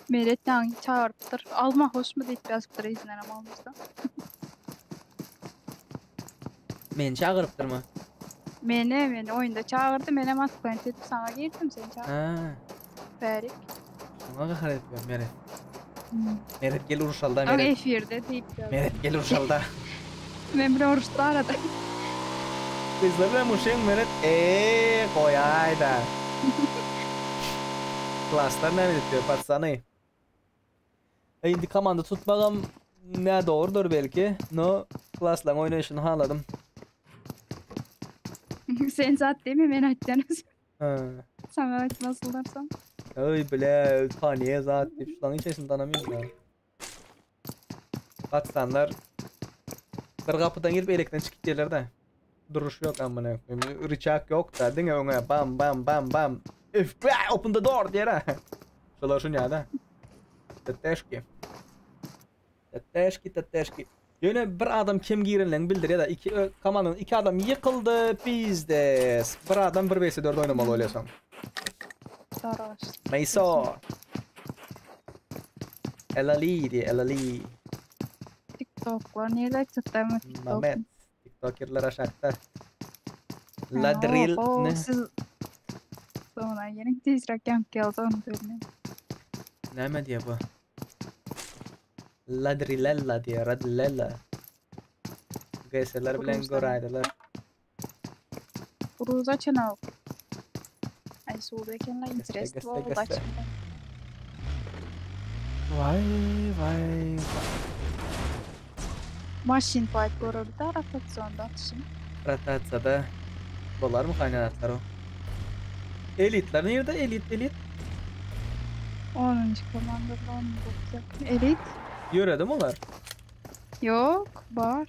Meret ýaňy çagyrypdyr. Alma hoşmy diýip ýazypdyr yzyndanam almasa. Meni çagyrypdyrmy? Meni, meni oýunda çagyrdy, menem atklent edip saňa girdim, seni çagyrdy. Ha. Bärik. Şoňa gahar edip Meret. Meret gel uruşalda Meret. Meret. Efirde diýip ýazdy. Meret gel uruşalda. Men bilen uruşdy arada. Gyzlar bilen uruşaň Meret. Eee goýaýda. Klaslar näme diýip patsany. Indi komanda tutmagam nädogrudyr belki. No klaslaryň oýnaýşyny haladym. Sen zat diýme men aýtýan özüm. Ha. Saňa aýtmasynlarsam. Öý bile taniye zat diýip şularyň içerisini tanamıyorum ben. Patsanlar bir gapydan girip elekden çykyp gelirler de. Duruş yok amına koyayım. Rıçak yok da diňe öňe bam bam bam bam. Üf, open the door diýer ha. Şolar şun ýa-da. Teteşki. Teteşki, teteşki. Ýöne bir adam kim girenlerini bildirýär da iki komandanın iki adam ýykyldy, pizdes. Bir adam 1 vs 4 oýnamaly bolýar soň. Saraş. Meyso. Elali diýe, Elali. TikToklar nirede TikTok'ta TikTok? Mamet. TikTokerler aşakda. Ladril ne? ne? Siz Sonra gelin tizräk ýanyp geldi onu görmän. Näme diýe bu? Ladrilella diýe, Radlella. GS'ler bilen göräýdiler. Gruza açanok. Ay suwda ekenler interest boldy açmaly. Vay vay vay. Maşyn fight göreli da rotasionda atyşyn. Rotasiýada bolarmy kaýnanatlar o? Elitler nirde? Elit elit. 10. komandada 19 yakın. Elit? Ýöredimi olar? Ýok, bar.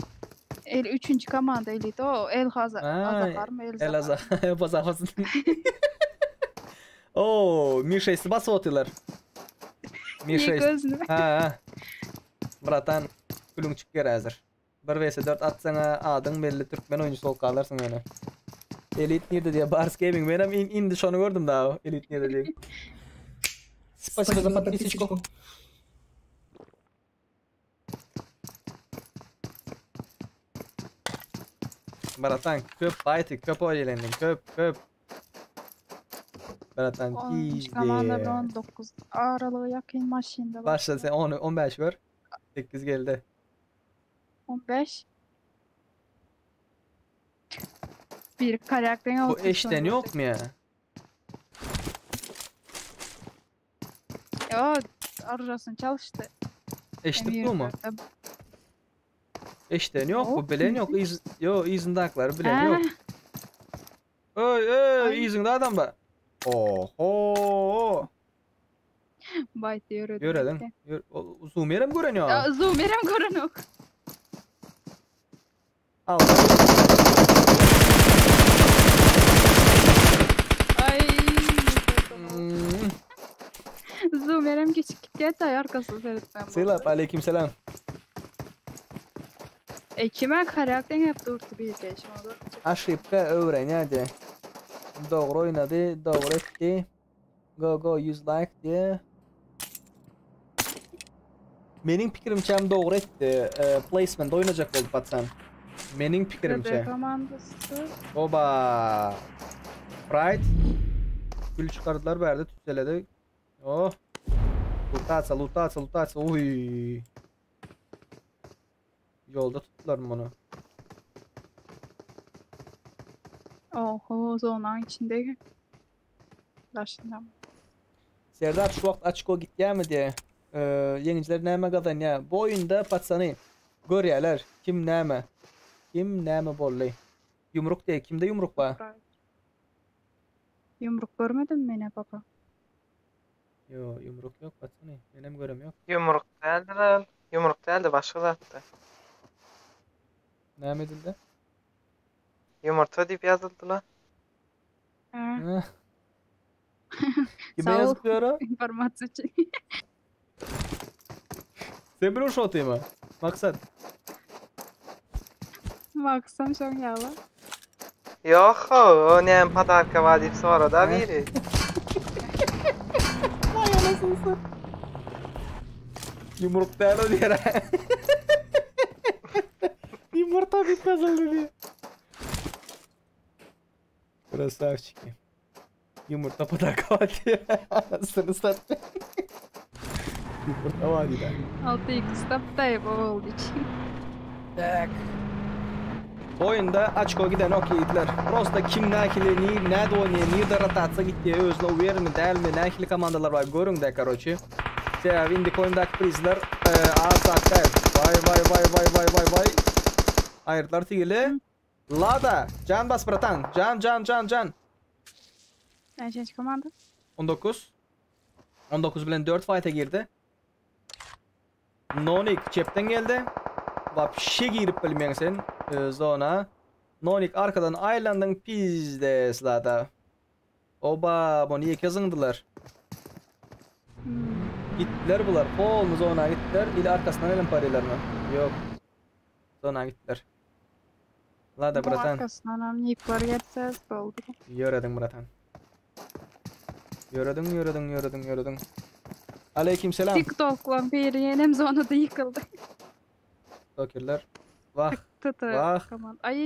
El üçünji komanda elit o El Haza Azahar mı El El Azahar. Bazar. Oo, Mi6 basyp otyrlar. Mi6. Ha, ha. Bratan, külüň çykýar häzir. 1 vs 4 atsaňa adyň belli türkmen oýunçysy bolup galarsyň ýöne. Elit nirde diýýär Bars Gaming. Menem indi şony gördüm daha. Elit nirde diýip. Spasibo za podpisочку. Bratan köp baýty köp oýlandyň köp köp. Bratan Komanda 19 aralygy ýakyn maşynda. Başla sen 10 15 gör. 8 geldi. 15. Bir karakterin Bu eşden yok mu ya? Yo, arjasyn çalıştı. Eşitip bu mu? Eşden yok bu bilen yok. İz, yo yzyndakylar bilen yok. Öý öý yzyňda adam bar. Oho. Baýty ýöredi. Ýörediň. Ýör, zoom ýerem gören ýok. Ya, zoom ýerem gören ýok. Al. Ay. Hmm. Zoom ýerem geçip gitýär da arkasyna seretmem. Sylap aleyküm selam. E kime karakter deňäp durdy bir de şoňa. Aşypka öwrenýärdi. Dogry oýnady, dogry etdi. Go go 100 like diye. Meniň pikirimçem dogry etdi. E, placement oýnajak boldy patsan. Meniň pikirimçe. Komandasy. Oba. Pride. Gül çykardylar bärde tüsseledi. Oh. Lutasa, lutasa, lutasa. Uy. Ýolda tutdular muny. Oho, zonanyň içinde. Daşynda. Serdar şu wagt açko gitýärmi diýe. Ýeňijiler näme gazanýar? Bu oýunda patsany görýärler. Kim näme? Kim näme boldy? Ýumruk diýe. Kimde ýumruk bar? Ýumruk görmedim men papa. Ýo, ýumruk ýok patsany. Menem görem ýok. Ýumruk däldir al. Ýumruk däldi, başga zatdy. Näme edildi? Ýumurta diýip ýazyldy-la. Hä. Kime ýazyp ýör o? Informasiýa üçin. Sen bir urşa otyma. Maksat. Maksam şoň ýaly. Ýok-ho, o näme podarka bar diýip sorady-a biri. Vay anasını sat. Yumruk däl o diýer. Yumurta bitmez oldu diýer. Krasavçiki. Yumurta podarka bar diýer. Anasını satdy. Yumurta bar diýer. 6x tapdaý boldy için. Tak. Oýunda açko giden ok ýigitler. Prosta kim nähili, ni, näde oýnaýar, nirde rotasiýa gitdi, özüne uwermi, dälmi, nähili komandalar bar görüň-de, karoçi. Sebäbi indiki oýundaky prizler e, az zat däl. Waý waý waý waý waý waý waý. Aýyrdylar tigili. Lada, jan bas bratan. Jan jan jan jan. Näçenji komanda? 19. 19 bilen 4 fight'a girdi. Nonik çepden geldi. Wapşe girip bilmeň sen e, zona. Nonik arkadan aýlandyň pizdes lada. Oba, bunu ýeke zyňdylar. Hmm. Gitdiler bular. Polny zona gitdiler. Ili arkasyndan gelen parilermi? Ýok. Zona gitdiler. Lada Bu bratan. arkasyndan hem nipler gelse boldy. Ýörediň bratan. Ýörediň, ýörediň, ýörediň, ýörediň. Aleyküm selam. TikTok'la biri ýenem zonada ýykyldy. Tokirler. Vah. Tı tı. Vah. Komand. Ay.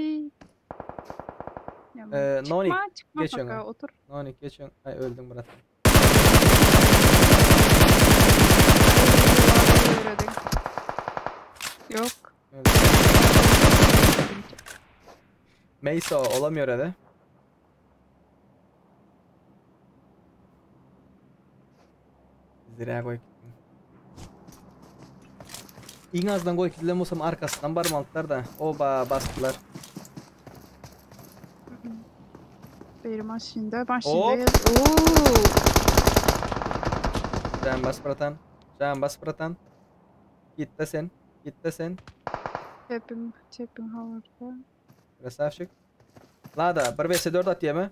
Yaman. Ee, Nonik, Çıkma, çıkma geç paka, öňe. otur. Nonik geç öň. Ay öldüm bratan. Ýöredin. Yok. Öldüm. Meyso olamıyor hadi. Zira goý gitdim. Iň azdan goý gidilen bolsam arkasyndan barmalydylar da. Oba basdylar. Biri maşynda, Hop. maşynda. Oo. Can bas bratan. Can bas bratan. Git de sen. Git de sen. Çepiň, çepiň habarda. Krasavçik. Lada, 1 vs 4 at diýeme.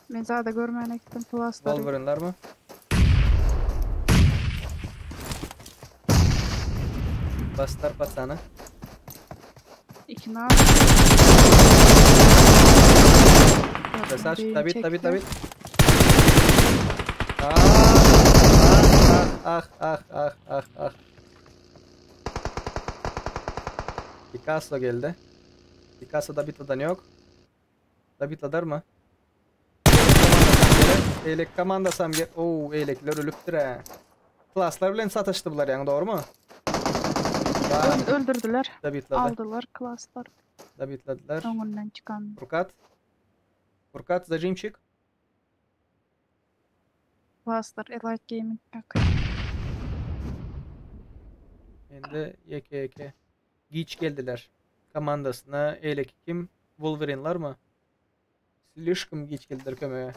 Men zada görmän ekdim plastlary. Wolverine'lar mı? Bastar patsana. İki nar. Krasavçik, Birini David, David, çekti. David. Ah, ah, ah, ah, ah, ah, ah. Picasso geldi. Picasso David'den yok. David adar mı? Eylek komandasam gel. Oo, eylekler ölüpdür he. Klaslar bilen sataşdy bular ýaňy, dogrymy? Öl- öldürdüler. Davidladı. Aldylar klaslar. Davidladılar. Öňünden çykan. Furkat. Furkat zajimçik. Klaslar Elite Gaming bak. Endi ýeke ýeke giç geldiler. Komandasyna eýleki kim? Wolverine'lar mı? Slişkom giç geldiler kömege.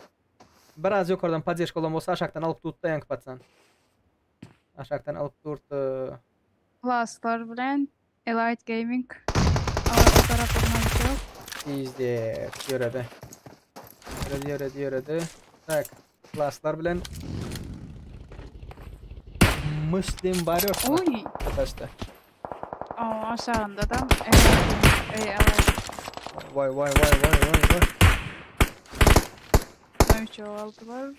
Biraz ýokardan poddeşka bolan bolsa aşakdan alyp tutdy ýaňky patsan. Aşakdan alyp durdy. Klaslar bilen Elite Gaming. Arka tarapyndan yok. Pizdec, ýöredi. Ýöredi, ýöredi, ýöredi. Tak, klaslar bilen Muslim Warriors Oy. sataşdy. Aa, aşağında da Elite Gaming. Ey, Elite. Vay vay vay vay vay vay. Üç aldılar.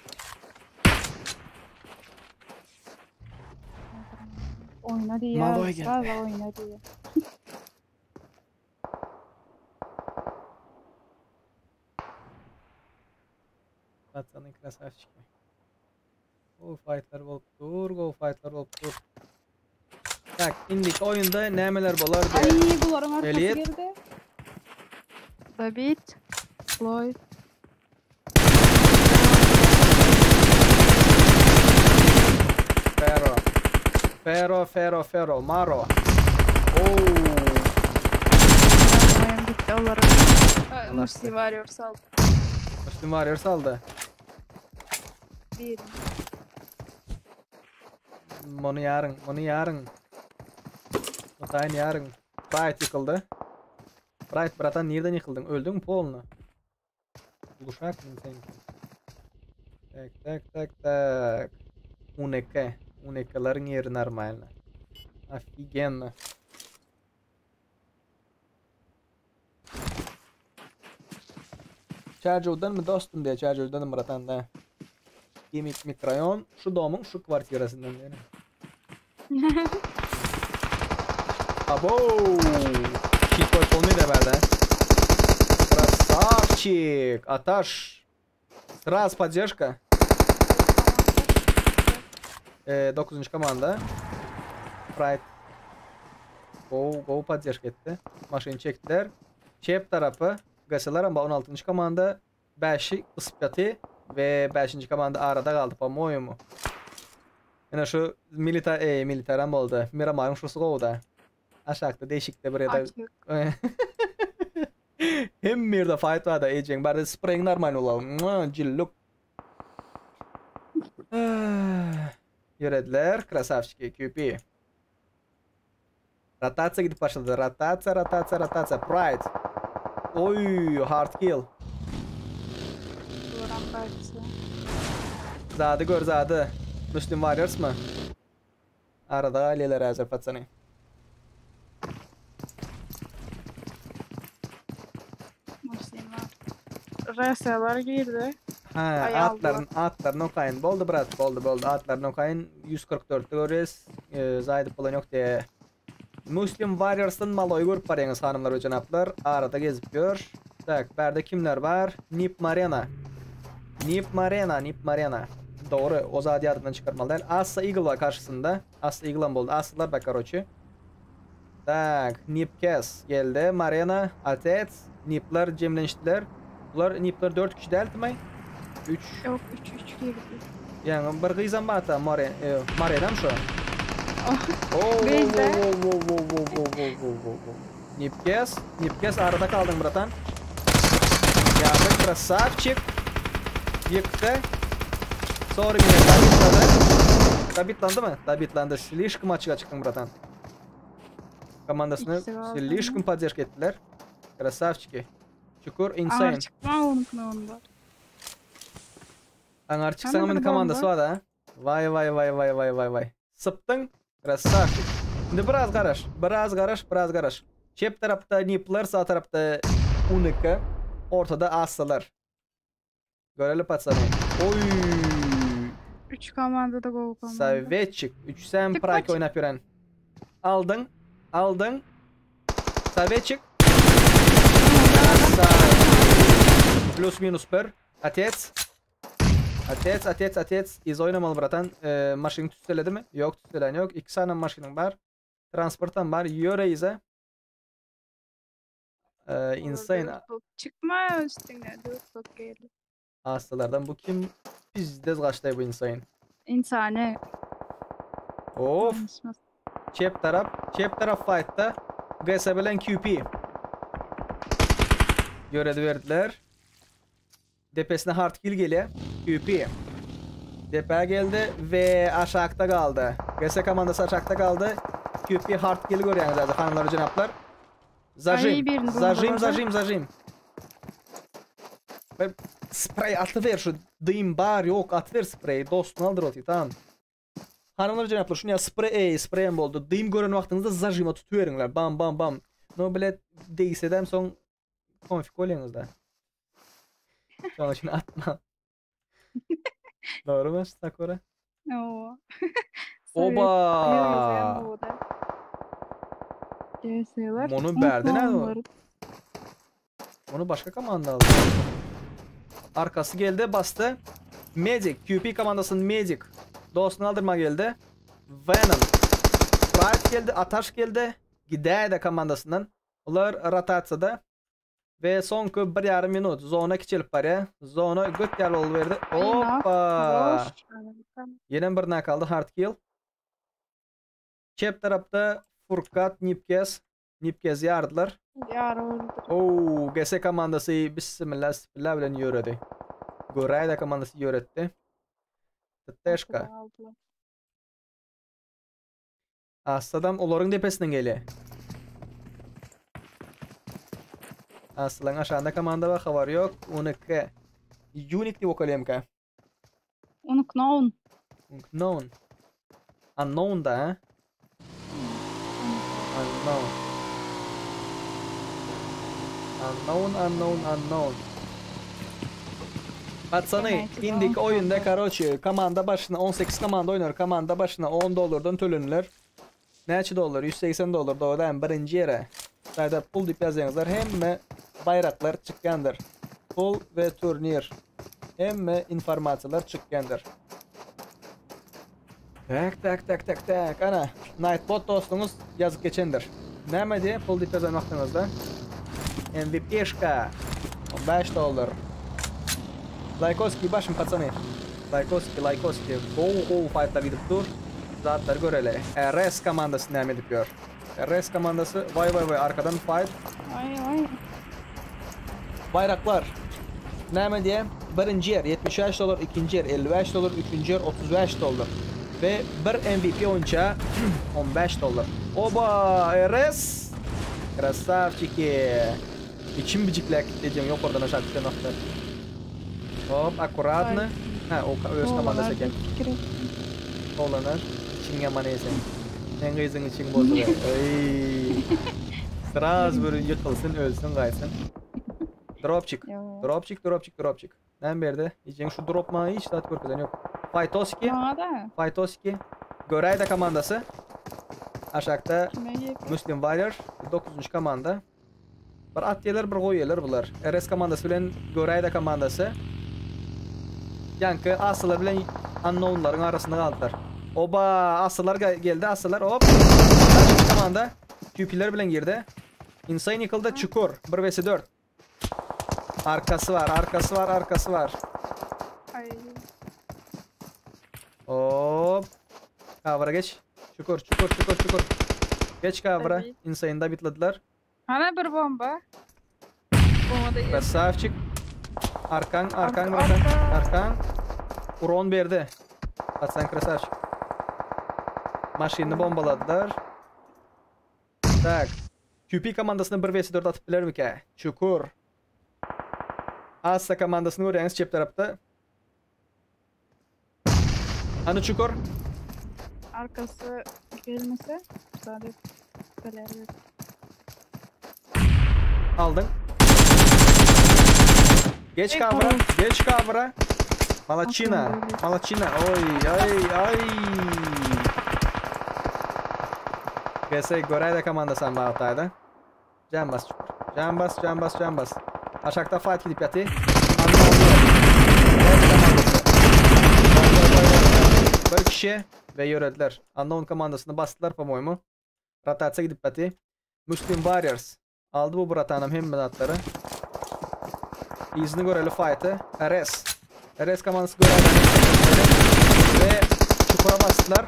Oyna diye. Maloy geldi. Valla oyna diye. Patsanyň krasavçiki. Go fightlar bolup dur, go fightlar bolup dur. Tak, indiki oýunda nämeler bolar Ay diye. buların arkası Elliot. geldi. David. Floyd. Fero. Fero, Fero, Fero, Maro. Oo. Oyun bitti onların. Allah Muslim Warriors aldı. Muslim Warriors aldy. Bir. Muny ýaryň, muny ýaryň. Mutaýyn ýaryň. Bright ýykyldy. Bright bratan nirden ýykyldyň? Öldüňmi polny? Guşak mı sen? Tak, tak, tak, tak. Uneke. Unekeleriň ýeri normalny. Офигенно. Çärjewden mi dostum diye Çärjewden bratan da. Gemik mikrorayon şu domyň şu kwartirasyndan diýelim. Abo! Shit koy bolmaýdy bärde. Красавчик! Ataş. Раз поддержка. 9. komanda. Pride. Go, go poddeşka etdi. Maşyny çekdiler. Çep tarapy GSLR ama 16. komanda 5-i gysyp ýaty we 5. komanda arada galdy, po-moýemu. Ine şu milita e, militaram boldy. Miramaryň şusy gowuda. Aşakda deşikde bir ýerde. Açık. Hemme ýerde fight barda ejeň barda spraying normal bolalım. Jilluk. Ýörediler. Krasavçiki QP. Rotasiýa gidip başlady. Rotasiýa, rotasiýa, rotasiýa. Pride. Oy, hard kill. Buran partisi. Zady gör zady. Muslim Warriors mı? Arada galýarlar häzir patsany. Muslim var. RS'lar girdi. Ha, Ay, aldylar. atlaryny atlaryny okaýyn. Boldy brat, boldy, boldy. Atlaryny okaýyn. 144 görýäs. Ee, zaýdyp bolan ýok diýe. Muslim Warriors'dan maloý görüp barýaňyz hanymlar we jenaplar. Arada gezip gör. Tak, bärde kimler bar? Nip Marena. Nip Marena, Nip Marena. Dogry, o zady ýadymdan çykarmaly däl. Assa Eagle bar karşysynda. Assa Eagle boldy. Assalar bak, karoçi. Tak, Nipkes geldi. Marena, Atets, Nipler jemlenişdiler. Bular Nipler 4 kişi däldi 3. Yok 3 3 girdi. Yani bir gyzam bar ta Mare, e, Marenam şu. Oh. Oo, Bizde. wo, wo, wo, wo, wo, wo, wo, wo. Nipkes, Nipkes arada kaldın bratan. Yardık krasavçik. Yıktı. Sonra yine Dabitladı. Dabitlandı mı? Dabitlandı. Slişkom açığa çıktın bratan. Komandasyny İkisi galdy. slişkom poddeşka etdiler. Krasavçiki. Çukur insane. Aňar çykma onunkuna onda. Aňar çyksaň Hany meni bir komandasy bomba. bar da. Vay vay vay vay vay vay vay vay. Sypdyň. Krasavçik. Indi biraz garaş. Biraz garaş, biraz garaş. Çep tarapda Nipler, sağ tarapda Unika, ortada Assalar. Göreli patsany. Oy! Üç komanda da gowy komanda. Sovetçik. 3 sen Tık Prag kaç. oynap ýören. Aldyň. Aldyň. Sovetçik. Krasavçik. Plus minus 1. Otec. Otec, otec, otec. Iz oýnamaly bratan. Ee, maşyn tüsseledimi? Ýok, tüsselän ýok. 2 sany maşynyň bar. Transportam bar. Ýöre ize. Ee, insane. Dört top. Çykma üstüňe 4 top geldi. Hastalardan bu kim? Pizdez gaçday bu insane. Insane. Of. Konuşmaz. Çep tarap. Çep tarap fight'ta. GS bilen QP. Göredi verdiler. Depesine hard kill gelýär. QP. Depe geldi ve aşakta galdy. GS komandasy aşakta galdy. QP hard kill görýäňiz häzir hanymlar jenaplar. Zajim, Ay, birini zajim, bombalady. zajim, zajim. Bir sprey atyber şu dym bar yok atyber sprey dostun aldyr oty tamam. Hanymlar jenaplar şunu ya sprey ey sprey hem boldy. Dym gören wagtyňyzda zajima tutuberiňler. Bam bam bam. No bilet degsedem soň konfik bolýaňyzda. Şonuň üçin atma. Doğru mu Sakura? Oo. Oba! GS'ler. Onu berdi ne o? Onu başka komanda aldı. Arkası geldi bastı. Medic. QP komandasının Medic. Dostunu aldırma geldi. Venom. Pride geldi. Ataş geldi. Gidayda komandasından. Ular rotatsiyada. Ve soňky bir yarım minut zona kiçelip barýar. Zona göt ýaly bolup berdi. Hoppa! Ýene bir nak aldy hard kill. Çep tarapda Furkat Nipkes. Nipkes ýardylar. Ýar oldu. Oo, GS komandasy bismillah bismillah bilen ýöredi. Görayda komandasy ýöretdi. Teşka. Asladam olaryň depesinden gelýär. Aslan aşağında komanda var habar yok. Unik. Unique diýip okalyamka. Unknown. Unknown. Unknown da ha? Unknown. Unknown, unknown, unknown. Patsany, indiki oýunda karoçi komanda başyna 18 komanda oýnar, komanda başyna 10 dollardan töleniler. Näçe dollar? 180 dollar dogry birinji ýere. Saýda pul diýip ýazýaňyzlar hemme baýraklar çykýandyr. Pul we turnir. Hemme informasiýalar çykýandyr. Tak tak tak tak tak. Ana, Nightbot dostuňyz ýazyp geçendir. Näme diýe pul diýip ýazan wagtyňyzda? MVP-şka 15 dollar. Lajkoski başym patsany. Lajkoski, lajkoski. Go go fightlar gidip dur. Zatlar göreli. RS komandasy näme edip ýör? RS komandasy vay vay vay arkadan fight. Ay ay. Bayraklar. Näme diýe? Birinji ýer 75 dollar, ikinji ýer 55 dollar, üçünji ýer 35 dollar. Ve bir MVP oýunça 15 dollar. Oba RS. Krasavçiki. İçim bijikläk diýeceğim yok oradan aşağı düşen nokta. Hop akkuratny. Ha o öz komandasy eken. Dolanar. İçin yaman eýsen. Sen gyzyň içiň bozulur. Ey. Sraz bir ýykylsyn, ölsün, gaýtsyn. Dropçik. Dropçik, dropçik, dropçik. Näme berdi? Içiň şu drop maňa hiç zat görkezen ýok. Faytoski. Faytoski. Görayda komandasy. Aşakda Muslim Warrior 9. komanda. Bir at ýerler, bir goý ýerler bular. RS komandasy bilen Görayda komandasy. Ýaňky Aslylar bilen Unknownlaryň arasynda galdylar. Oba, Aslylar geldi, Aslylar hop. Komanda QP'ler bilen girdi. Insane yıkıldı, Çukur 1 vs 4. Arkası var, arkası var, arkası var. Ay. Hop. Cover'a geç. Çukur, çukur, çukur, çukur. Geç cover'a. Insane'da bitlediler. Hana bir bomba. Bomba da geldi. Krasavçik. Arkan, arkan, arkan, arkan. Uron berdi. Atsan krasavçik. Maşyny bombaladylar. Tak. QP komandasyna 1 vs 4 atyp bilermikä? Çukur. Assa komandasyny görýäňiz çep tarapda. Hany Çukur? Arkasy gelmese, zat edip biler. Aldyň. Geç kavra, geç kavra. Malaçina, malaçina. Oy, ay, ay. GS Gorayda komandasy hem bagtayda. Can bas çukur. Can bas, can bas, can bas. Aşakda fight gidip ýaty. Bir kişi ve ýörediler. Unknown komandasyny basdylar, po-moýmu. Rotasiýa gidip ýaty. Muslim Warriors. Aldy bu bratanam hemme zatlary. Yzyny göreli fighty. RS. RS komandasy göreli. Ve çukura basdylar.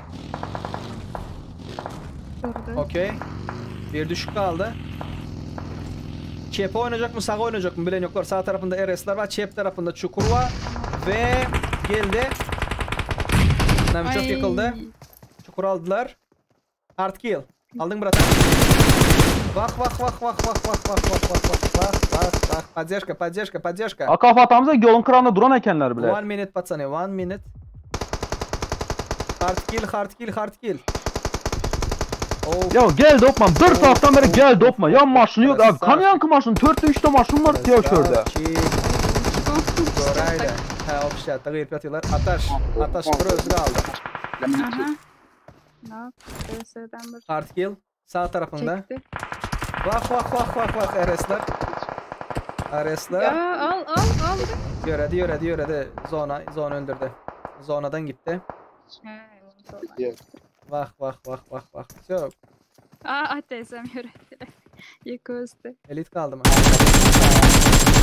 Okey. Bir düşük kaldy. Çepe oynayacak mı, sağa oynayacak mı bilen yoklar. Sağ tarafında RS'ler var, çep tarafında çukur var. Ve geldi. Navichok yıkıldı. Çukur aldılar. Hard kill. Aldyň bratan. Wah wah wah wah wah wah wah wah wah wah wah wah wah. Poddežka, poddežka, poddežka. A kafa atamyzda ýoluň kyragynda duran ekenler bile. One minute patsany, one minute. Hard kill, hard kill, hard kill. Oh. Ýa gel dopman bir saatdan beri gel dopman. Ýa maşyny ýok. A kan ýanky maşyn törtde üçde maşyn bar diýýär şurada. Göräýdä. Hä, obşatda gyýyp ýatyrlar. Ataş, Ataş bir özi galdy. Aha. Nak, RS'den bir Hard kill sağ tarapynda. çekti. Wah wah wah wah wah RS'ler. RS'ler Ya al al al. ýöredi ýöredi ýöredi. Zona zona öldürdi. Zonadan gitdi. He, onu Wah wah wah wah wah. Yok. Aa ATS'm yöretti. Yıkıldı. Elit kaldı mı? Vay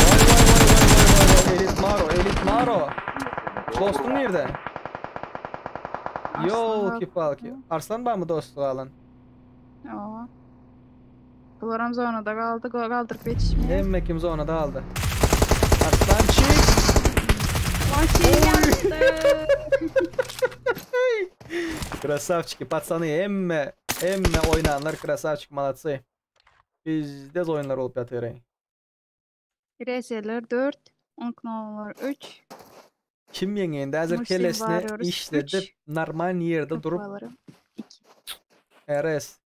vay vay vay vay vay vay. Elit Maro, Elit Maro. Dostun nerede? Yolki palki. Arslan bar mı dostu alan? Aa. Bular zonada kaldı. Kaldırıp yetişmiyor. Hemme kim zonada aldı. Arslançik. Maşin yandı. Krasavчики, пацаны, hemme hemme oynanlar krasavчик, молодцы. Bizde oýunlar bolup ýatyr. Rezeler 4, Unknownlar 3. Kim ýeňende häzir Muslim kellesini Warriors işledip 3. normal ýerde durup Kafaları RS.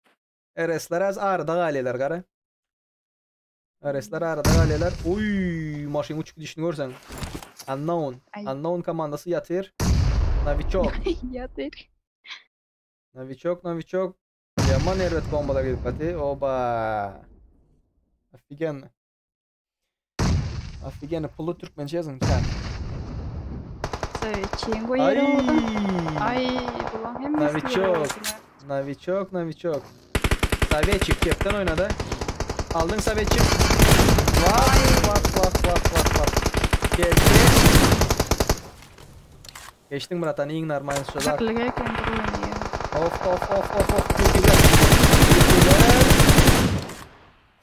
RS'ler az arada galýarlar gara. RS'ler arada galýarlar. Uy, maşyn uçup gidişini görseň. Unknown. Ay. Unknown komandasy ýatyr. Novichok. Ýatyr. Novichok, Novichok. Ýaman erbet bombalar gelip ýatyr. Oba. Офигенно. Офигенно. Pully türkmençe ýazyň chat. Çengo Ay. ýeri oldu. Ay, bulan hemmesi Novichok. ýeri oldu. Novichok, Novichok. Sovetçik cepden oynady. Aldyň Sovetçik. Vah, vah, vah, vah, vah, vah. Geldi. Geçdiň bratan, iň normal şu zat. Taklyga eken bir oýnaýar. Of, of, of, of, of. Türkiler. Türkiler.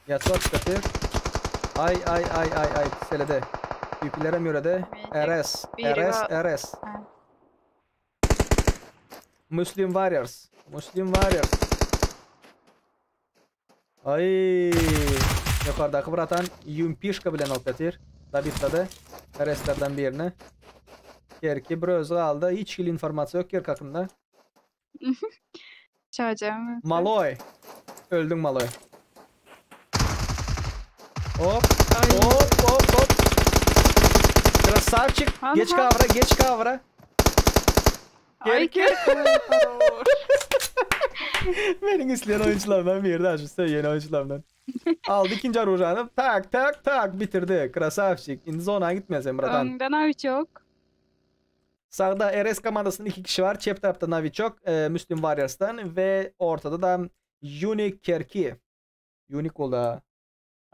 Ýatsa çıkatır. Ay, ay, ay, ay, ay. Selede. Yüklerem ýöredi. RS, Biri RS, wa- RS. Ha. Muslim Warriors. Muslim Warriors. Ay, ýokardaky bratan Yumpişka bilen alyp ýatyr. Dabitlady. RS-lerden birini. Kerki bir özi galdy. Hiç hili informasiýa ýok Kerk hakynda. Çağacağım. Maloy. Öldün Maloy. Hop, Ay. hop, hop, hop. Krasavçik. Aha. Geç kavra, geç kavra. Ay Kerki. Kerki. Meniň isleýän oýunçylarymdan biri de şu söýen oýunçylarymdan. Aldy ikinji orujany. Tak tak tak bitirdi. Krasavçik. Indi zona gitmez bratan. Öňden Novichok. Sağda RS komandasynyň iki kişi var. Çep tarapda Novichok, e, Muslim Warriors'tan ve ortada da Unique Kerki. Unique oldu ha.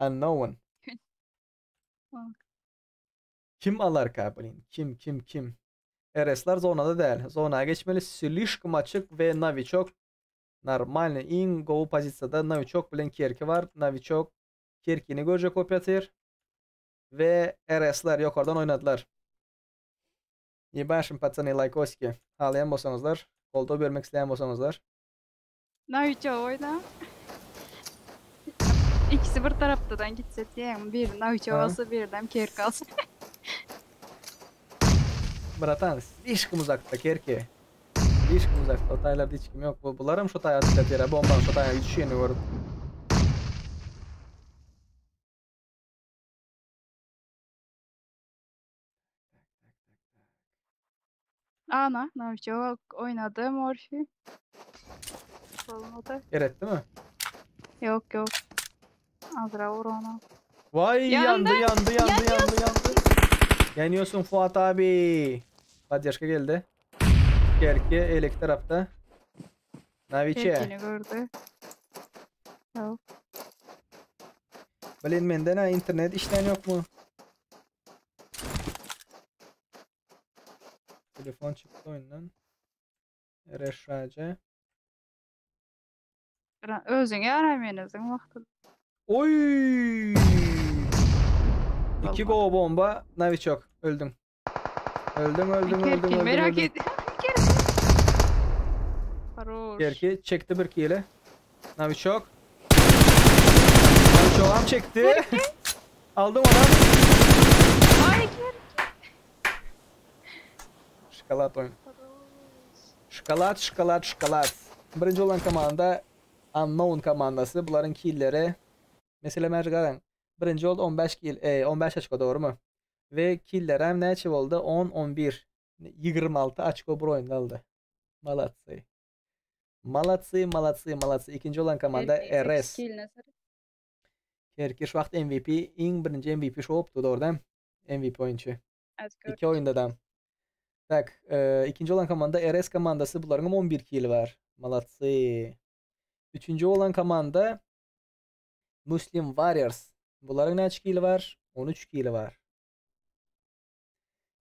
Unknown. Bak. Kim alar blin? Kim kim kim? RS'ler zonada däl. Zona geçmeli. Slişkom açyk ve Novichok normalny iň gowy pozisiýada Novichok bilen Kerki var. Novichok Kerkini görjek bolup ýatyr. Ve RS'ler ýokardan oýnadylar. Ýebaşym пацаны лайкосики. Halaýan bolsaňyzlar, goldaw bermek isleýän bolsaňyzlar. Novichok oýna. Ikisi bir tarapdadan gitse diýeň, biri nawçok Ha. alsa, birinem kerki alsa. Bratan, slişkom uzakda kerki. Slişkom uzakda. O taýlarda hiç kim ýok. Bu bularam şo taýa atyp ýatyr. Bombaň şo taýa düşýänini görüp. Ana, nawçok oýnady Morfi. Bolmady. Eretdimi? Ýok, ýok. Azra urana. Vay Yandı. yandı yandı yandı yandı yandı. Yanıyorsun Fuat abi. Poddeşka geldi. Kerki elek tarapta. Naviçe. Kerkini gördü. Ýok. Blin mende ne internet işleyen yok mu? Telefon çıktı oyundan. RŞC. Özüň ýaram ýeneziň wagty. Oy! İki go bomba. Naviçok. Öldün. Öldüm öldüm öldüm Kerkin öldüm. merak öldüm. et. Kerkin. Haroş. Kerki çekti bir kile. Naviçok. Naviçok am çekti. Aldım onu. Ay Kerkin. Şokolad oyun. Şokolad, şokolad, şokolad. Birinci olan komanda Unknown komandası. Bularyň killleri Mesela mergadan birinci oldu 15 kill, e, 15 açko doğru mu? Ve killer hem näçe boldy? 10 11 26 açko bir oyunda aldy. Malatsy. Malatsy, malatsy, malatsy. İkinci olan komanda RS. Kerki şu wagt MVP, iň birinji MVP şu bolupdy dogrudan. MVP oýunçy. İki oyunda da. Tak, e, ikinci olan komanda RS komandasy bularyň hem 11 kill bar. Malatsy. Üçünji olan komanda Muslim Warriors. Bularyň näçe kill bar? 13 kill bar.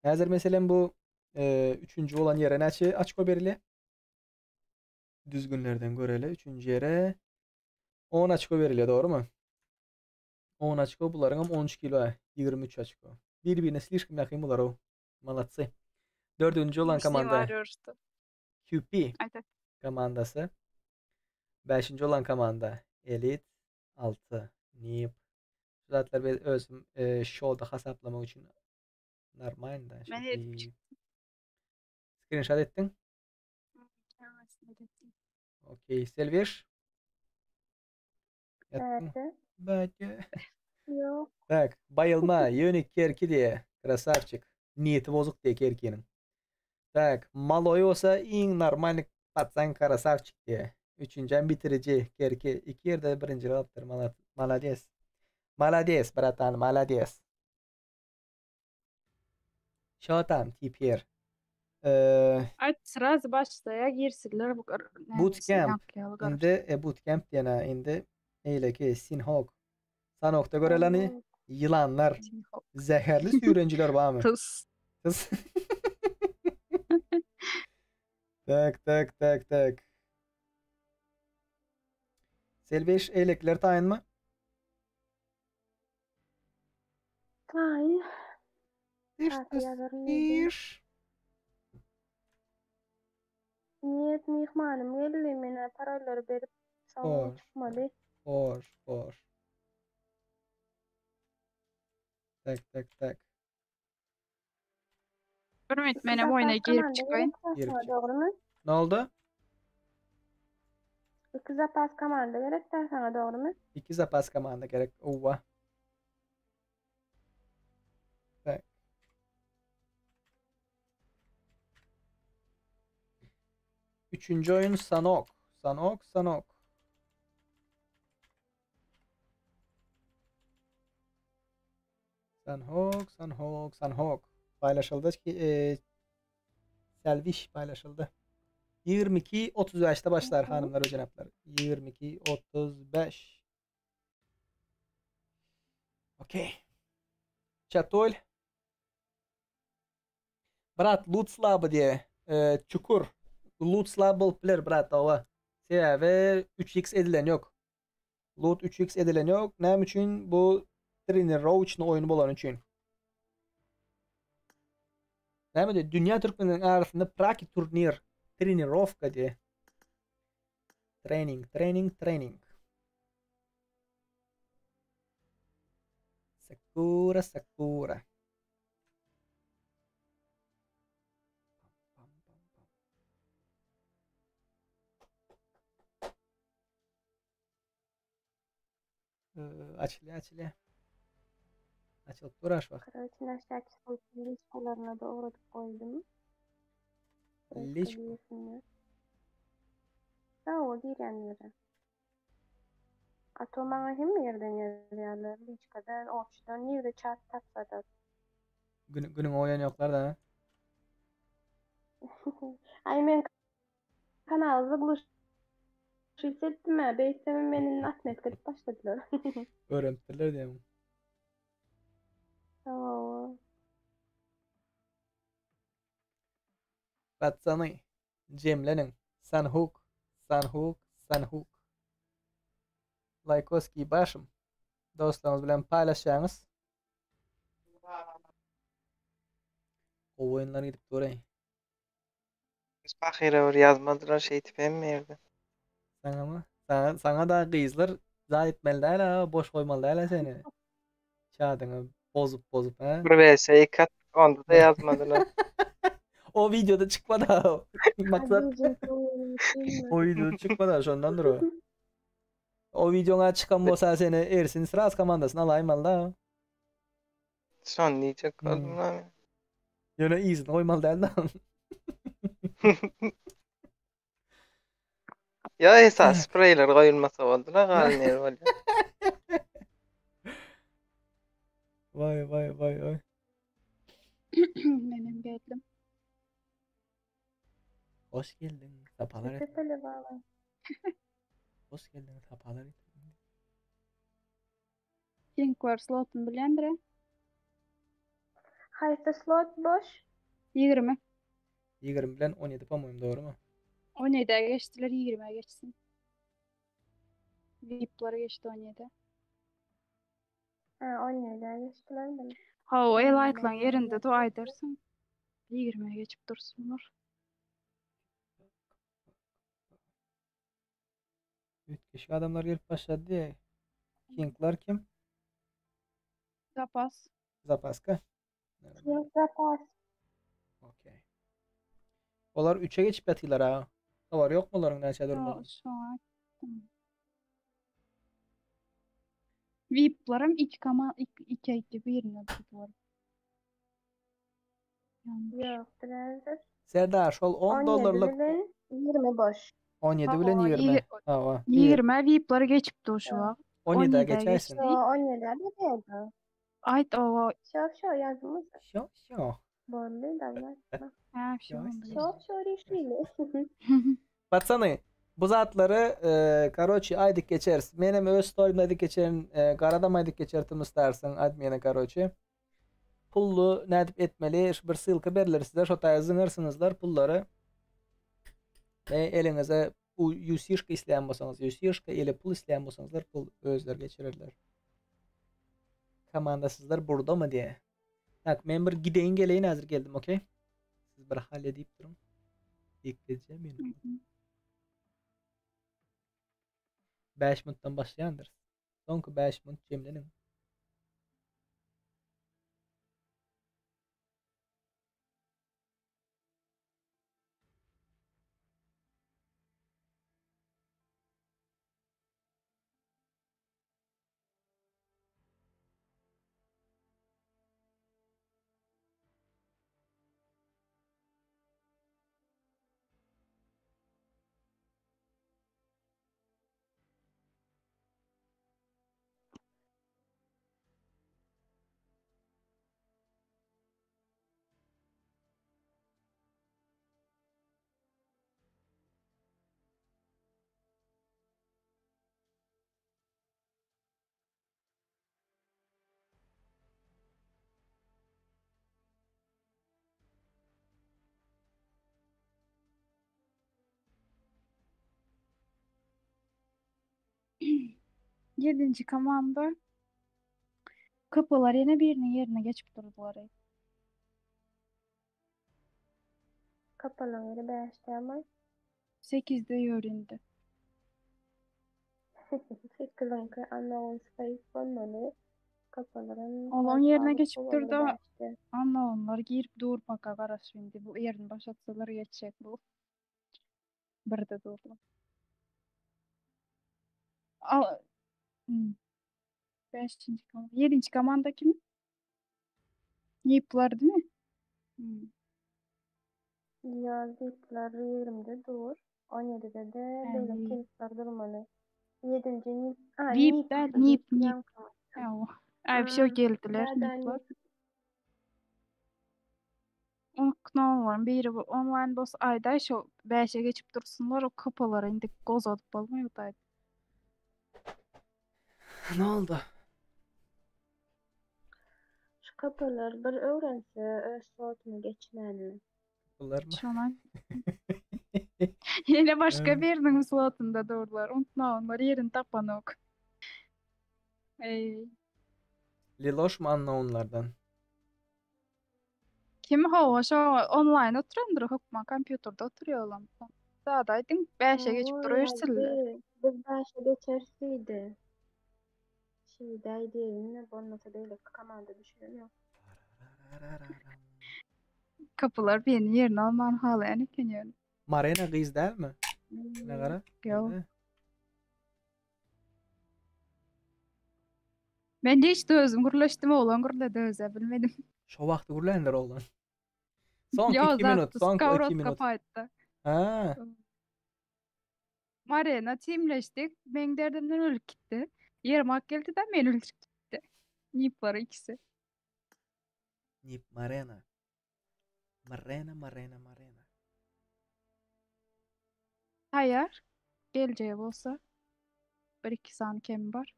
Häzir meselem bu e, üçünji olan ýere näçe açko berilýär? Düzgünlerden göreli. Üçünji ýere 10 açko berilýär, dogry mı? 10 açko bularyň hem 13 kilo, 23 açko. Bir-birine slişkom ýakyn bular o. Malatsy. Dördünji olan komanda QP Ayda. komandasy. Beşinji olan komanda Elite 6 Nip. Şu zatlar ben özüm e, şowda hasaplamak üçin normal da. Men edip çıktım. Screenshot ettin. Okey, Selviş. Yattın. Evet. Belki. Yok. Tak, bayılma, Unique Kerki diye. Krasavчик. Niyeti bozuk diye Kerki'nin. Tak, Maloy olsa iň normal patsan krasavчик diye. Üçüncü bitirici Kerki. İki yerde birinci alıptır. Malades. Malades, bratan, malades. Şotam, TPR. Ee, Ay sraz başlaya girsinler bu Bootcamp. Indi e, bootcamp diýene indi eýleki Sinhawk. Sanokda göreleni ýylanlar, zäherli süýrenjiler barmy? Tıs. Tıs. Tak tak tak tak. Selbeş eýlekler taýyn mı? Taýyn. Iş, iş. Niyet myhmanym geldi menä parollary berip soň Hoş. çykmady. Hoş, hoş. Tak tak tak. Bir minut menem oýna girip çykaýyn. Girip çyk. Dogrymy? Ne oldu? İki zapas komanda gerek dä saňa dogrymy? İki zapas komanda gerek. Owa. Tak. Üçüncü oyun Sanok. Sanok, Sanok. Sanhok, Sanhok, Sanhok. Paylaşıldı ki e, Selviş paylaşıldı. 22.35'te başlar hanımlar ve cenaplar. 22.35. Okey. Çatol. Brat loot slabı diye. E, çukur. Loot slab bolup biler brat owa. Sebäbi 3x edilen yok. Loot 3x edilen yok. Näme üçin? Bu Trainer Roach'ın oyunu bolan üçin. Näme diýär? Dünýä türkmenleriniň arasynda praki turnir, trenirovka diýär. Training, training, training. Sakura, Sakura. Açylýar, açylýar. Açylyp dur aş wagt. Короче, на всякий случай liçkalaryna da ugradyp goýdum. Liçka. Sag bol girýän ýere. A to maňa hemme ýerden ýazýarlar. Liçkadan, obşdan, nirde çat tapsada. Gün, günüň oýan ýoklar da. Aý men kanaly zagluşit etdim-ä, beýtsemem meni indi atmetka edip başladylar. Öwrenipdirler diýýäň. Hawa. Patsany, jemleniň. Sanhuk, Sanhuk, Sanhuk. Laýkoskiý başym. Dostlaryňyz bilen paýlaşýaňyz. Gowy oýunlar gidip dur-eý. Biz pahyra bir ýazmadylar şeýdip hemme ýerde. Saňamy? Saňa, saňa da gyzlar zat etmeli däl ha, boş goýmaly däl seni. Çadyňy bozup bozup ha. Bir vs 2 atdyk onda da ýazmadylar. O videoda çykmady ha. Maksat o videoda çykmady ha, şondandyr o. O videoňa çıkan bolsa seni Ersin sraz komandasyna alaýmaly da. Şony diýjek boldum Hmm. lan men. Ýöne yzyny goýmaly däl da. Ýa esas spreýler goýulmasa boldy-la galan ýeri bolýar. Vay vay vay vay. Menem geldim. Hoş geldin. Sapalar et. Tepeli baba. Hoş geldin. Sapalar getirdin. King var slotyny bilýändir a? Haýsy slot boş? 20. 20 bilen 17 po-moýum dogrymy? 17-ä geçdiler, 20-ä geçsin. VIP-ler geçdi 17-ä. Ha, 17-ä geçdiler mi? Hawa, el aýtlaň ýerinde du aýdarsyň. 20-ä geçip dursunlar. Üýtgeşik adamlar gelip başlady diýä. Kinglar kim? Zapas. Zapaska. King zapas. Okey. Olar 3-e geçip ýatylar ha. Habar ýokmy olaryň näçe durmagy? Şoňa aýtdym. VIP-laram 2 koma 2 2 birine durdular. Ýalňyş. Ýok, birazdyr. Serdar şol 10 17 dollarlyk bilen 20 boş. 17 bilen Hawa, 20. Hawa. 20 VIP-lar geçipdi şu wagt. 17-ä 17-ä geçersin. geçdi. Şo 17-ä berýärdi. Aýt owa. Şo şo ýazmyş. Şo şo. Boldy daway. Ha, şo onda Şo şo rişili. Patsany, bu zatlary karoçi aýdyp geçeris. Menem öz storimde aýdyp geçerin, Garadam aýdyp geçer Tüm Stars'yň admini karoçi. Pully nädip etmeli, şu bir ssylka berler size, şo taýa zyňarsyňyzlar pullary. Ve eliňize bu UC-şka isleýän bolsaňyz UC-şka, ele pul isleýän bolsaňyzlar pul özleri geçirerler. Komandasyzlar burdamy diýe. Tak, men bir gideýin geleýin häzir geldim, okey? Siz bir halledip duruň. Bekleyeceğim meni. 5 minutdan başlaýandyr. Soňky 5 minut jemleniň. Ýedinji komanda Köpeler ýene biriniň ýerine geçip durdular. Kapalyň ýeri 5 dämi? 8-de ýör indi. Sekiziňki unknown space bolmaly. Kapalaram Olaň ýerine geçip dur-da, bäşde. Unknownlar girip dur paka garaşyp indi bu ýerini boşatsalar geçjek bu. Birde durlar. Al. Hmm. Beşinji komanda. Ýedinji komanda kim? Nipler değil mi? Hmm. Ýa zipler 20-de dur. 17-de de beýle Hä, kingler durmaly. 7-nji nip, a Vip nip, däl, nip nip, nip. ýaňky. Hawa. Ay bir şey Hmm. geldiler, Da da nipler. nip. Unknownlaryň biri bu online boss aýdaý şo bäşe geçip dursunlar o kapalary indi gozadyp bolmaýar daý. Ne oldu? Şu kapalar bir öwrense öz slotyny geçmäni. Bunlar mı? Şona Ýene başga biriniň slotynda durlar. Unknownlar ýerini tapanok. Ey. Liloş mu unknownlardan? Kim hawa şo online oturandyr hökman kompýuterde oturýar olam. Sada aýdyň bäşe geçip Hawa durubersinler. ýazdy. Biz bäşe geçeris diýdi. Şeýdäý diýeýin-de bolmasa beýleki komanda düşürenok. Kapylar biriniň ýerini alman halaýan eken ýöne. Marina gyz dälmi? Ne gara? Ýok. Ine. Men de hiç özüm gürleşdim oglan gürledi özä bilmedim. Şo wagty gürländir oglan. Soňky Ýok 2 minut, zatdy soňky 2 skowrodka minut. paýtda. Ha. Marina teamleşdik. Meň derdimden ölüp gitdi. Ýermak geldi de meni öldürüp gitdi. Nipler ikisi. Nip Marina. Marina, Marina, Marina. Taýýar. Geljeği bolsa. Bir iki sany kemi bar.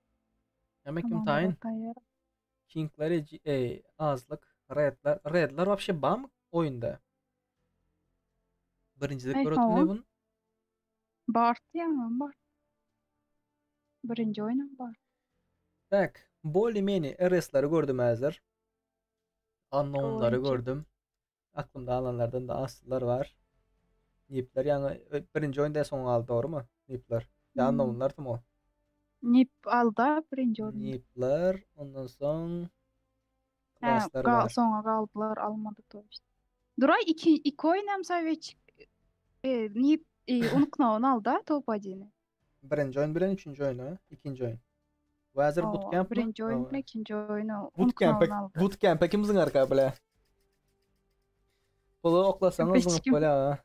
Demek kim Komandalar taýyn? taýýar. Kingleri e, azlyk, redler, redler вообще bam oyunda. Birincilik Ey görüntü ne hawa. bunun? Bart ýaňam bar. Birinji oýnam bar. Tak, Bolimeni RS'leri gördüm hazır. Unknown'ları Oýunçy. gördüm. Aklımda alanlardan da aslılar var. Nipler yani birinci oyunda son aldı doğru mu? Nipler. Ya Hmm. unknown'lar tam o. Nip alda birinji orunda. Nipler ondan son Hä, klaslar gal var. soňa galdylar almady to işte. Duray iki iki oýnam Saweç e, Nip e, Unknown alda top adini. Birinci oyun bilen üçüncü oyun ha? İkinci oyun. Bu hazır Hawa, bootcamp mı? birinji oýun Hawa. bilen ikinji oýny Bootcamp'e Unknown aldy. bootcamp'e kim zyňar ka bile? Pulu oklasaňyz Hiç zyňyp kim. bile ha.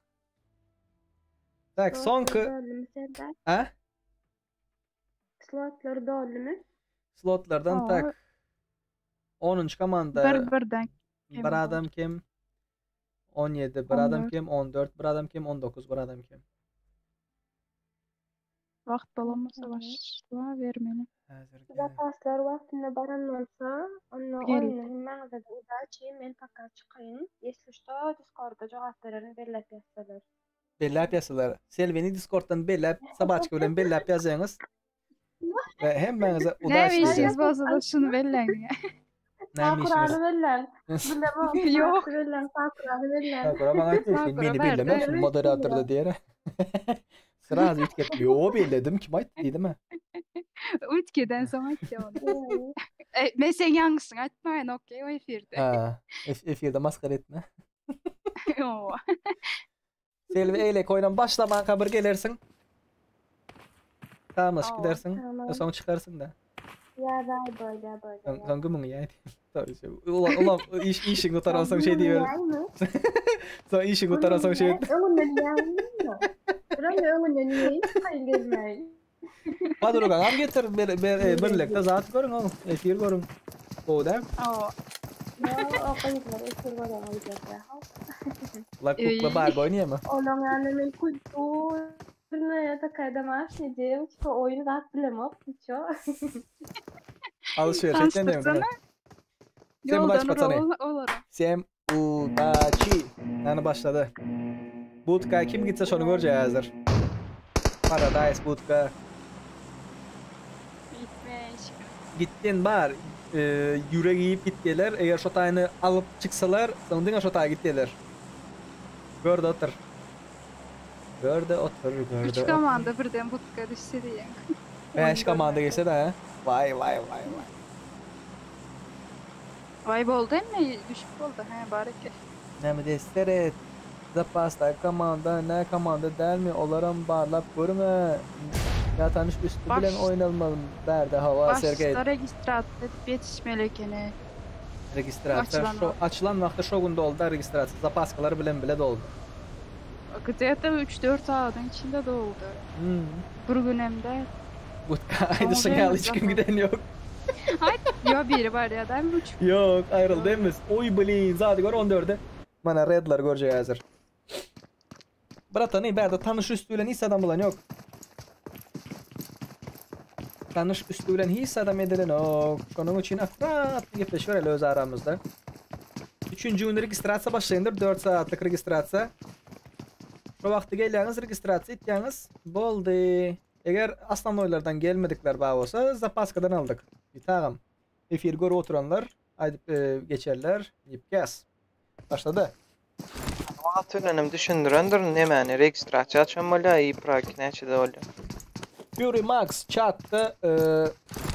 Tak, Slotlar soňky doldumy Serdar? ha? Slotlar doldumy? Slotlardan Hawa, tak 10. komanda bir birden bir kemi bar. adam kim? 17 bir adam 14. kim? 14 bir adam kim? 19 bir adam kim? Wagt bolamasa Mhm. başla bermeli. Hazır gel. Zapaslar wagtynda baran bolsa, onda Geldi. oýunda hemmäňize de udaçi, men paka çykaýyn. Если что, Discordda jogap bererin belläp ýazsalar. Belläp ýazsalar. Selveni Discord'dan belläp, Sabaçka bilen belläp ýazýaňyz. Ve hemmäňize Näme udaç diýýär. işiňiz bolsa da şuny belläň. Näme işiňiz? Sakurany bellän. Bilemok, Ýok. Sakurany bellän, Sakurany bellän. Sakura bana aýtdy, sen Sakura meni bärde. bellemepsiň moderatorda diýere. Sraz üýtgetdi. Ýo belledim, kim aýtdy diýdi mi? Üýtgeden soň aýtdy ony. E, men sen ýalňyşyň aýtmaýyn, okey, o efirde. Ha, efirde maskara etme. Ýo. Selvi eýlek oýnan başlamanka bir gelersiň. Tamam, Hawa. gidersiň. Tamam. Soň çykarsyn da. Ýa bolýa bolýa. Soň soň gümüňi ýaýdy. Tabii şey. Ulan ulan iş işiň gutaransoň şey diýiber. Soň işiň gutaransoň şey. Öňünden ýaýmy? Buram öňünden ýaýyn, çykaýyn gezmäýin. Padrugaň am getir bir bir e, birlikde zat görüň oğlum. Efir görüň. O da. Hawa. Ýa, o gyzlar efir görýän oýda. La kukla Eý. Barbie oýnaýamy? Olaň ýany men культурная такая домашняя девочка, oýny zat bilemok, ничего. Alışveriş etden diýmek. Tanışdyrsana. Sem udaç Ýoldan patsany. olara. Sem udaçi. Yani başladı. Budka kim gitse şonu göreceğiz hazır. Paradise Budka. Gitme işim. Gittin bar. E, yürek yiyip gittiler. Eğer şotayını alıp çıksalar, soň diňe şotaya gittiler. Görde otur. Görde otur, Üç görde otur. komanda birden budka düşse diýen. Beş komanda gelse de ha. Vay vay vay vay. Waý boldy emme düşüp boldy hä bar eken. Näme diýýä seret zapasdaky komanda nä komanda dälmi olaram barlap görüňä ýa tanyş üsti bilen Baş oýnalmalymy bärde hawa Sergeý. Başda registrasiýa edip ýetişmeli ekeni. Registrasiýa Açylan şo wagty. açylan wagty şo gün doldy registrasiýa zapaskalar bilen bile doldy. Gde-to üç-dört sagadyň içinde doldy. Bir günem däl. Budka aýdyşyň ýaly hiç kim giden ýok. Aýt, ýo biri barýa dälmi uçup. Ýok, aýryldy hemmesi. Oý blin, zady gör 14-e. Mana redler görjek häzir. Bratany bärde tanyş üsti bilen hiç adam bolan ýok. Tanyş üsti bilen hiç adam edilenok. Şonuň üçin akkurat gepleşibereli öz aramyzda. Üçünji gün registrasiýa başlaýandyr, 4 sagatlyk registrasiýa. Şo wagty gelýäňiz, registrasiýa etýäňiz. Boldy. Eger osnownoýlardan gelmedikler bar bolsa, zapaskadan aldyk. Ýitagam. Efir görüp oturanlar aýdyp e, geçerler. Ýipgäs. Başlady. Wagt bilenem düşündirendir nemäni registrasiýa açan bolýar i prag näçede bolýar. Fury Max chatda e,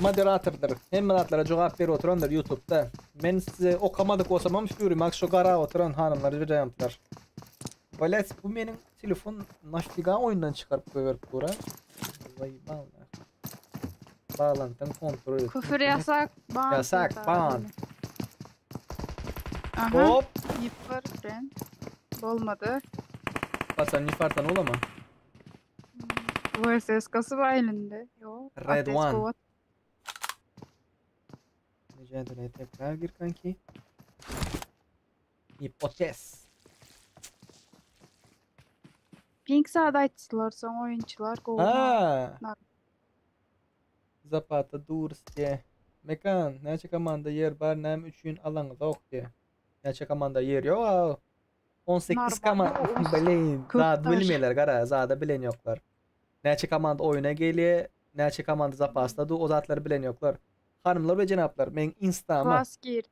moderatordyr. Hemme zatlara jogap berip oturandyr YouTube'da. Men size okamadyk bolsamam Fury Max şu gara oturan hanymlar bir ýamplar. Блять, bu meniň telefon nafiga oýundan çykaryp goýberip dur a. Zaýbal. Bağlantyn kontrol et. Küfür yasak. Ban. Yasak, ban. Aha. Hop. Yip var fren. Bolmadı. Basan yukarıdan olama. VSS kası var elinde. Yo. Red Ateş one. kuvvet. Mücadeleye tekrar gir kanki. Hipotez. Pink sahada aýtdylar soň oýunçylar gowy. Ha. Na- Zapata Durs diye. Mekan, näçe komanda ýer bar, näme üçin alaňyzok diye. Näçe komanda ýer ýok. a? 18 Normal. komanda. Bilin, Köp zat daş. bilmeýärler gara, zada bilen ýoklar. Näçe komanda oýuna gelýär, näçe komanda zapasda du, o zatlary bilen ýoklar. Hanymlar we jenaplar, men Instama Klas gir.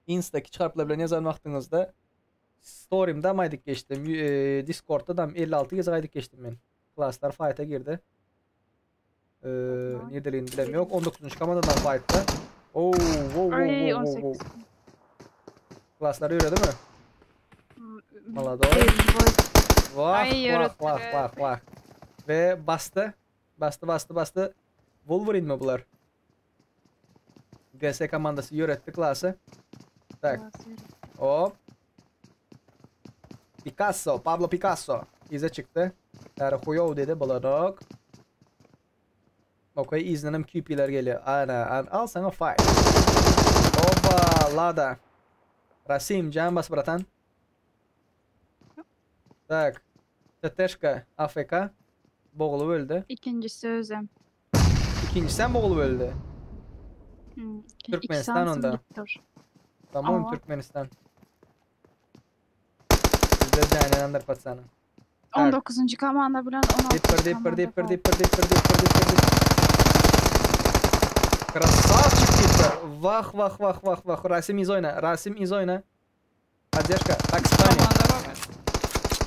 Insta'ki çarplar bilen ýazan wagtyňyzda story'mda aýdyp geçdim. E, Discord'da da 56 gezek aýdyp geçdim men. Klaslar fight'a girdi. Ee, niredeliğini bilem yok. 19. komandadan fight'ta. Oo, wow, wow, Ay wow, wow, 18. wow. Klaslar yürüdü mü? Maladoy. Boy. Vah, Ay, vah, vah, yürüttü. vah, vah. Ve bastı. Bastı, bastı, bastı. Wolverine mi bular? GS komandası yürüttü klası. Tak. Klas yürüttü. Hop. Picasso, Pablo Picasso. İze çıktı. Erhuyov dedi bulanok. Okey izlenim QP'ler geliyor. Ana, an, al sana fight. Oba, Lada. Rasim, can bas bratan. Tak. Teteşka, AFK. Boğulu öldü. İkincisi Özem. İkinci sen boğulu öldü. Hmm, iki- Türkmenistan iki şansım onda. gitti. Tamam Aa. Türkmenistan. Bizde canlandır patsanı. Tak. 19. komanda bilen 16. Dipper dipper komanda dipper kaldı. dipper dipper dipper dipper dipper. Красавчик Dipper. Vah vah vah vah vah. Rasim iz oyna. Rasim iz oyna. Поддержка. Так спани. Komanda var.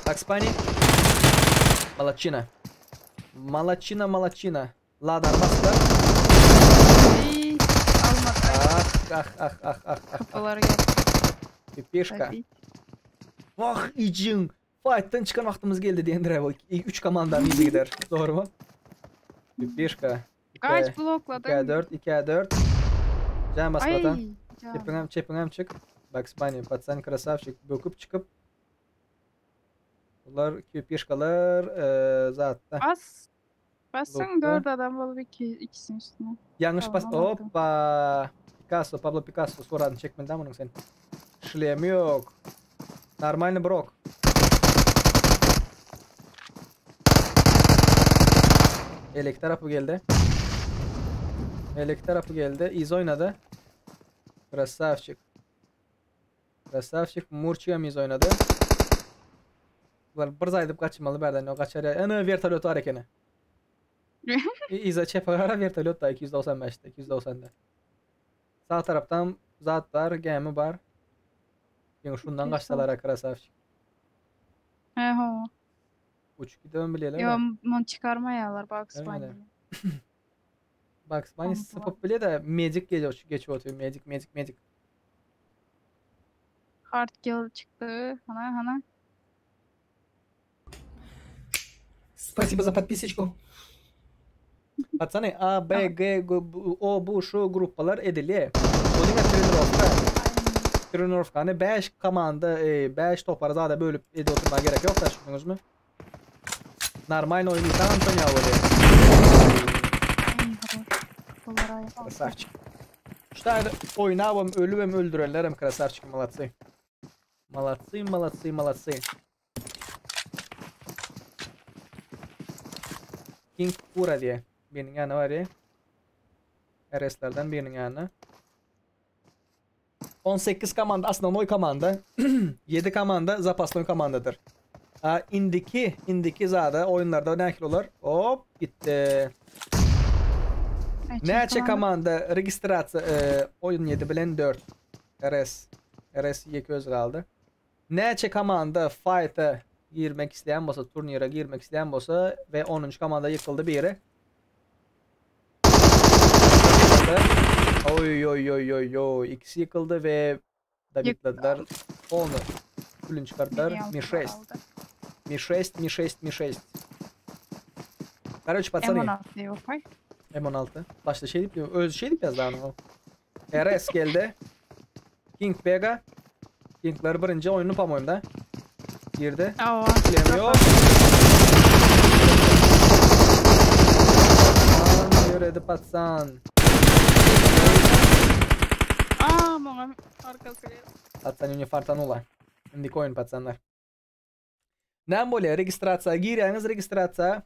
Так спани. Молодчина. Молодчина, молодчина. Ладно, bastılar. Ay, almadı. Ah ah ah ah ah ah. Kafaları geldi. Pipişka. Tabii. Vah icin. Fight'tan çıkan vaktimiz geldi diyen drive. 3 komandan izi gider. Doğru mu? Pipişka. Kaç blokladın? 2 4 2 4. Can bas Ay. bratan. can. Çepin çepin çık. Bak Spanya, patsan krasavчик böküp çıkıp. Bunlar köpüşkalar eee zaten. Bas. Bassın Blokta. 4 adam olup iki, ikisinin üstüne. Yanlış bas. Tamam, attım. Hoppa. Picasso, Pablo Picasso soranı çekmedi bunun sen. Шлем yok. Нормально брок. Elek tarafı geldi. Elek tarafı geldi. İz oynadı. Красавчик. Красавчик. Murçiya iz oynadı. Bunlar bir zaydıp kaçmalı berden. O kaçar ya. Ana vertolyot var ekeni. İza çepara vertolyot da 295'te 290'da. Sağ taraftan zat var, gemi var. Yani şundan kaçsalar krasavчик. He ho. Uçuk gidelim bilelim. Yo bunu çıkarmayalar Bugs Öyle. Bunny'ni. Bugs Bunny Tamam. sıpıp bile de magic geliyor, geçiyor atıyor. Magic, magic, magic. Hard kill çykdy. Hana hana. Спасибо за подписочку. Пацаны, A, B, G, G, O, bu şu gruppalar edilýär. Bu diňe trenirovka. Trenirovkany 5 komanda, 5 topara zada bölüp edip oturmaga gerek ýok, düşündiňizmi? Normal oýnaýsaň Antonio bolýar. Красавчик. Şu oýnabam, ölübem öldürenlerem красавчик, молодцы. Молодцы, молодцы, молодцы. King Kura diye birinin yanı var ya. RS'lerden birinin yanı. 18 komanda aslında oy komanda. 7 komanda zapaslı komandadır. Ha, indiki indiki zada oyunlarda ne olar? Hop gitti. Näçe komanda registrasiýa e, 17 bilen 4 RS RS 2 öz galdy. Näçe komanda fight'a girmek isteyen bolsa, turnire girmek isteyen bolsa ve 10. komanda yıkıldı biri. Oy oy oy oy oy ikisi yıkıldı ve Davidladılar. Onu Pulun çıkarttılar. Mi 6. Mi 6, Mi 6, Mi 6. Короче, пацаны. M16 yok ay. M16. Başta şey deyip, öz şey deyip yazdı hanım o. RS geldi. King Vega. Kingler birinci oyunu по-моему Girdi. Aa. Yok. Aman yöredi patsan. Aa, maňa arkasy geldi. Patsan не фартанула. Indiki oyun patsanlar. Näme bolýar? Registrasiýa girýäňiz, registrasiýa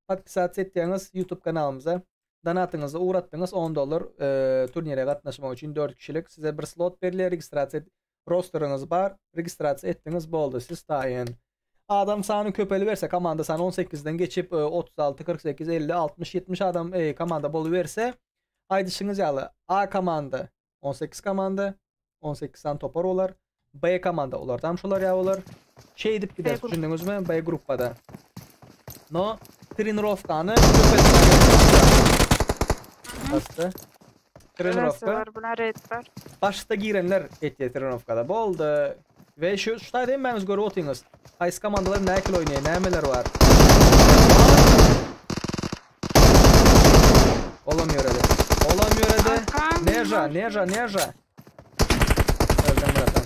podpisasiýa etýäňiz YouTube kanalymyza. Donatyňyzy ugratdyňyz 10 dollar e, turnire gatnaşmak üçin 4 kişilik size bir slot berilýär, registrasiýa rosteryňyz bar, registrasiýa etdiňiz boldy. Siz taýyn. Adam sany köpeli berse, komanda sany 18-den geçip e, 36, 48, 50, 60, 70 adam e, komanda bolu berse, aýdyşyňyz ýaly A komanda 18 komanda 18 san topar olar. B komanda olar tam şolar ýa olar. Şey edip gider, düşündüňizmi? B gruppada. No, trenirovkany Bastı. Trenirovka. Var, bular red var. Başda girenler etdi trenirovkada. Boldy. Ve şu şu taýda hemmäňiz görüp otyňyz. Haýsy komandalar nähili oýnaýar, nämeler var. Olamıyor hadi. Olamıyor hadi. Neja, neja, neja. Öldüm bratan.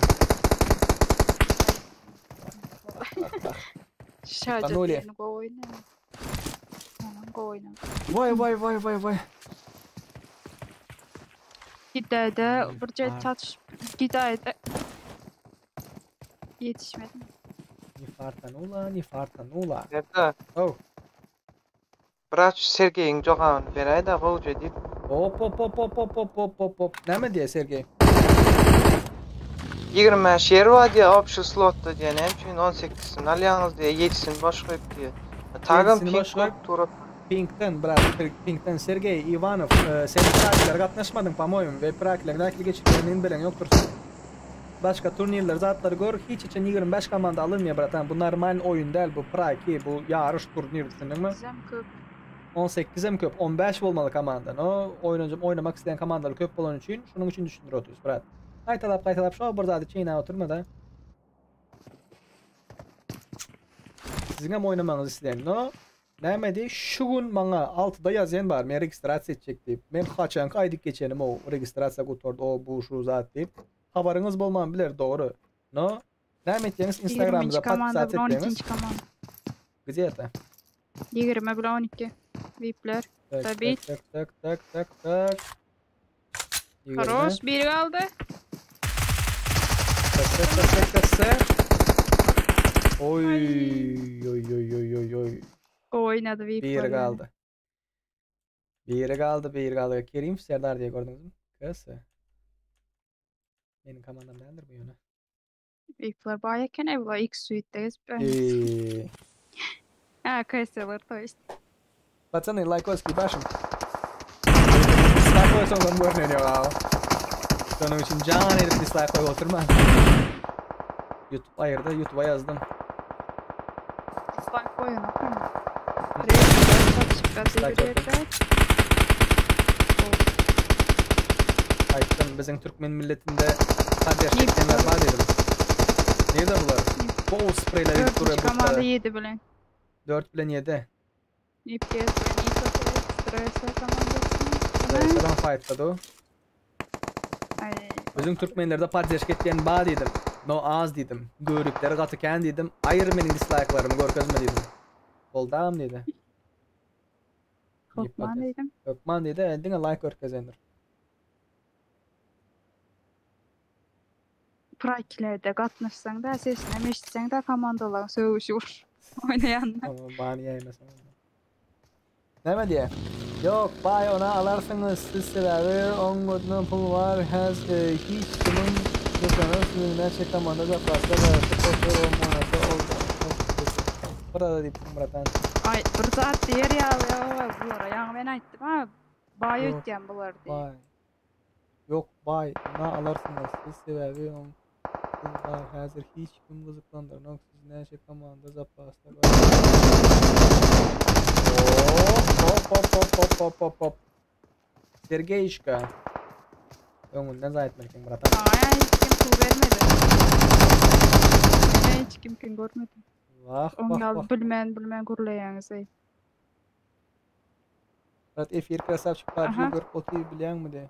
Şaja Panuli. go oýna. Tamam, go oýna. Vay vay vay vay vay. Gidayda bir çatış gidayda yetişmedim. Ni fartanula, ni fartanula. Nerede? Oh. Bırak Sergey'in jogabyny beräý da gowja diýip. Hop hop hop hop hop hop hop hop hop. Näme diýe Sergey? 25 yer var diye option slotda diýen hem üçin 18-sini alýaňyz diýe 7-sini boş goýup diýe. Tagam Yedisini pink boş goýup. goýup durup. Pink'ten brat, Pink'ten Sergey Ivanov, e, sen Prakler gatnaşmadın по-моему ve Prakler nähili geçirlerini bilen yoktur. Başka turnirler zatlary gör, hiç için 25 komanda alınmıyor bratan. Bu normal oyun değil bu Praki, bu yarış turnir düşündün mü? Bizem köp. 18 hem köp, 15 bolmaly komanda. No, oýnajak oýnamak isteyen komandalar köp bolan üçin, şonuň üçin düşündir oturýarys brat. Gaýtalap gaýtalap şo bir zady çeýnäp oturma da. Siziň hem oýnamagyňyzy isleýän. No, näme Şu gün maňa 6-da ýazýan bar, men registrasiýa etjek diýip. Men haçanky aýdyp geçenim o registrasiýa gutardy, o bu şu zat diýip. Habaryňyz bolman biler dogry. No, näme etýäňiz Instagramda 22 komanda podpisat bilen etýäňiz. 12. komanda. Где это? 20 bilen 12. VIP'ler. Tak, Tabii. tak, tak, tak, tak, tak. 20. Хорош, biri kaldı. Tak, tak, tak, tak, tak, tak. Oy, oy, oy, oy, oy, oy. Oynady VIP'ler. Biri kaldı. Biri kaldı, biri kaldı. Kerim Serdar diye gördünüz mü? Kısa. Benim komandam değildir bu yöne. VIP'ler bayağı eken evla ilk suite'deyiz. Ben. Ee, Ha, KS'ler то есть. Пацаны, лайкоски башим. Dislike koysan görmüyor ya. Şunun için can edip dislike koyup oturma. YouTube ayırdı, YouTube'a yazdım. Dislike koyun, okey mi? Red çatışıp Dislike gazi koydum. Aytdım, bizim Türkmen milletinde kardeşlik var dedim. Nirde bular? Gowy spreýler edip durýar Dördünji komanda butlara. 7 bilen. 4 bilen 7. FPS bilen ISO Stresa komandasyny. Stresa fightda do. Ay. Özüň türkmenlerde poddeşka etýän ba diýdim. No az diýdim. Göripleri gaty kän diýdim. Aýyr meniň dislaýklarymy görkezme diýdim. Boldam diýdi. Hökman diýdim. Hökman diýdi, diňe laýk görkezendir. Praýklerde gatnaşsaň da sesini eşitseň de komandalaryň sögüşi ur. Oýnaýanlar. Tamam, bany ýaýmasam. Näme diýe? Ýok, baý ona alarsyňyz siz sebäbi oň götüne pul bar häz hiç kimiň götüne siziň näçe komanda zapasda barsa poker oýnasa ol Burada diýipsiň bratan. Aý bir zat diýer ýaly ýok bulara. Ýaňy men aýtdym ha. Baý Ýok, öýtýän bular diýip. baý. Ýok baý ona alarsyňyz siz sebäbi oň pul bar häzir hiç kim gyzyklandyranok siz näçe komanda zapasda bar. Hop hop hop hop hop hop hop. Sergeýişka. Öňünden zaýtmaly eken bratan. Maňa hiç kim pul bermedi. Men hiç kim kim görmedim. Wah Oň wah ýaly wah. bilmän bilmän gürleýäňiz eý. Brat efir krasavçik PUBG Aha. görüp otyr bilýäňmi de.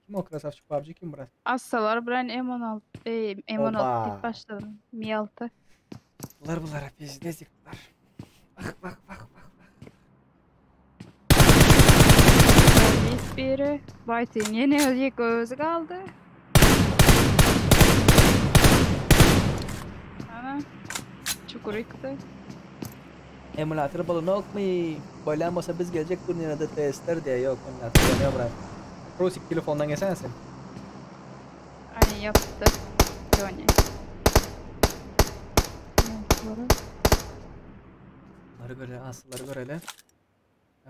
Kim o krasavçik PUBG kim brat? Assalar bilen M16, ey, M16 Oba. diýip başladım. Mi 6. Bular bulara pizdezik bular. Bak bak bak bak. Biz biri. Baytyn ýene ýek özi galdy. Ana. Çukur ýykdy. Emulator bolunok mu? Boýlan bolsa biz geljek turnirde testler diye yok emulator bolýar brat. Rusik telefondan geçen sen. Ay yaptı. Johnny. Bunları görelim, asılları görelim.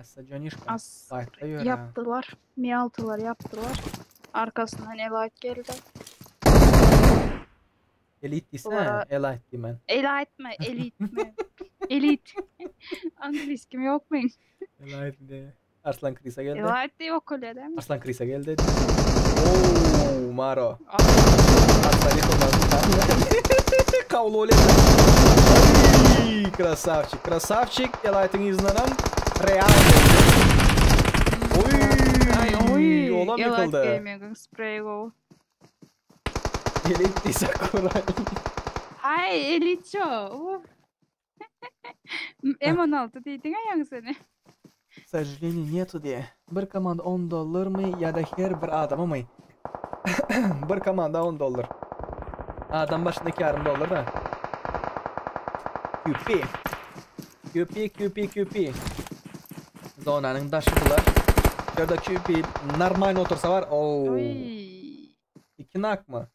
Assa Johnny'şka. As Fight'ta ýör ha. yaptılar. Mi 6'lar yaptılar. Arkasından Elite geldi. Elite diýsene, Bulara- Elite diýmen. Elite mi? Elite mi? Elite. Angliski mi yok mu? Elite diye. Arslan Krisa geldi. Elite yok öyle değil mi? Arslan Krisa geldi. Oo, Maro. Arslan yıkılmaz. Kavlu oledi. Ay, krasavçik, krasavçik. Elite'in yüzünden Real geldi. Oy, Ay oy. Olam Elite yıkıldı. Gaming'in spray go. Elite diýse Koray. Ay Elite şo. Uf. M16 diýdiň aýaň seni. К сожалению, нету diye. Bir komanda 10 dollar mı ya da her bir adama mı? bir komanda 10 dollar. Adam başına 2,5 dollar da. QP. QP, QP, QP. Zonanın daşı bular. Şurada QP normal otursa var. Oo. Oy. İki nak mı?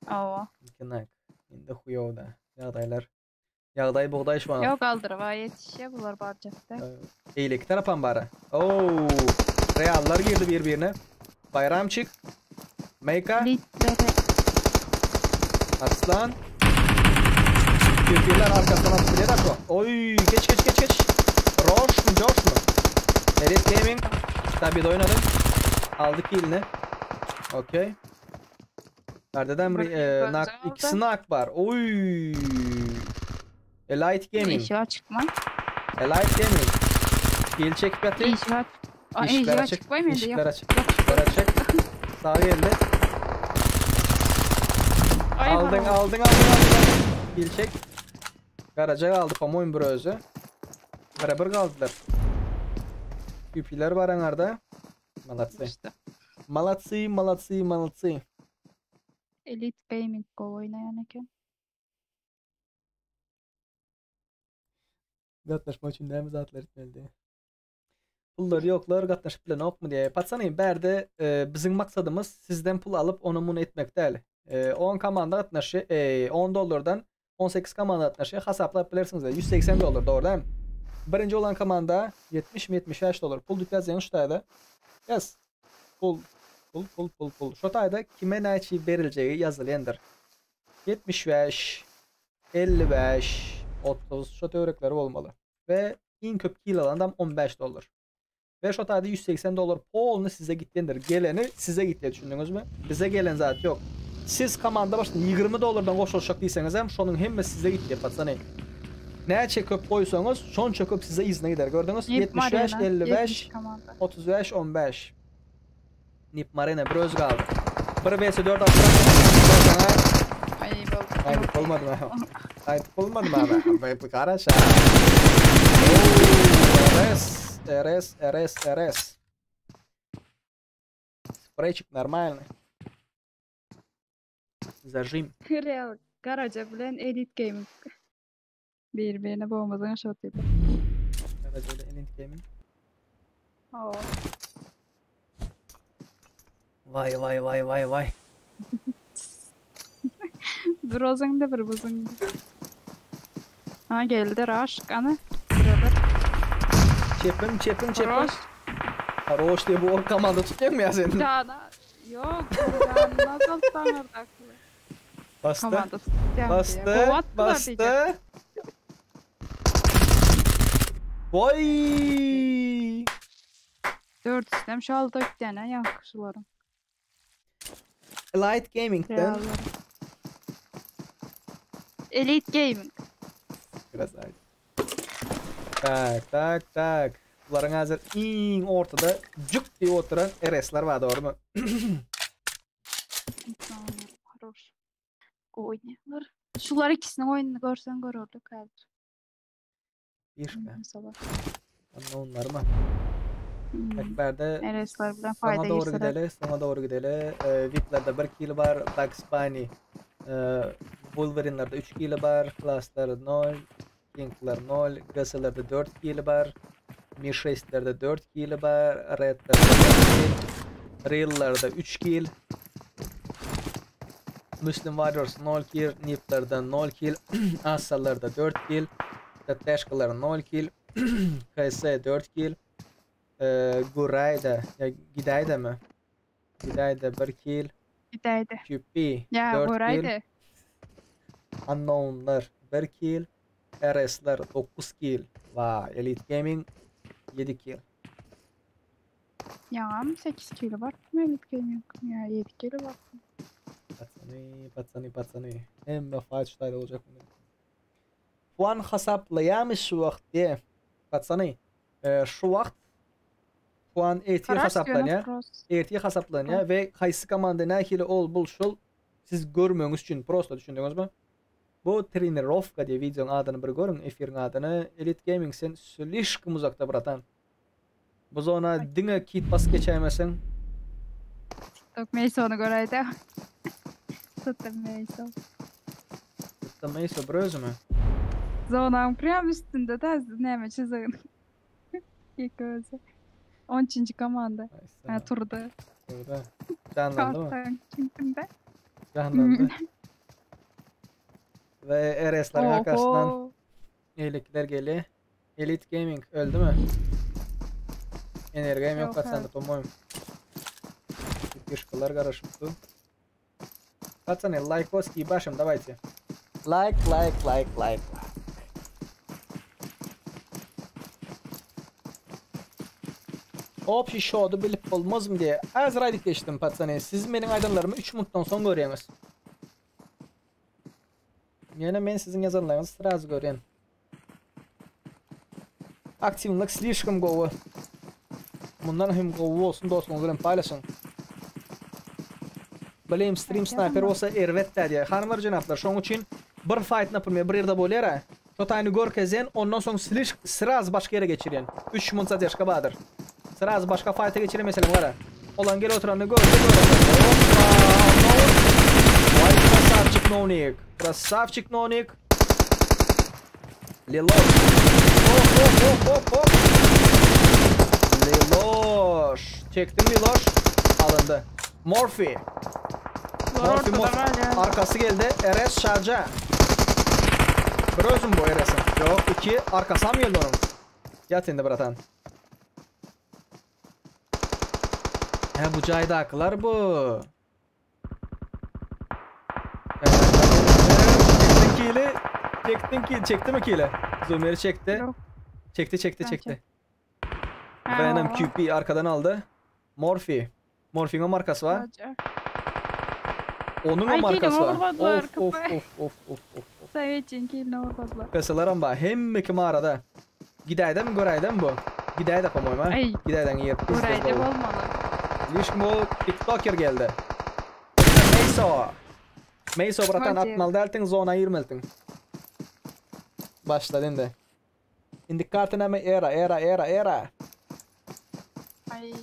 Awa. İki nak. Indi huyovda. Ýagdaýlar. Ýagdaý bugdaý şu an. Yok aldyr yetişe bular barjakda. Eýleki tarapam bary. Oo. Reallar girdi bir-birine. Bayramçık. Meyka. Elitlere. Arslan. Türkiye'ler arkasından atıp bile dakika. Oy geç geç geç geç. Roş mu Josh mu? Elite Gaming. Tabii de oynadı. Aldı killini. Okey. Perdeden Bir e, nak, aldı. ikisi nak var. Oy. Elite Gaming. İşe çıkma. Elite Gaming. Kill çekip yatıyor. İşe Ay İşler işe açık. çıkmayayım İşler açık. İşler açık. Sağ geldi. Ay, Aldın, bravo. aldın, aldın, aldın. Kill çek. Garaja aldı pamoyun bir özü. Beraber kaldılar. QP'ler var anarda. Молодцы. İşte. Молодцы, молодцы, молодцы. Elite Gaming Go oynayan eken. Gatnaşmak üçin näme zatlar etmeli? Pullar ýoklar, gatnaşyp bilen okmy diye. Patsanayım bärde e, bizim maksadımız sizden pul alyp onu bunu etmek däl. E, 10 komanda gatnaşy, e, 10 dollardan 18 komanda gatnaşy hasaplap bilersiňiz. 180 dollar dogry däl mi? Birinji olan komanda 70 mi 75 dollar pul dükkan ýeňiş şutaýda. Yes. Pul pul pul pul pul. Şutaýda kime näçe beriljegi ýazylýandyr. 75 55 30 şu törekleri bolmaly. Ve iň köp kill alan adam 15 dollar. Ve şu taýda 180 dollar polny size gitýändir. Geleni size gitýär düşündüňizmi? Bize gelen zat yok. Siz komanda başyna 20 dollardan goşulyşjak diýseňizem, şonuň hemmesi size gitýär, patsany. Näçe köp goýsaňyz, şonça köp size yzyna gider. Gördüňiz? 75, 55, 35, 15. Nip Marina bir öz galdy. 1 vs 4 atsak. Aýdyp bolmady mı? Aýdyp bolmady mı? Bu garaşa. RS, RS, RS, RS. Spreyçik normalny. Zajim. Real Garaja bilen Elite Gaming. Bir birine boğmazdan aşağı atıyordu. Garaja ile Elite Gaming. Oo. Vay vay vay vay vay. Bir ozun da bir buzun. Ha geldi Raş ana. Birader. Çepin çepin çepin. Roş. Roş diye bu komanda tutýar mı ya senin? Jana. Yok. Jana saltanlar Bastı. Komanda tutýar. Bastı. Bastı. Vay. 4 istem şu aldı bir tane yakışılarım. Light Gaming'den. Reallar. Elite Gaming. Biraz daha. Tak tak tak. Bularyň hazır iň ortada cuk diye oturan RS'ler var doğru mu? Хорош. Oynayarlar. Şular ikisinin oyununu görsen görürdük hazır. Bir Mesela. Onlar mı? Hmm. Ekberde RS'ler bilen Sana fayda doğru girseler. gideli, sana doğru gideli. Ee, VIP'lerde 1 kill var, Bugs Bunny. E, Wolverine'lerde 3 kill var, Class'lar 0, King'ler 0, GS'lerde 4 kill var, Mi 6'lerde 4 kill var, Red'lerde 4 kill, Real'lerde 3 kill. Muslim Warriors 0 kill, Nip'lerde 0 kill, Asalar'da 4 kill, Teteshkalar 0 kill, KS 4 kill. Ee, Gurayda, ya Gidayda mı? Gidayda 1 kill, Gideydi. QP Ya 4 kill, oraydı. Unknown'lar 1 kill, RS'ler 9 kill. Vay, Elite Gaming 7 kill. Ya 8 kilo var mı Elite Gaming? Ya 7 kilo var. Patsany, patsany, patsany. Hemme fight style olacak bunun. Puan hasaplayamış şu vakt diye. Patsany. E, şu vakt puan ertir Karaş hasaplanýar. diyor, Ertir hasaplanýar we haýsy komanda nähili ol bul şul siz görmegiňiz üçin prosta düşündüňiz mi? Bu trenirovka diye videonun adyny bir görüň, efiriň adyny. Elite Gaming sen slişkim uzakta bratan. Bu zona diňe kit bas geçäýmeseň TikTok Mason'u göreydi. Tuttum Mason. Tutmaýsa bir özüme. Zonanın prem üstünde de näme çizigin. İlk özü. 13. komanda. Ha, turda. Turda. Canlandı mı? Karttan çünkü Canlandı. Ve RS'lerin arkasından Oho. iyilikler geliyor. Elite Gaming öldü mü? Energem yok Yok, patsanda evet. по-моему. Фишкалар karışıptı. Пацаны, лайкоски ебашим, давайте. Лайк, лайк, лайк, лайк. Общий şodu bilip bolmaz mı diye. Az raydik geçtim patsany. Siz benim aydınlarımı 3 minuttan son görüyorsunuz. Yine men sizin yazanlarınızı sразу görüyorum. Aktivlik slişkom gowy. Bundan hem gowy olsun dostluğunuz bilen paylaşın. Bileyim stream sniper olsa erbet diye. Hanımlar cenaplar şoň üçin bir fight например bir ýerde bolýar ha. Şo taýny görkezen ondan soň sliş sraz başga ýere geçirýän. 3 minut zadержка bardyr. Sraz başga fight'a geçirýän meselem gara. Olan gel oturany gördü gördü. Hoppa! Vay красавчик Ноуник. Красавчик Ноуник. Лилош. Hop hop hop hop hop. Liloş. Çektim Liloş. Alındı. Morphy. Morphy Morphy. Arkası geldi. RS Şarja. Bir özüm bu RS'in. Yok iki. Arkası mı geldi onun? Yat indi bratan. He bu caydaklar bu. Çektin kili. Çektin ki çekti mi kili? Zoomer'i çekti. Yok. Çekti çekti Ben çekti. Ha, Venom o. QP arkadan aldı. Morphy. Morphy'nin markası var. Roger. Onuň Ay hem kilini arkasy bar. ogurladylar Of of köpe. of of of of. of. Sovetçiň kilini ogurladylar. Kasalar bar. Hemme kim arada. Gidäýdem göräýdem bu. Gidäýde po-moýma. Ay Gidäýden ýer pizde göräýde gowy. bolmaly. Lişkim o TikToker geldi. Meyso. Meyso bratan Hadi. atmaly dältiň zona girmelitiň. Başlady indi. Indi karta näme era era era era. Ay.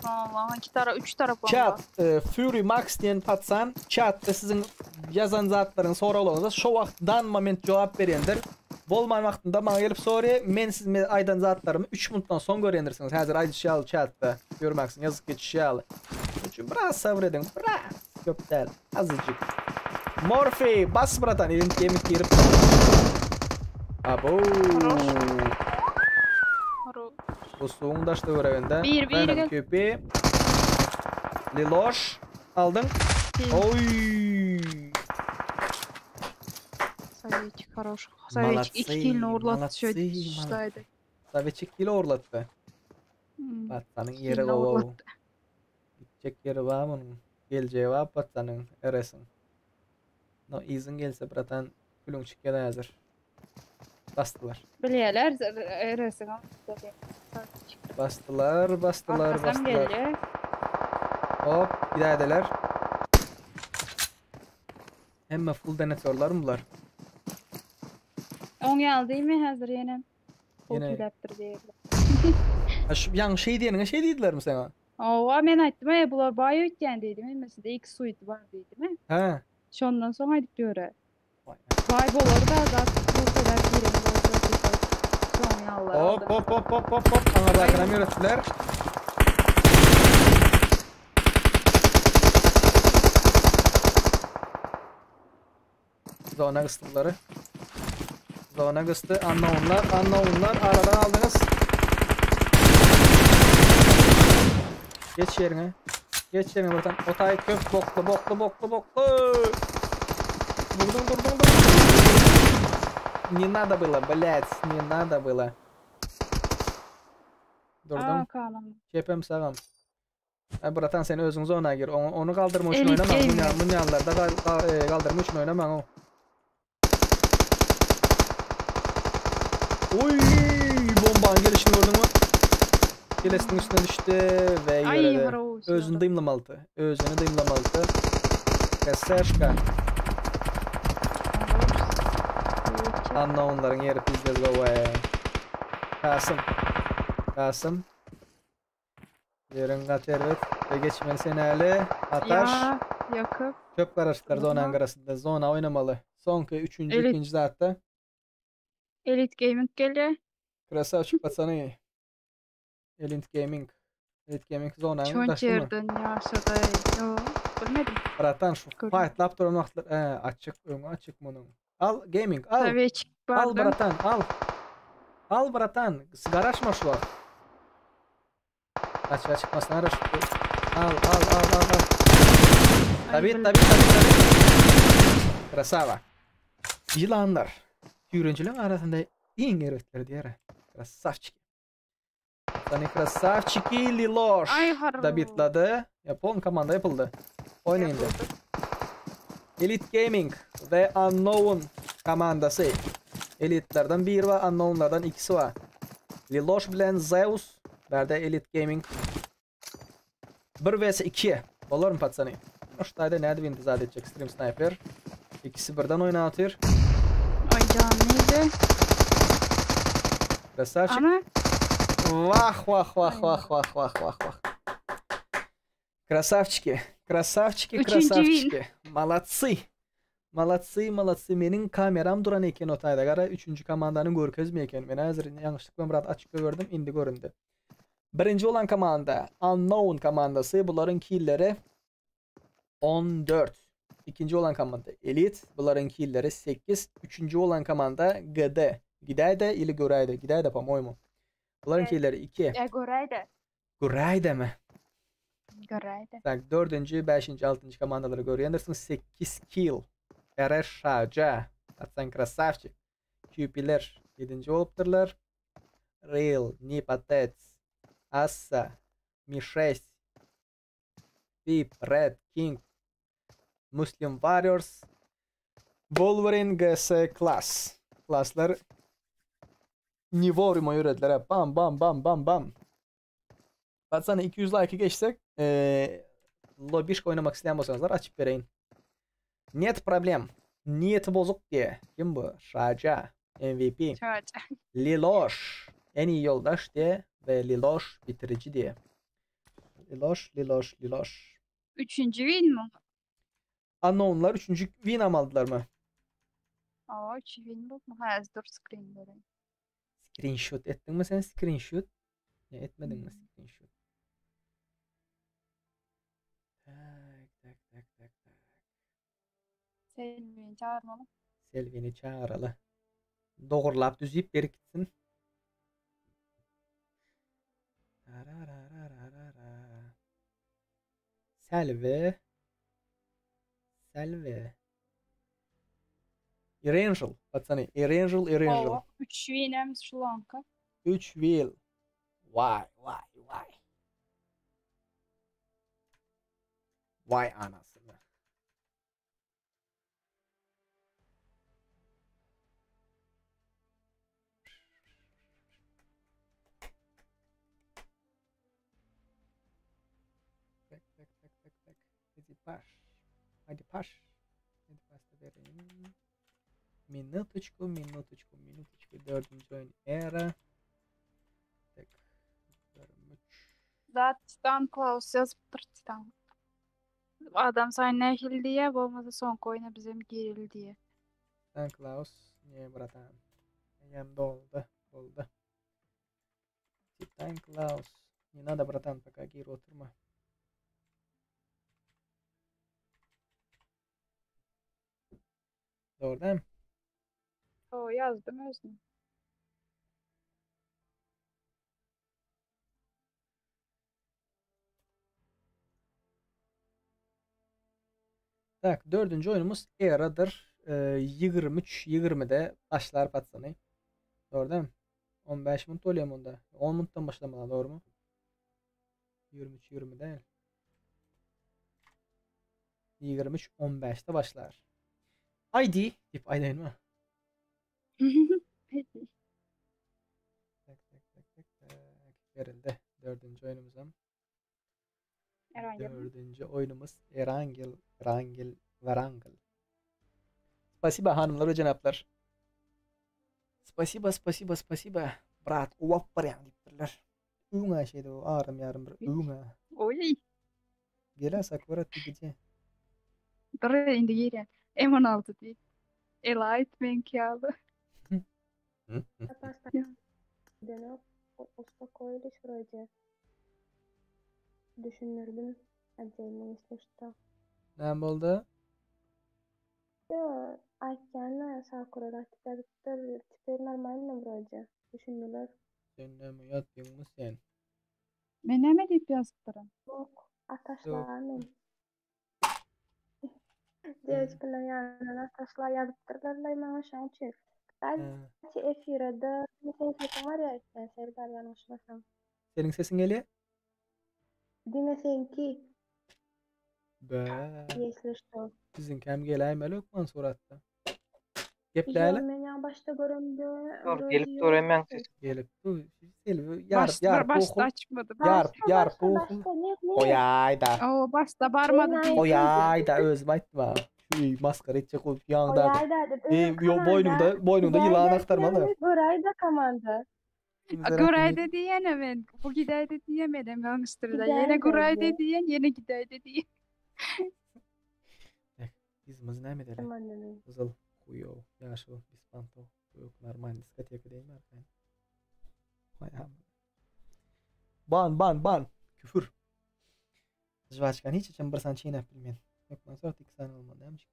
Allah iki taraf, üç taraf bomba. Chat, e, Fury Max diýen patsan chatda siziň ýazan zatlaryň soraglaryňyza şo wagtdan moment jogap berýändir. Bolman wagtynda maňa gelip soraýar, men siz men aýdan zatlarymy 3 minutdan soň görýändirsiňiz. Häzir aýdyş ýaly chatda görmäksiň, ýazyp geçiş ýaly. Şonuň üçin biraz sabr ediň, biraz. Köp däl, azajyk. Morphy, bas bratan, elin kemik girip. Abo. Bu suwuň daş töwereginde. Bir, bir Venom gel. QP. Liloş. Aldyň. Oy. Sovetçik хорош. Sovetçik iki Молодцы, kilini ogurlatdy молодцы, şöyle молодцы. şutaýdy. Sovetçik kilo ogurlatdy. Hmm. Patsanyň İki ýeri kilini gowy. ogurlatdy. Gitjek ýeri bar munuň. Geljegi bar patsanyň RS-iň. No izin gelse bratan külüň çykýar häzir. Basdylar. Bilýärler RS-iň. Basdylar, basdylar, Arkasam basdylar. geldi. Hop, gidäýdiler. Hemme full denetörler mi bular? Oň ýaly değil mi häzir ýene? Full Ýene- kilepdir diýerler. Ha şu ýaňy şey diýeniňe şey diýdilermi sana? Owa men aýtdym, "Ey, bular baý öýtýän" diýdim. Hemmesinde iki suit bar diýdim. He. Şondan soň aýdyp ýöre. Vay. Baý bolar da zat full kilep giren bolsa diýip. Şoň ýalylar Hop aldy. hop hop hop hop hop. Aňardakyny ýöretdiler. Zona gysdylar. Zona gysdy. Unknownlar, unknownlar aradan aldyňyz. Geç yerine. Geç yerine buradan. Otay köp boklu boklu boklu boklu. Durdum durdum durdum. Не надо было, блять, не надо было. Durdum. Aa, kalam. Çepem sagam. Ay bratan sen özüň zona gir. Onu, onu kaldırma üçün Elite oynama. Gaming. Munyan, munyanlarda kal, kal, e, kaldırma üçün oynama o. Oy, bombanın gelişini gördün mü? Gelesinin üstüne düştü ve Ay, yöredi. хорош. Özünü dımlamalıdı. Özünü dımlamalıdı. Keserşka. Unknownların yeri pizdes go Kasım. Kasım. Yerin gaty erbet. Ve geçmeli seni hali. Ataş. Ya, Yakup. Köp garaşyklar zona Tamam. arasında. Zona oynamaly. Soňky üçünji, Elit. ikinji zatda. Elite Gaming gelýär. Krasavçik patsany. Elite Gaming. Elite Gaming zonanyň Çoň daşymy? ýerden ýaşady. Yo, bilmedim. Bratan şu Gördüm. fightlap duran wagtlar, e, açyk, öňi açyk munuň. Al gaming, al. Sovetçik Al bardan. bratan, al. Al bratan, garaşma şu wagt. Açığa çıkmasına araş. Al, al, al, al, al. Ay, Tabii, bilmedim. tabii, tabii, tabii. Krasava. Yılanlar. Tüyrencileriň arasynda iň erbetleri diýär. Krasavçiki. Sani krasavçiki Liloş. Ay harbi. Da bitladı. Yapon komanda yapıldı. Oynayın da. Elite Gaming ve Unknown komandası. Elitlerden biri var, Unknown'lardan ikisi var. Liloş bilen Zeus. Berde Elite Gaming. 1 vs 2. Bolar mı patsani? Şu tayda nädip intizar edecek Stream Sniper. İkisi birden oynatır. Ay can neydi? Krasavçik. Ana. Vah vah vah vah vah vah vah vah. Красавчики, красавчики, Üçüncü красавчики. Молодцы. Молодцы, молодцы. Meniň kameram duran eken o taýda gara. Üçüncü komandanyň görkezme eken. Men häzir ýalňyşlykla biraz açyk gördüm, indi göründü. Birinji olan komanda Unknown komandasy. Bularyň killleri 14. İkinci olan komanda Elite. Bularyň killleri 8. Üçüncü olan komanda GD. Gidäýde ili göräýde. Gidäýde po-moýmu. Bularyň Evet. killleri 2. Ya göräýde. Göräýde mi? Göräýde. Tak, dördüncü, beşinci, altıncı komandaları görýändirsiň. 8 kill. RŞC. Atsan krasavçik. QP'ler 7. bolupdyrlar. Real, Nipatets, Assa, Mi 6. Vip, Red, King, Muslim Warriors, Wolverine GS Class. Klaslar nivorimo ýörediler. Bam bam bam bam bam. Patsany 200 like geçsek, eee lobişka oynamak isteyen bolsaňyzlar açyp bereýin. Net problem. Niýeti bozuk diýe. Kim bu? Şaja. MVP. Şaja. Liloş. En iyi ýoldaş diýe we Liloş bitiriji diýe. Liloş, Liloş, Liloş. Üçünji win mi? Unknownlar üçünji win am aldylar mı? Aa, üç win bu. Ha, dur screen bereyim. Screenshot etdiň mi sen screenshot? Ne etmediň mi screenshot? Tak, tak, tak, tak, tak. Selvini çağırmalı. Selvini çağıraly. Dogurlap düzüp berip gitsin. Tarararararara. Selvi. Selvi. Erangel. Patsany. Erangel, Erangel. Owa, 3 winem Şri Lanka. 3 wheel. Vay, vay, vay. Vay anasyny. Tak, tak, tak, tak, tak. Hadi paş. Hadi paş. Hadi pasta vereyim. Minutочку, minutочку, minutочку. Dördünji oýun era. Tak. 23. Zat Titan Klaus ýazypdyr Titan. Adam saýyn nähili diýýär, bolmasa soňky oýna bizem gireli diýýär. Titan Klaus, ne bratan. Eýýäm doldy, boldy. Titan Klaus. Не надо, братан, пока gir oturma. Dogry dämi? Hawa, ýazdym özüne. Tak, dördünji oýnumyz Eradyr. 23 20-de başlar patsany. Dogry dämi? 15 minut bolýar munda. 10 minutdan başlamaly, dogrymy? 23 20 däl. 23 15-de başlar. ID diýip aýdaýynmy? Peki. Tak tak tak tak tak. Berildi. Dördünji oýnumyzam. Erangel. Dördünji oýnumyz Erangel, Erangel, Werangel. Spasiba hanymlar we jenaplar. Spasiba, spasiba, spasiba. Brat, gowy alyp barýaň diýipdirler. Öňä şeýle o aram ýarym bir öňä. Oý. Gel-ä Sakura ty gije. Dur indi girýän. M16 diýip. Elite meňki ýaly. Denok uspokоились вроде. Düşündirdim отдельно, если что. Näme boldy? Ýo, aýtýan-a Sakura aýtyp ýazypdyr, теперь нормально вроде. Düşündiler. Sen näme ýatdyňmy sen? Men näme diýip ýazypdyryn? Ýok, ataşla men. Deweçkalaň ýanyna ataşla ýazypdyrlar-laý maňa şoň üçin. Kstati efirede seň sesiň bar ýa aýtýan Serdar ýalňyşmasam. Seniň sesiň gelýä? Diňe seňki. Bä. Ýesli şto. Siziňkäm geläýmeli hökman suratda. Ýok, Gepläli. men ýaňy başda göremde Dur, wrode gelip dur ýokdy. hemen ses. Gelip dur. Selbi ýaryp Başda ýaryp başda okul. açmadym. Ýaryp Başda ýaryp başda okul. başda net net. Goýaýda. O başda barmady Men diýdi. aýtdym. Goýaýda özüm aýtdym ha. Şu maskara etjek bolup ýaňda. Goýaýda diýip E, özüm yo komanda. boýnuňda boýnuňda ýylan Gidäýdä agtarmaly. diýýän, göräýdä komanda. Göräýdä diýene men. Bu gidäýdä diýemedim ýalňyşdyrda. Ýene Gidäýdä göräýdä diýen. diýen, ýene gidäýdä diýen. Yzymyz näme edeli? Komanda men. Gyzyl, huýow, ýaşyl, bispantow, gök, normal diskoteka diýme arkaýyn. Waý amma. Ban, ban, ban. Küfür. Žwaçkany hiç haçan bir sany çeýnäp bilmen. Hökman suratda iki sany bolmaly dälmişik.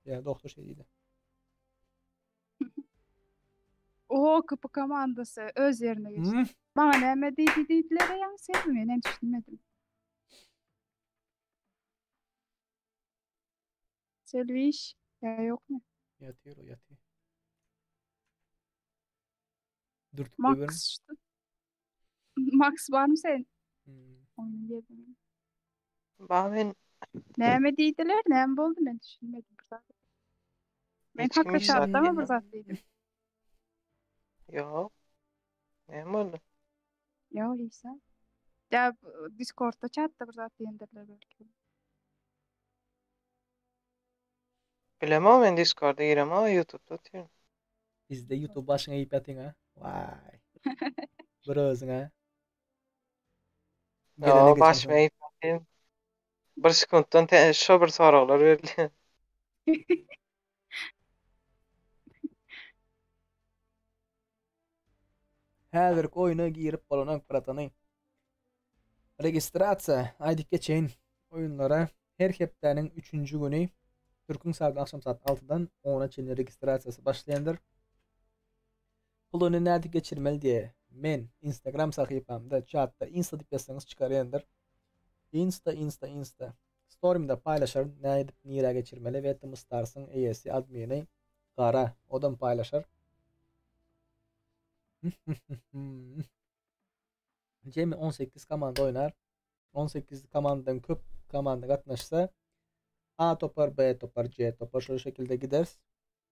Ýa doktor şeý diýdi. O KP komandasy öz ýerine geçdi. Hmm. Maňa näme diýdi diýdiler ýaňy sen men hem düşünmedim. Selwiş ýa ýokmy? Ýatyr o ýatyr. Dürtüp goýberin. Max işte. Max barmy sen? Hmm. Oýnuň geldi. Ba men Näme diýdiler, näme boldy men düşünmedim bir zat. Men Hiç kim hakda hiç zat çatdama bir diýmedi. zat diýdim. Ýok. Näme boldy? Ýok, hiç zat. Ýa Discordda çatda bir zat diýendirler belki. Bilemok men Discorda giremok, YouTube'da otyryn. Bizde YouTube başyňa iýip ýatyň a. Waý. Bir özüň a. Gelene Ýok, geçen başyma soň. iýip ýatyryn. Bir sekuntdan te şo bir soraglar berilýär. Häzirki oýuna girip bolanok bratany. Registrasiýa aýdyp geçeýin. Oýunlara her hepdäniň üçünji güni Türküň sagat agşam saat 6-dan 10-a çenli registrasiýasy başlaýandyr. Puluny nädip geçirmeli diýe men Instagram sahypamda çatda insta diýip ýazsaňyz çykarýandyr. Insta insta insta. Storimde paýlaşaryn nädip nirä geçirmeli we Tmstarsyň eýesi admini Gara odam paýlaşar. Jemi 18 komanda oýnar. 18 komandadan köp komanda gatnaşsa A topar, B topar, C topar şol şekilde gideris.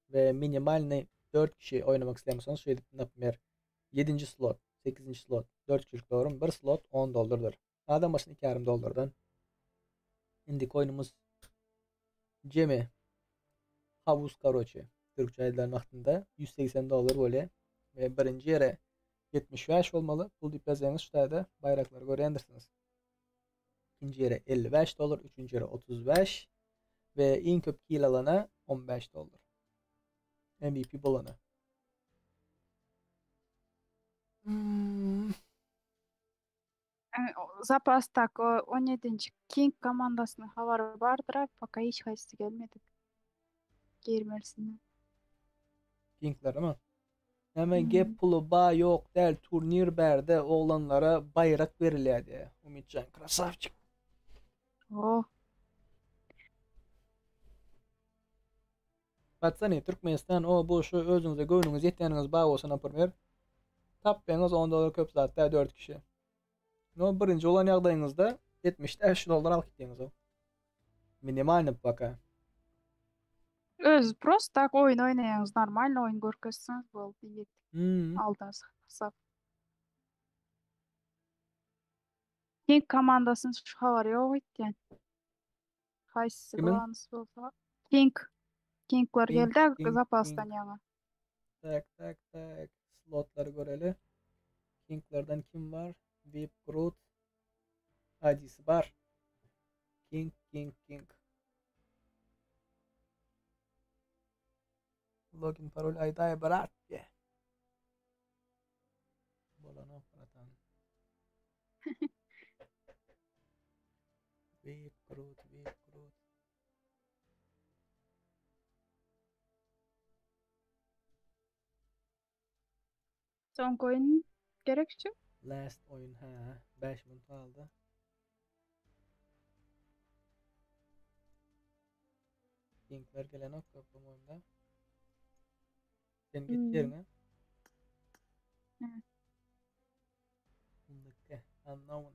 We minimalny 4 kişi oýnamak isleýän bolsaňyz şeýdip naprimýer 7-nji slot, 8-nji slot 4 kişilik dogrum bir slot 10 dollardyr. Adam başyna 2,5 dollardan. Indiki oýnumyz jemi havuz karoçe türkçe aýdylan wagtynda 180 dollar bolýar we birinji ýere 75 bolmaly. Pul diýip ýazýaňyz şu taýda baýraklary görýändirsiňiz. Ikinji ýere 55 dollar, üçünji ýere 35 we iň köp kill alana 15 dollar. MVP bolana. Hmm. Zapasdaky o 17-nji King komandasynyň habary bardyr, пока hiç haýsysy gelmedi. Girmelisine. Kingler mi? Näme gep puly ba ýok däl turnir bärde oglanlara baýrak berilýär diýýär. Umytjan krasavçik. Oh. Patsany Türkmenistan o bu şu özüňize göwnüňiz ýetýäniňiz bar bolsa naprmer tapýaňyz 10 dollar köp zat däl 4 kişi. No birinji bolan ýagdaýyňyzda 75 dollar alyp gitýäňiz o. Minimalny пока. Öz prosto tak oýun oýnaýaňyz, normalny oýun görkezseňiz boldy ýetdik. Hmm. Aldyňyz hasap. King komandasynyň şu habary ýok öýtýän. Haýsysy Kimiň? glans bolsa. King. Kingler King, geldi King, zapasdan King. ýaňy. Tak, tak, tak. Slotlary göreli. Kinglerden kim bar? Vip Groot. ID'si bar. King, King, King. Login parol aýdaý brat. Yeah. Bolanok bratan. Vip Groot, Vip Groot. Soňky oýun gerekçi. Last oýun ha 5 minut galdy. Kingler gelenok köp bu oýunda. Sen git Hmm. yerine. Evet. Indiki unknown.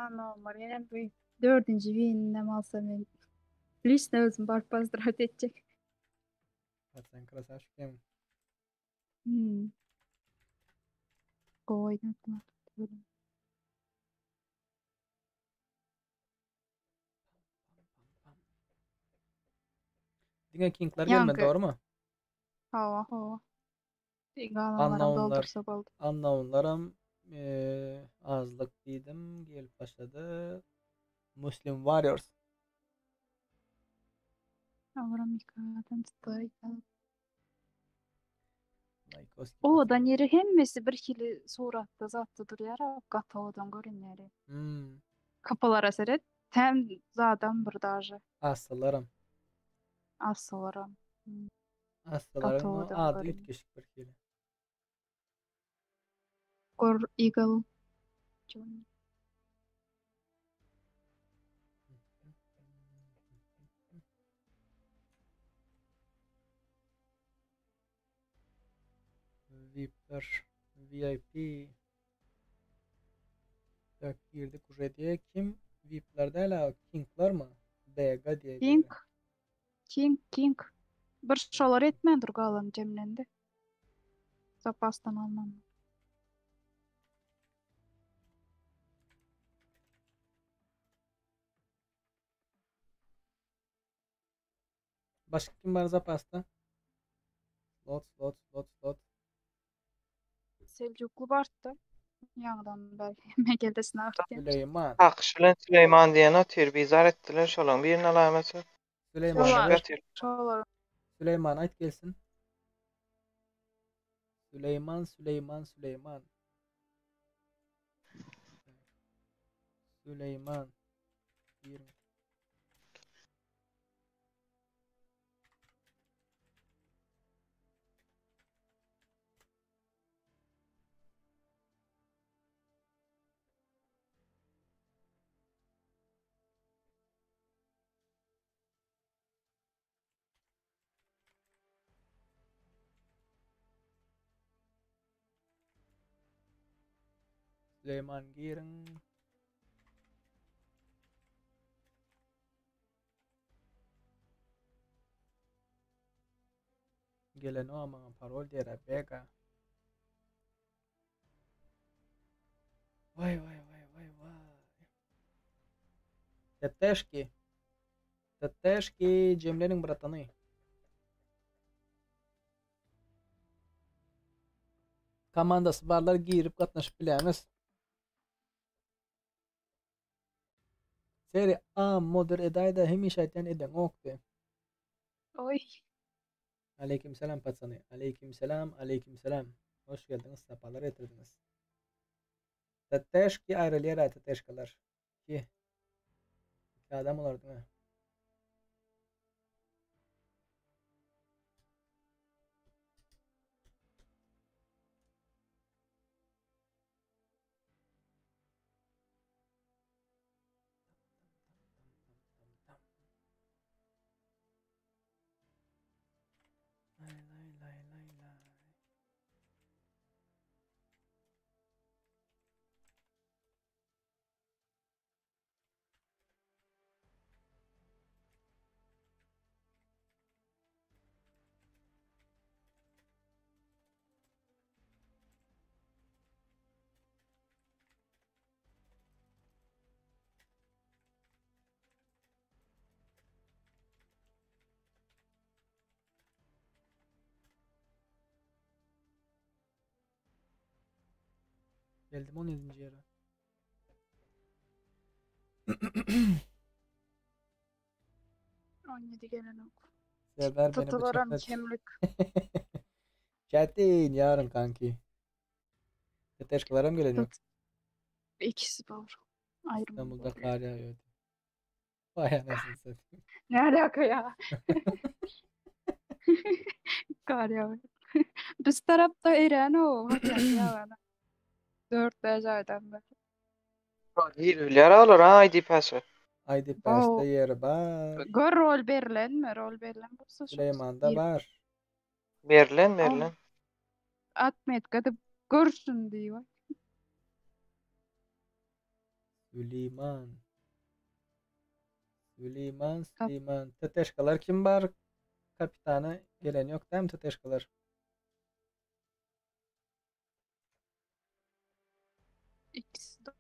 Anam bar ýene bu dördünji wininem alsa men liçno özüm baryp pozdravit etjek. Sen krasavçik hem. Hmm. Gowy oýnatdylar. Diňe Kingler gelmedi Ýaňky dogrymy? hawa hawa. Galanlaram Unknownlar doldursa boldy. Unknownlaram eee, azlyk diýdim gelip başlady. Muslim Warriors. Agram adam tutdy. Lajkoski Owadan patsany. ýeri hemmesi bir hili suratda zatda durýar gaty owadan görünýär. Hmm. Kapalara seret. Täm zadam bir daže. Asalaram. Asalaram. Hmm. Gaty Asalaryň owadan ady görünýär. üýtgeşik bir hili. Gor Eagle Junior. VIP'ler, VIP. Tak girdik uje diye. Kim? VIP'ler däl a, King'lar mı? BG diye biri. King. King, King. Bir şolar etmändir galan jemlendi. Zapasdan alnan. Başka kim bar zapasda? Slot, slot, slot, slot. Seljukly bartdy. Ýaňydan bäri hemme sınav etýän. Süleyman. Akyş bilen Süleyman diýen otyr, bizar etdiler şolaň birini alaýmasa. Süleyman. Şolar. Ýatyr. Şolar. Süleyman aýt gelsin. Süleyman, Süleyman, Süleyman. Süleyman. 20. Süleyman girin. Gelen o ama parol diýer Bega. Vay vay vay vay vay. Teteşki. Teteşki Cemle'nin bratany. Komandasy barlar girip gatnaşyp bilýäňiz. Seri A moder edayda hemişe aýtýan edeňokdy. Oý. Aleyküm selam patsany. Aleyküm selam, aleyküm selam. Hoş geldiňiz, sapalar getirdiňiz. Teteşki aýrylýar teteşkalar. Ki. İki adam olar değil mi? Lay lay lay lay lay. Geldim 17. yere. 17 gelen ok. Serdar beni Tutuvaram bıçakladı. kemlik. Çetin yarın kanki. Teteşkalara mı gelen yok? İkisi var. Ayrım. İstanbul'da kar yağıyor. Vay anasını satayım. Ne alaka ya? Kar yağıyor. Biz tarafta eren o. Hakan ya. 4-5 aydan beri. Girülýär olar ha ID pass. ID Pass'te Wow. yeri var. Gör rol berilen mi? Rol berilen bolsa şo- Süleyman'da var. Berlen, berlen. Atmetka da görsün diýip. Süleyman. Süleyman, Süleyman. Teteşkalar kim var? Kapitana gelen yok değil mi Teteşkalar? İkisi de.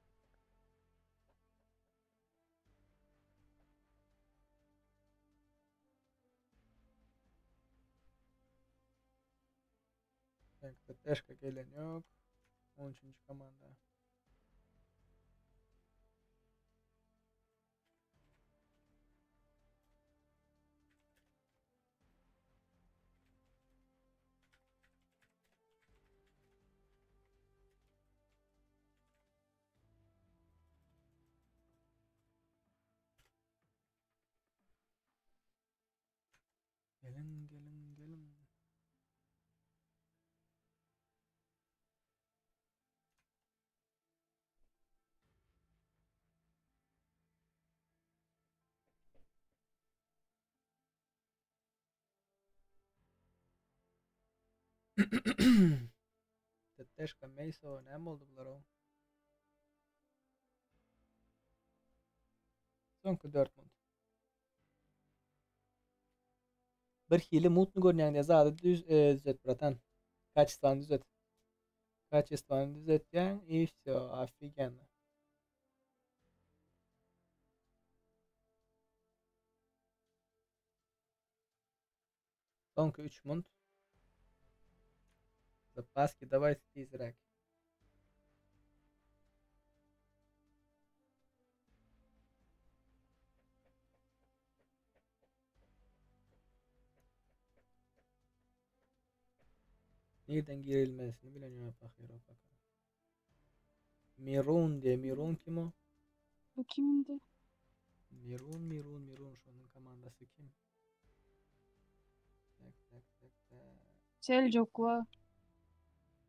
Teteşka gelen yok. 13. komanda. Gelin gelin gelin. TTŞka, Meyso, näme boldy bulara? Soňky 4 minut. Bir hili mutny görünýän diýe zady düz e, düzet bratan. Kaçestwany düzet. Kaçestwany düzetýäň i wsё, ofigenno. Soňky 3 munt. Zapaski dawajte tizräk. Nirden girilmesini bilen ýok pahyr o paka. Mirun diye Mirun kim o? Bu kimindi? Mirun Mirun Mirun şonuň komandasy kim? Tak tak tak tak. Seljuklu.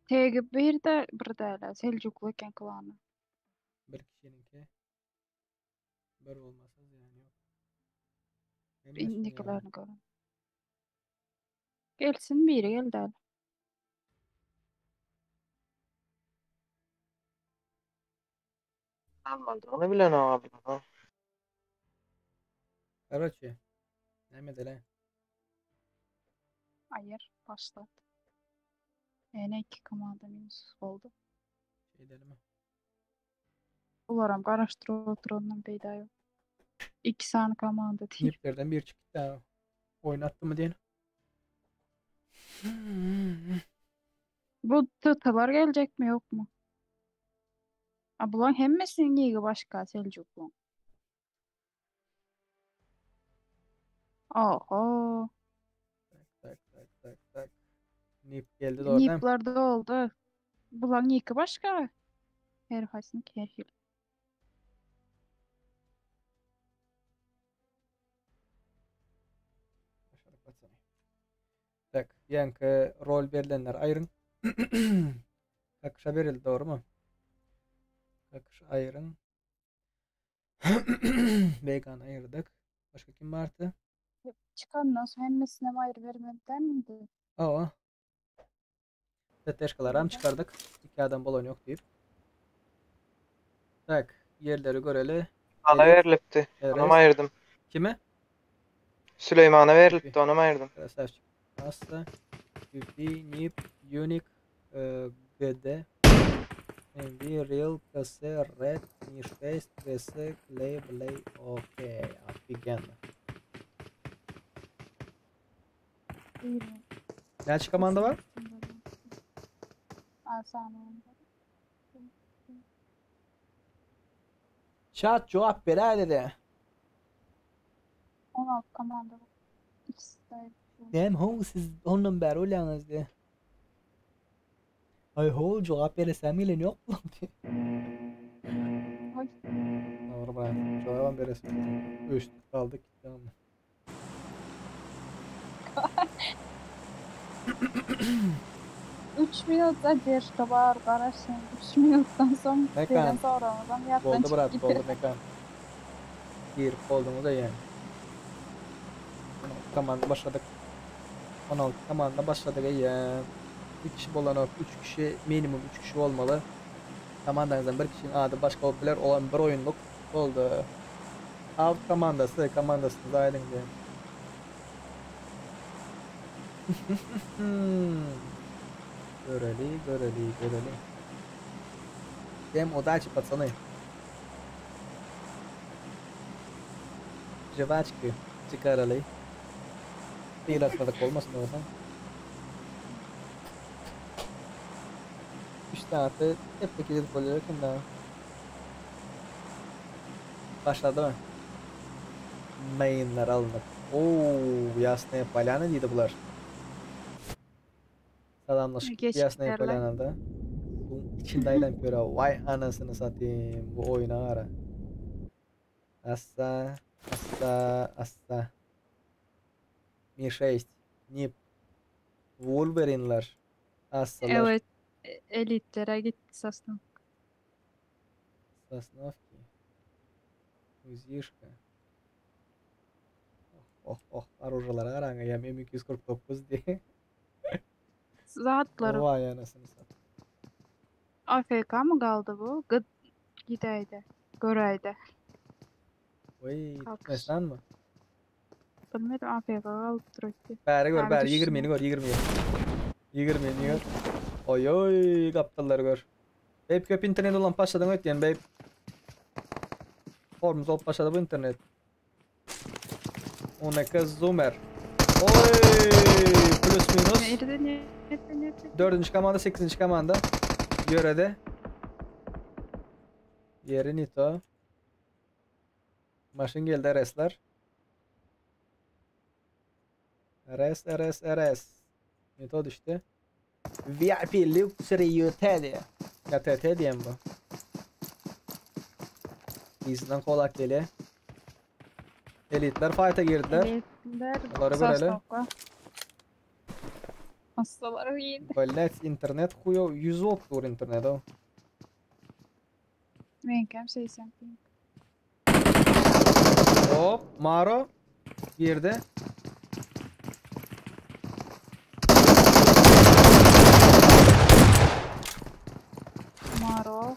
Tegi bir de bir däl. Seljuklu eken klany. Bir kişininki. Bir bolmasa ziyan yok. Hemmesini ýaly. Indikilerini görün. Gelsin biri geldi hali. Almadygyny bilen abi. Karoçe. Näme edeli? Hayır, başlat. Ene iki komanda minus oldu. Şey edelim mi? Bularam garaşdyryp oturandan peýda ýok. Iki sany komanda diýip. Niplerden bir çıktı ha. Oynattı mı diyen. Bu TT'lar gelecek mi yok mu? A bulan hemmesiniň ýegi başga Seljuklyň. Oho. Tak tak tak tak tak. Nip geldi doğru değil mi? Nipler doldy. Bulaň ýeki başga. Her haýsynyňky her hili. Başladık patsany. Tak, ýaňky rol berlenler aýryň. Kakşa berildi doğru mu? Kakış aýryň. Vegan ayırdık. Başka kim vardı? Çykandan soň hemmesine aýry bermeli dälmidi? Aa. Teteşkalar çıkardık. İki adam balon yok deyip. Tak, yerleri göreli. Bana Elif, verilipdi. Ona Eres. ayırdım. Kime? Süleyman'a verilipdi, ona ayırdım. Krasavчик. Assa, QP, NIP, Unique, e, GD, MV, Real, KS, Red, Mi 6, KS, Clay, Blay, okey. Офигенно. Biri. Näçe komanda var? A sany. Chat cevap ver dedi. 16 komanda var. İkisi de ayrı. Dem ho siz ondan beri oluyorsunuz diye. Ay ho cevap veresem ile yok mu diye. Oy. Doğru bırak. Cevap veresem. Üst kaldık. Tamam. 3 minut zadержка bar garaşyň. 3 minutdan soň Mekan. gelen soramazam ýatdan Boldy çykyp brat, gider. boldy mekan. Girip boldumuz da yani. 16 komanda başladık. 16 komanda başladık ya. Bir kişi bolan ok, 3 kişi minimum 3 kişi olmalı. Komandanızdan bir kişinin adı başka popüler olan bir oyunluk oldu. Out komandası, komandasını da aydın diye. Göreli, göreli, göreli. Всем удачи, пацаны. Жвачки çıkaralı. Bir atmadık olmasın oradan. 3 tane hep de gidip oluyor kim daha. Başladı mı? Mainler alınıp. Oo, Yasnaya Polyana diýdi bular. Salamlaşıp Geç Yasnaya giderler. Polyana'da. Bu içinde aylan köre. Vay anasını satayım bu oyuna ara. Assa, assa, assa. Mi 6, Nip, Wolverine'ler, Assalar, Evet. Elitlere gitti Sasnov. Sosnovki, Uzişka. Oh oh oh, orujlara garaň ya M249 diye. Zatlar Vay anasını satayım. AFK mı galdy bu? Gyt gidäýdi. Göräýdi. Oý, Kalkyş. Türkmenistan mı? Bilmedim AFK galyp durupdy. Bäri gör, Abi bäri düşsün. 20-ni gör, 20-ni. 20-ni gör. Oý oý, gapdallary gör. Babe köp internet olan başladyň öýtýän babe. Formuz olup başlady bu internet. 12 zoomer. Oy, plus minus. Nerede nerede nerede? Dördüncü komanda, 8. komanda. Yörede. Yeri Nito. Maşyn geldi RS'ler. RS, RS, RS. Nito düştü. VIP Luxury UT diye. Ya TT diye mi bu? İzden kolak geliyor. Elitler fight'a girdiler. Elitler Onları görelim. Hastalar iyiydi. Блять, internet huyo 100 volt dur internet o. Meňkem 80 ping. Hop, Maro girdi. Maro.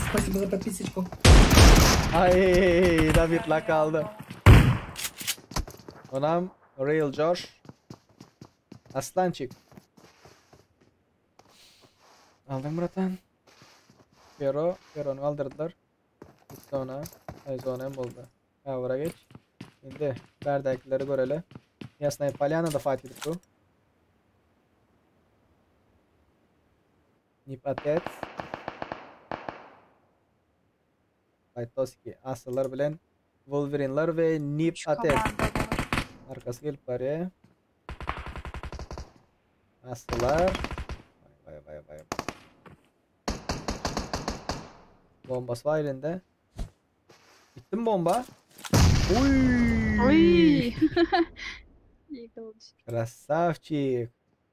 Спасибо за подписочку. Ay, David la kaldı. Onam Real Josh. Aslançık. Aldım bratan. Pero, Pero'nu aldırdılar. Gitti ona. Ay zona buldu. Ha geç. Şimdi berdakileri göreli. Yasnaya Polyana da fight edip bu. Nipatet. Fightowski. Aslılar bilen Wolverine'lar ve Nip Şu Atet. komanda var. Arkası gelip bari. Aslılar. Vay vay vay vay. Bombası var elinde. Gitti mi bomba? Uy! Oy. Eagle düştü. Красавчик.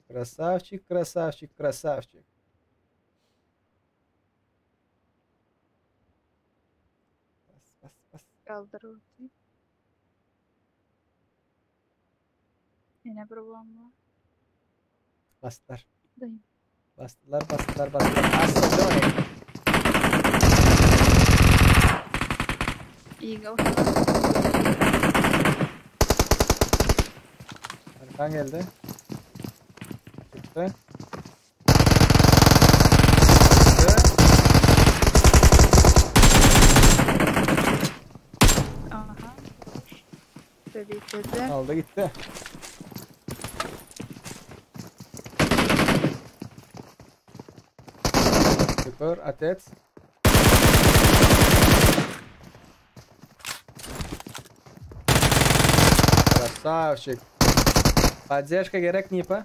Красавчик, красавчик, красавчик. Bas bas bas. Kaldır ortayı. Yine bir bomba. Bastılar. Dayım. Bastılar, bastılar, bastılar. Aslı Johnny. Eagle. Arkan geldi. Çıktı. Çıktı. Aha. Tabii ki de. Aldı gitti. Süper atet. Красавчик. Поддержка gerek Nipa.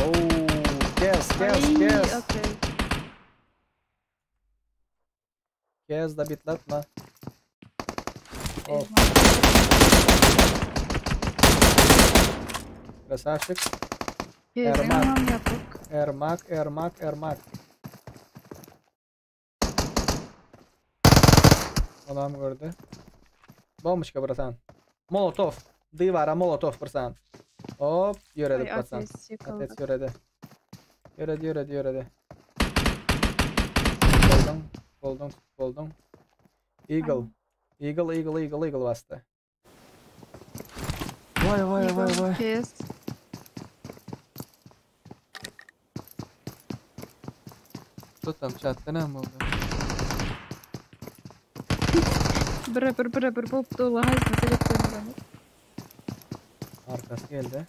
Oo, kes, kes, Ay, kes. okey. Kes da bitlatma. Of, красавчик. Gezin Ermak. anam yapık. Ermak, Ermak, Ermak. Onam gördü. Bomboçka bratan. Molotov. Divara molotov bratan. Hop, yöredi Ay bratan. ateş yıkıldı. Ateş yöredi. Yöredi, yöredi, yöredi. Buldum, buldum, buldum. Eagle. Eagle, Eagle, Eagle, Eagle bastı. Vay vay vay Eagle vay. kes. Tutam çattı ne oldu? Bire bir bire bir bolup dolu haýsy selekten Arkası geldi.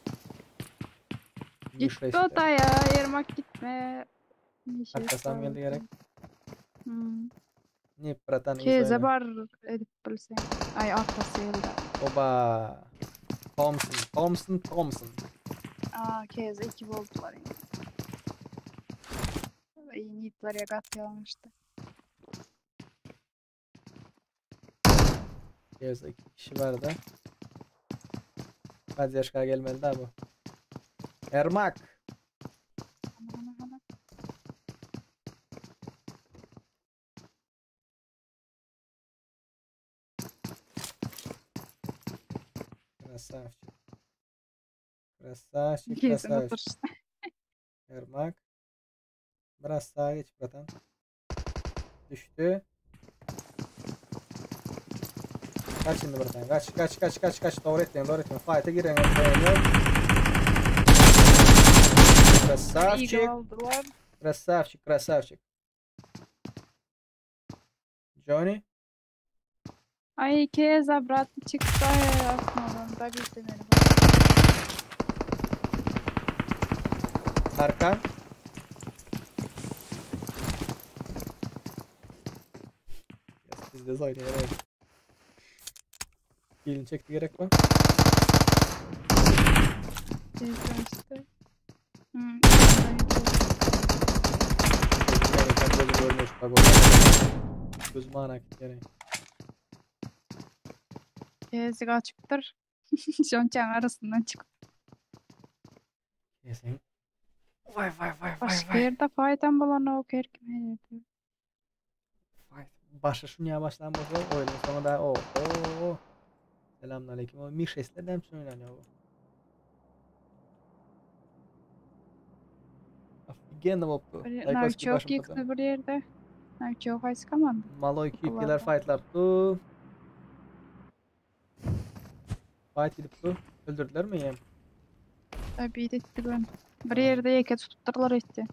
Gitme otaya, Ermak gitme. Neşe Arkasından geldi gerek. Hmm. Ne bratan iyi Keze söyle. bar edip bilsen. Ay arkası geldi. Oba. Thompson, Thompson, Thompson. Aa keze 2 boldular yani. Ay nitler ya gat yanlıştı. Keze iki kişi vardı. Hadi yaşka gelmeli daha bu. Ermak. Ana ana ana. Красавчик. Красавчик, Gezin красавчик. oturuşta. Ermak. Biraz sağa geç bratan. Düştü. Kaç şimdi bratan. Kaç kaç kaç kaç kaç. Doğru etmeyin doğru etmeyin. Fight'e giren yok. Красавчик. Eagle aldılar. Красавчик, красавчик. Johnny. Ay keza brat çıktı asmadan da bitti beni. Arkan. Biz de oynayalım. Gelin çekti gerek mi? Teyze işte. Hmm. Gözüm anak gerek. Teyze kaçıptır. Şonçan arasından çıktı. Kesin. Vay vay vay vay Başka vay. yerde faydan bulan o her kim her yerde. Vay. Başa şunu başlan bolsa oyunun sonu da o. O. Selamünaleyküm. O Mişes'le dem için oynanıyor bu. Офигенно bolupdy. Bir Narçok yıktı bir yerde. Narçok qaysı komanda? Maloy QP'ler Okullarda. fightlapdy. Fight gidip Öldürdüler mi yem? Tabii etti ben. Bir yerde yeke tutupdurlar etti.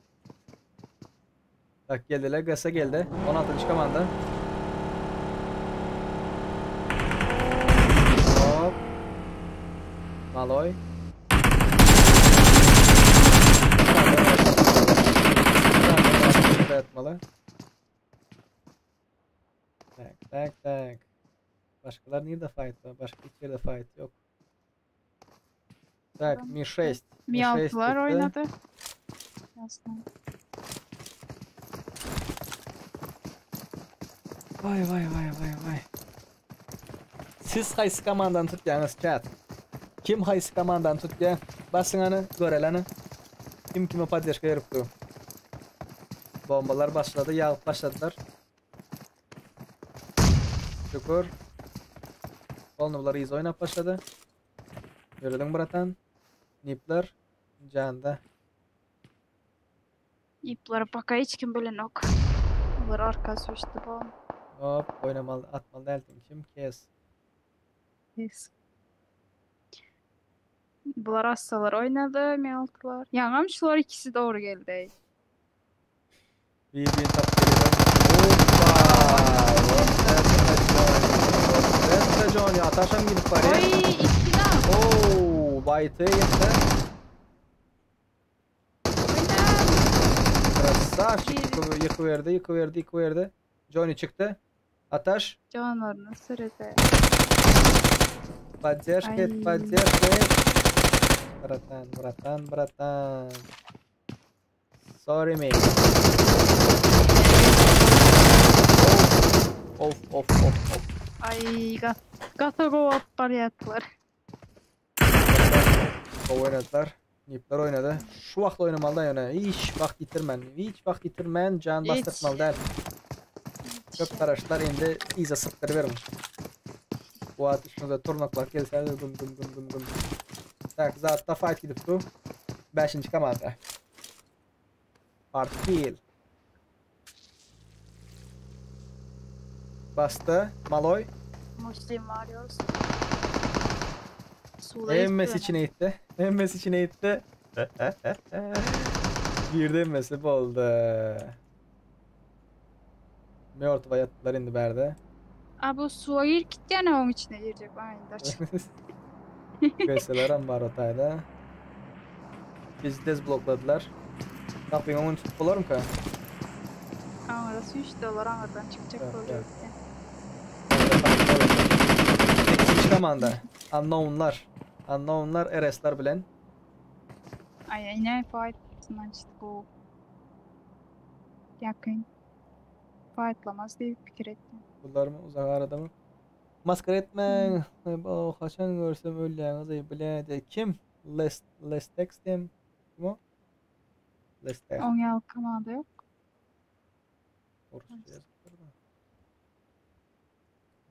Bak geldiler. Gasa geldi. 16. komanda. Hop. Maloy. Atmalı. Tak tak tak. Başkalar nerede fight var? Başka hiç yerde fight yok. Tak Mi 6. Mi 6'lar oynadı. Aslında. Vay vay vay vay vay. Siz qaysi komandani tutganingiz chat? Kim qaysi komandani tutgan? Basing ani, görelani. Kim kime поддержка beripdi? Bombalar başladı, yağıp başladılar. Şükür. Olnular iz oynap başladı. Yürüdün bratan. Nipler canda. İpleri baka hiç kim bilen ok. Olar arkası işte bu. Hop oynamalı, atmalı deltin. Kim kes? Yes. Bular assalar oynadı, mi altılar. Yaňam şular ikisi doğru geldi. Bir bir tap geliyor. Hoppa! Вот это Johnny. Вот это Johnny. Ataşam gidip bari. Oy, iki daha. Oo, baytı gitti. Красавчик. Yıkıverdi, yıkıverdi, yıkıverdi. Johnny çıktı. Ataş. Canlarını sürede. Поддержка, Ay. поддержка. Братан, братан, братан. Sorry mate. Of of of of. Ay, gat gata kovap barýatlar. O oynadılar. Nipler oynadı. Şu vaqt oynamalıdan yana. Hiç vaqt yitirmän. Hiç vaqt yitirmän. Can Hiç. bastırmalı değil. Köp karaşlar indi iyice sıktırıverin. Bu at üstüne turnaklar gelse güm güm güm güm güm. Tak zaten fight gidip du. 5. komanda. Part kill. Bastı. Maloy. Muslim Warriors. Suda Emmesi içine itti. Emmesi içine itti. Girdi emmesi boldu. Mörtwa yattılar indi berde. A bu suya girip gitýän oň içine girecek aynı Gösterler var otayda. Bizi tez blokladılar. Kapıyı onu tutup olur mu ki? Aňara 3 dolar aňardan çykjak Evet, bolýar. evet. Sekizinci komanda. Unknownlar. Unknownlar RS'lar bilen. Ay ine fight'ından çıktık o. Yakın. Fightlamaz diye pikir ettim. Bunlar mı uzak arada mı? Maskara etme. Oh, haçan görsem ölýäňiz bile Kim? Les Lestex dem. Kim o? Lester. Oň ýaly komanda yok. Orası yazıklar da.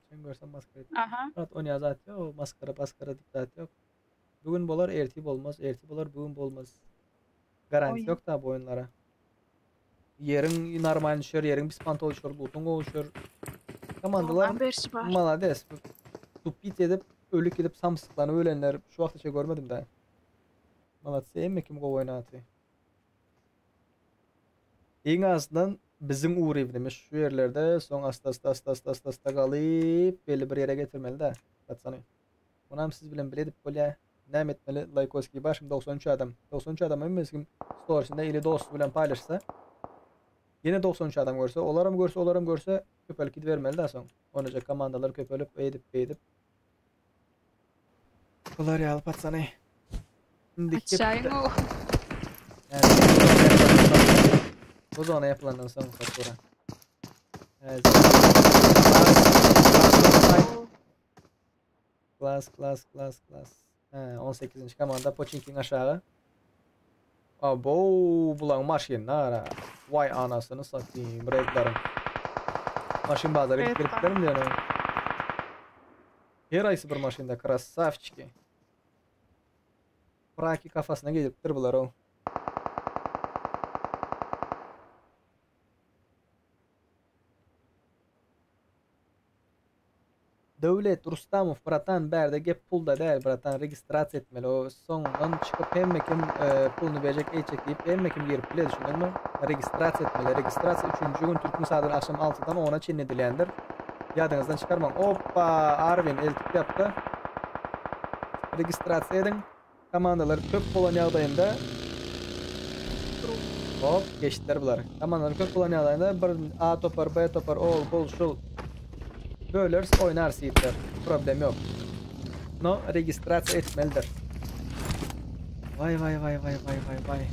Haçan görsem maskara etme. Aha. Evet o ne zaten o maskara maskara dikkat yok. Bugün bolar ertip olmaz, ertip bolar bugün bolmaz. Garantisi ýok da bu oýunlara. Ýeriň normal düşer, ýeriň bispantow düşer, lutuň gowy düşer. Komandalar malades. Tupit edip, ölük edip samsyklanyp ölenler şu wagta çenli görmedim da. Maladsy, hemme kim gowy oýnaty. Iň azyndan biziň urywnimiz şu ýerlerde, soň asta asta asta asta asta asta galyp belli bir ýere getirmeli da. Patsany. Munam siz bilen bile edip bolýa. Näme etmeli? Laýkoski bar şimdi 93 adam. 93 adam hemmesi kim storiesinde ili dosty bilen paýlaşsa. Ýene 93 adam görse, olaram görse, olaram görse köpelip gidibermeli da soň. Oynajak komandalar köpelip, eýdip, beýdip. Bular ýaly patsany. Indi Açaýyň o. Bu zona yapılandan soň fatura. Evet. Klas, klas, klas, klas. He, 18. komanda Poçinkiň aşagy. Abo, bulaň maşynyny ara. Vay anasyny satayım, redleriň. Maşyn bazara gidip geliplermi diýen. Her aýsy bir maşynda krasavçiki. Praki kafasyna gelipdir bular o. Döwlet Rustamow bratan bärde gep pulda däl bratan registrasiýa etmeli o soňundan çykyp hemme kim puluny berjek eýtjek diýip hemme kim girip bilýär düşündiňmi registrasiýa etmeli registrasiýa üçünji gün türkmen sagadyna agşam altydan ona çenli edilýändir ýadyňyzdan çykarmaň oppa Arwin eltip ýapdy registrasiýa ediň komandalar köp bolan ýagdaýynda hop geçdiler bular komandalar köp bolan ýagdaýynda bir A topar B topar ol bul şul bölers oýnarys ýigitler problem ýok no registrasiýa etmelidir Vay vay vay vay vay vay vay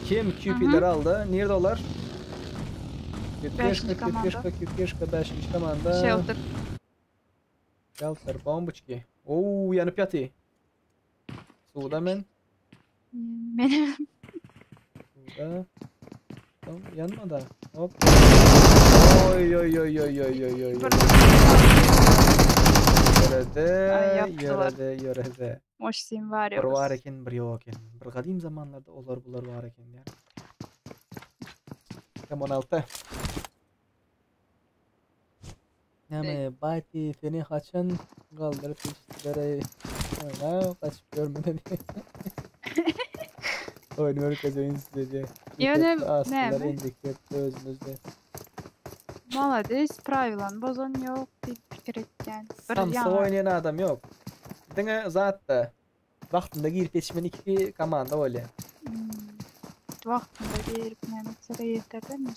kim QP'leri aldy nirde olar Beşinji QP'şka komanda. QP'şka QP'şka 5. komanda Shelter. Shelter bombuçki Oo ýanyp ýaty Suwda men. Benim. Suwda. Tamam yanma da. Hop. Oy oy oy oy oy oy oy. Ýöredi, ýöredi, ýöredi. Moşsin var Bir bar eken, bir ýok eken. Bir gadym zamanlarda olar bular bar eken diýär. Tam 16. Näme Bati seni haçan galdyryp geçdiler oýna gaçyp görmeden. Oýun görkezeyim size diye. Ýöne Astılar näme? indiki hepde özümizde. Malades prawilan bozan ýok diýip pikir etýän. Bir Samsyk ýaňa oýnaýan adam ýok. Diňe zatda wagtynda girip ýetişmeýän iki komanda bolýar. Hmm. Wagtynda girip näme etse ýeter mi?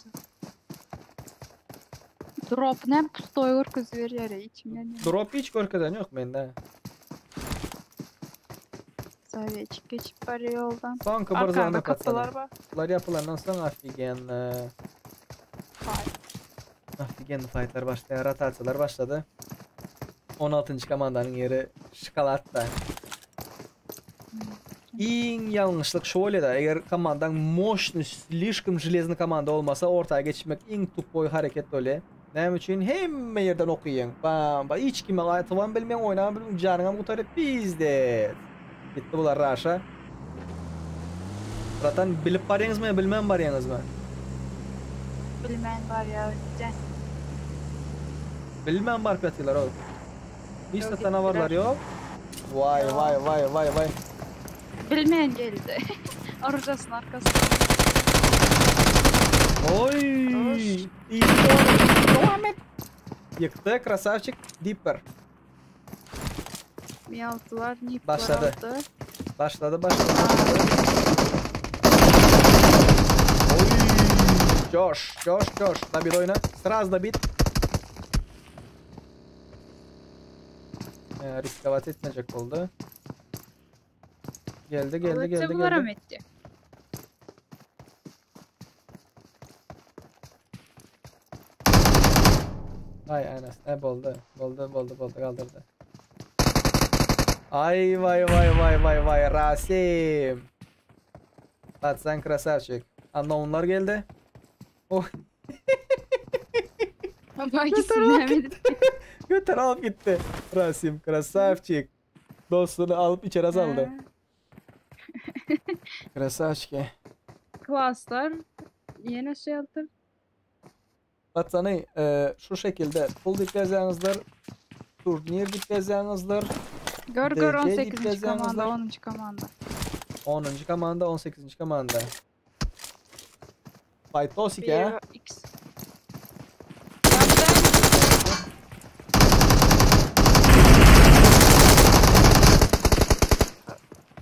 Drop näme pustoý görkezip berýär içimden. Drop hiç görkezen ýok mende. Soweçik geçip barýar ýoldan. Soňky bir Arkanda zona kapylar bar. Bular ýapylandan soň ofigen Fight. ofigen fightlar başlaýar, rotasiýalar başlady. 16. komandanyň ýeri şokoladda. Iň ýalňyşlyk şu bolýar-da, eger komandaň moşny, slişkom železny komanda bolmasa, orta geçmek iň tupoý hareket bolýar. Näme üçin hemme ýerden ok iýeň. Bam, ba hiç kime aýtybam bilmeň, oýnabam bilmeň, janyňam gutaryp pizdet. Gitdi bular raşa. Bratan bilip barýaňyzmy, bilmän barýaňyzmy? Bilmän barýar ötde. Bilmän baryp ýatyrlar ol. Hiç Ýok, zatdan habarlar gitdiler. ýok. Vay vay vay vay vay. Bilmän geldi. Arujasyn arkasynda. Oy! İyi devam et. Devam et. Ýykdy, krasavçik, Dipper. Miyaltılar, nipler Başladı. aldı. Başladı, başladı, başladı. Oy! Josh, Josh, Josh. Dabit oyna. Sraz Dabit. Riskavat etmeyecek oldu. Geldi, geldi, geldi, Bular geldi. etdi. Ay anasını. Ne boldu? Boldu, boldu, boldu. Kaldırdı. Ay vay vay vay vay vay Rasim. Patsan krasavçik. Unknownlar geldi. Oh. Götür alıp gitti. Götür alıp gitti. Rasim krasavçik. Dostunu alıp içeri saldı. Krasavçik. Klaslar ýene shelter. Patsany, e, şu şekilde pul diýip ýazýaňyzlar, turnir diýip ýazýaňyzlar. Gör gör DC diýip 18. komanda, ýazýaňyzlar. 10. komanda. 10. komanda, 18. komanda. Fightosik ha? 1 X. Yaptım.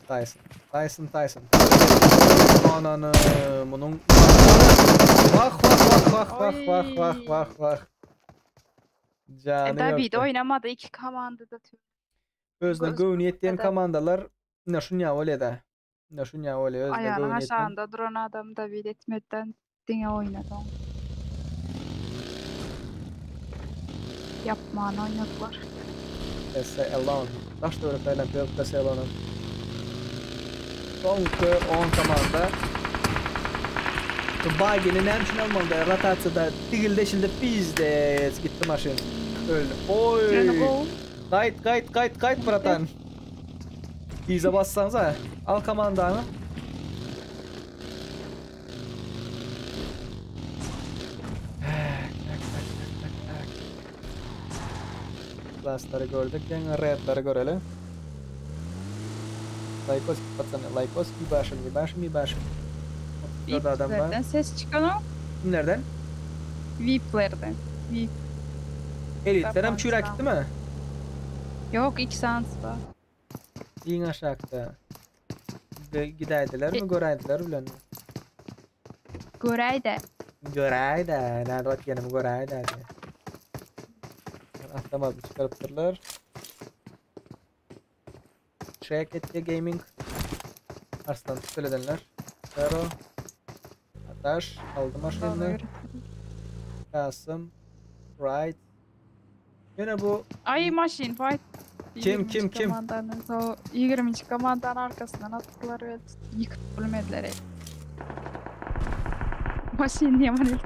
Tyson. Tyson, Tyson. Ananı, bunun Vah vah vah vah vah vah vah vah vah. E, Canı David yoktu. oynamadı iki komanda da tüm. Özüne Göz göwni ýetýän kadar. komandalar ne şunýa bolýa da. Ne şunýa bolýa özüne Ayağının göwni ýetýän. aşağında duran adam David etmeden diňe oynady. Yapman oynadılar. S Alone. Daş döwlet aýlanyp ýörüp S Alone. Soňky 10 komanda. Bagini näme üçin almaly? Rotasiýada digilde şilde pizdes gitti maşyn. Öldü. Oy. Yani gol. Gayt gayt gayt gayt bratan. Iza bassanıza. Al komandanı. Klasları gördük. Yani redleri görelim. Лайкос, пацаны, лайкос и башим, и башим, и башим. Burada adam var. VIP'lerden ses çıkan o. Kimlerden? VIP'lerden. VIP. Elitler hem Yapan çürak gitti mi? Yok iki sans var. İn aşağıda. Gidaydiler mi, göraydiler bilen. Görey de. Göraydi, nerede bak yanımı göraydi hadi. Atlamadım çıkarıptırlar. Check etti gaming. Arslan tüpeledenler. Fero. Ataş aldı maşını. Kasım. Right. Yine bu Ay maşin fight. Kim, 20. kim, kim? Komandanın, o 20. komandanın arkasından attılar ve yıkıp bilmediler. Maşin yaman ilk.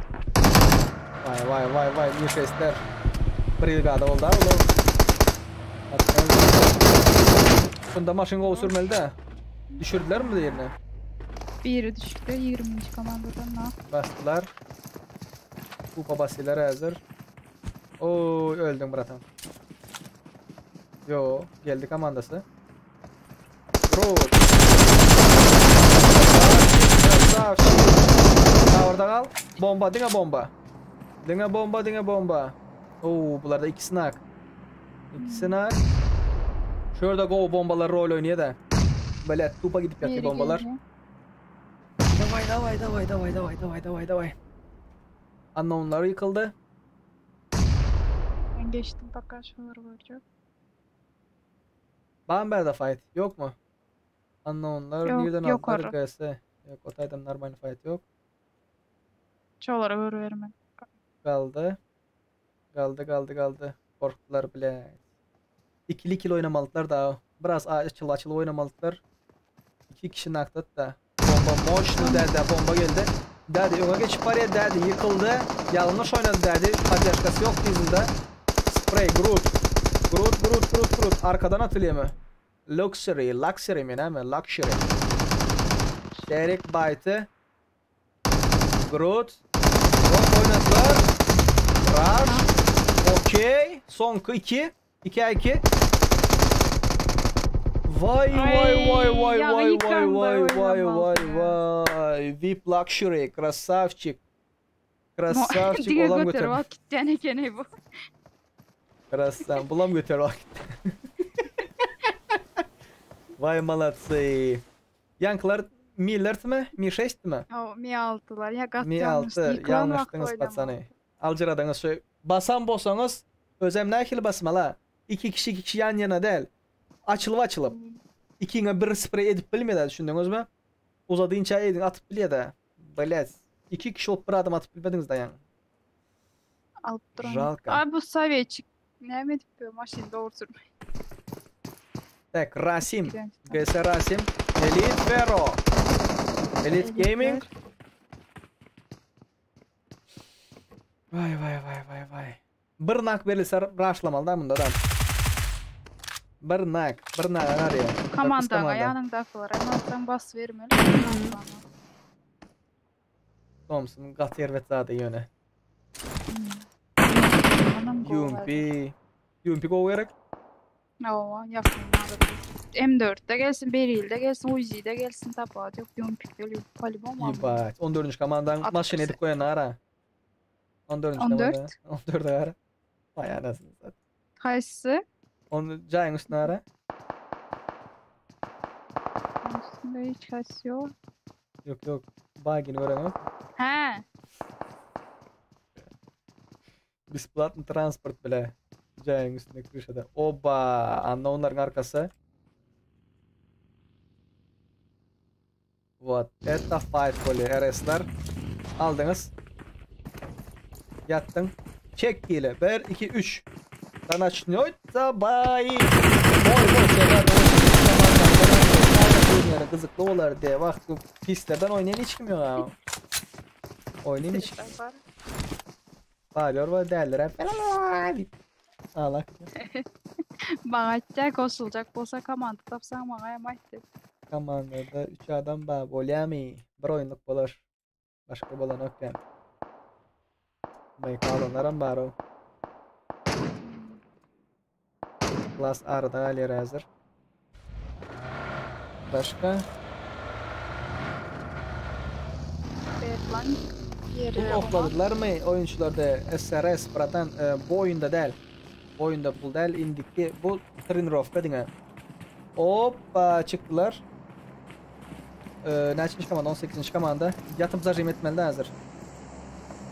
Vay vay vay vay bir sesler. Brigada oldu ha oğlum. Bunda maşın gol sürmeli de. Düşürdüler mi yerine? Biri düştü 20. komandadan ne? Bastılar. Kupa basıyorlar hazır. Oy öldüm bratan. Yo geldi komandası. Bro. Orada kal. Bomba, dine bomba. Dine bomba, dine bomba. Oo, bularda ikisi nak. İkisi nak. Şurada go bombalar rol oynuyor da. Böyle tupa gidip yatıyor Biri bombalar. geliyor. Davay davay davay davay davay davay davay davay. Unknown'lar yıkıldı. Ben geçtim bak aşağıları göreceğim. Bamber'de fight yok mu? Unknown'lar Yok, nereden yok aldılar orada. GS. Yok o taydan normal fight yok. Çoğulara vur verme. Kaldı. Kaldı kaldı kaldı. Korktular bile. İkili ikili oynamalılar da. Biraz açılı açılı oynamalılar. İki kişi naklat da. Bomba moşlu derdi. Bomba geldi. Derdi öne geçip paraya derdi. Yıkıldı. Yanlış oynadı derdi. Padyashkası yok dizinde. Spray Groot. Groot Groot Groot Groot. Arkadan atılıyor mu? Luxury. Luxury mi ne mi? Luxury. Derek Bite'ı. Groot. Groot oynadılar. Rush. Okey. Son 2. 2 2. Vay vay vay vay ya vay vay yıkandı vay vay oynamaz vay ya. vay. VIP Luxury. Красавчик. Красавчик Diňe olam götür götür. bak gitýän ekeni bu. Красав. Bulam götür bak. Vay молодцы. Yankılar Mi 4 mi? Mi 6 mi? O Mi 6'lar ya gat Mi yanlış. 6 Yıkılan yanlıştınız wagtda oynamaly. patsany. Aljyradyňyz şu basan bolsaňyz özem nähili basmaly? İki kişi iki kişi yan yana del. Açılıp açılıp. İkiňe bir sprey edip bilmedi düşündüňiz mi? Uzadynça edin atyp bilýär de. Блять. İki kişi bolup bir adam atyp bilmediňiz de yani. Alyp duran. Жалко. Ay bu sovetçik. Näme edip bu maşyn dogry sürme. Так, Rasim. Giden. GS Rasim. Elite Ferro. Elite Gaming. Vay vay vay vay vay. Bir nak berilse raşlamalı da bunda da. Bir nak, bir nak arıyor. Komandaňa ýanyňdakylara hemen bas vermeli. Thompson gaty erbet zady ýöne. UMP. UMP gowy gerek. Hawa, ýakyn arada. M4-de gelsin, Beril-de gelsin, Uzi-de gelsin, tapawut ýok. UMP-de polibom almaly. Ýebat. 14-nji komandaň At maşyn edip goýan ara. 14-nji komanda. 14? 14 ara. Vay anasını sat. Haýsy? Onu jaýyň üstüne ara. Üstünde hiç haýsy ýok. Ýok ýok. Bagini göreňok. Hä. Besplatny transport bile. Jaýyň üstünde krышada. Oba, anna onlaryň arkasy. What? Это fight bolýar RS-ler. Aldyňyz. Ýatdyň. Çek gile. 1 2 3. Da начнется бой. Boý boý sebäbi Oýnaýan gyzykly bolar diýe. Wagt bu pislerden oýnaýan hiç kim ýok ha. Oýnaýan hiç kim. Barýar we däldir. Diýip. Alak. Maňa aýtýar, goşuljak bolsa komanda tapsaň maňa hem aýt diýip. Komandada 3 adam bar bolýamy? Bir oýunlyk bolar. Başga bolanok ýa. Belki alanlaram bar o. Klas arada galýar häzir. Başga? Berlan ýeri Pul okladylarmy oýunçylarda SRS bratan e, bu oýunda däl. Bu oýunda pul däl indiki bu trenirovka diňe. Hoppa çykdylar. E, näçinji komanda? 18-nji komanda. Ýatyp zajim etmeli häzir.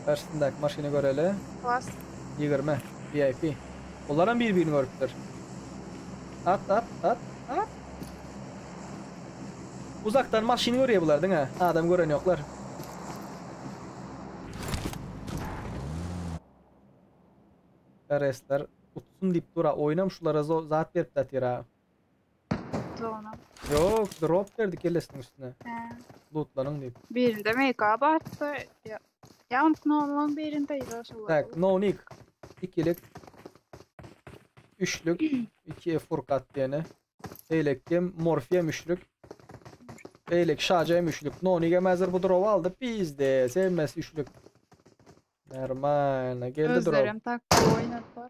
Garşysyndaky maşyny göreli. Klas 20 VIP. Olaram bir-birini görüpdir. At at at at. Uzakdan maşyny görýär bular diňe. Adam gören ýoklar. RS-ler utsun diýip dur ha. Oýnam şulara zat berip datyr ha. Zona. Ýok, drop berdi kellesiniň üstüne. Hä. Lootlanyň diýip. Birinde make-up atdy. Ýa ýa onlaň birinde ýa şolar. Tak, no nick. Ikilik. Üçlük. İki Furkat diýeni. Eýlek kim? Morfiýa üçlük. Eýlek Şaja hem üçlük. No nick hem häzir bu drop aldy. Pizde, sevmez üçlük. Normalno. Geldi drop. Özlerem tak oýnadylar.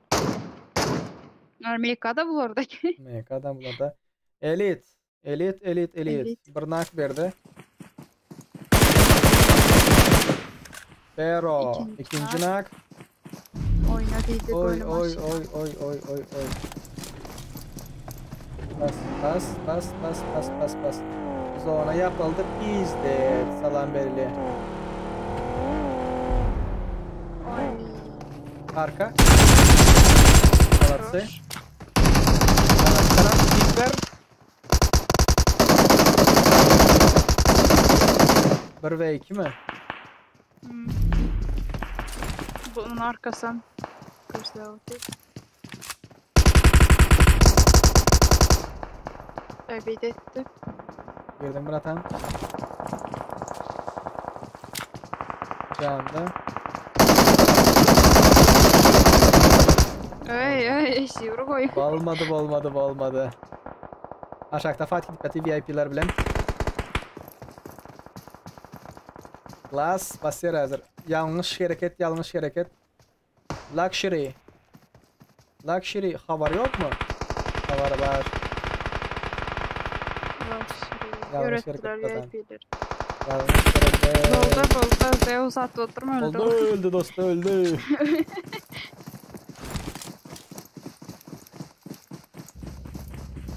Meka da bularda. Meka da bularda. Elit. Elit, elit, elit. Elit. Bir nak berdi. Pero. İkinci İkinci nak. Oýna diýdi Oy göni oy maşyn. oy oy oy oy oy. Bas bas bas bas bas bas bas. Zona yapıldı. Pizde. Salam berili. Oý. Arka. Молодцы. Taraf Hitler. 1 ve 2 mi? Hmm. Bunun arkasam gözle Ebed etdi. Girdim bratan. Camda. Öý öý eşiği goý. Bolmady, bolmady, bolmady. Aşakda Fatih dikkati VIP'ler bilen. Glass basýar häzir. Ýalňyş hereket, ýalňyş hereket. Luxury. Luxury habar ýokmy? Habar bar. Ýalňyş Ýöretdiler hereket bratan. VIP'leri. Ýalňyş hereket. Boldy boldy Zeus atdy oturma öldü. Oldu öldü dost öldü.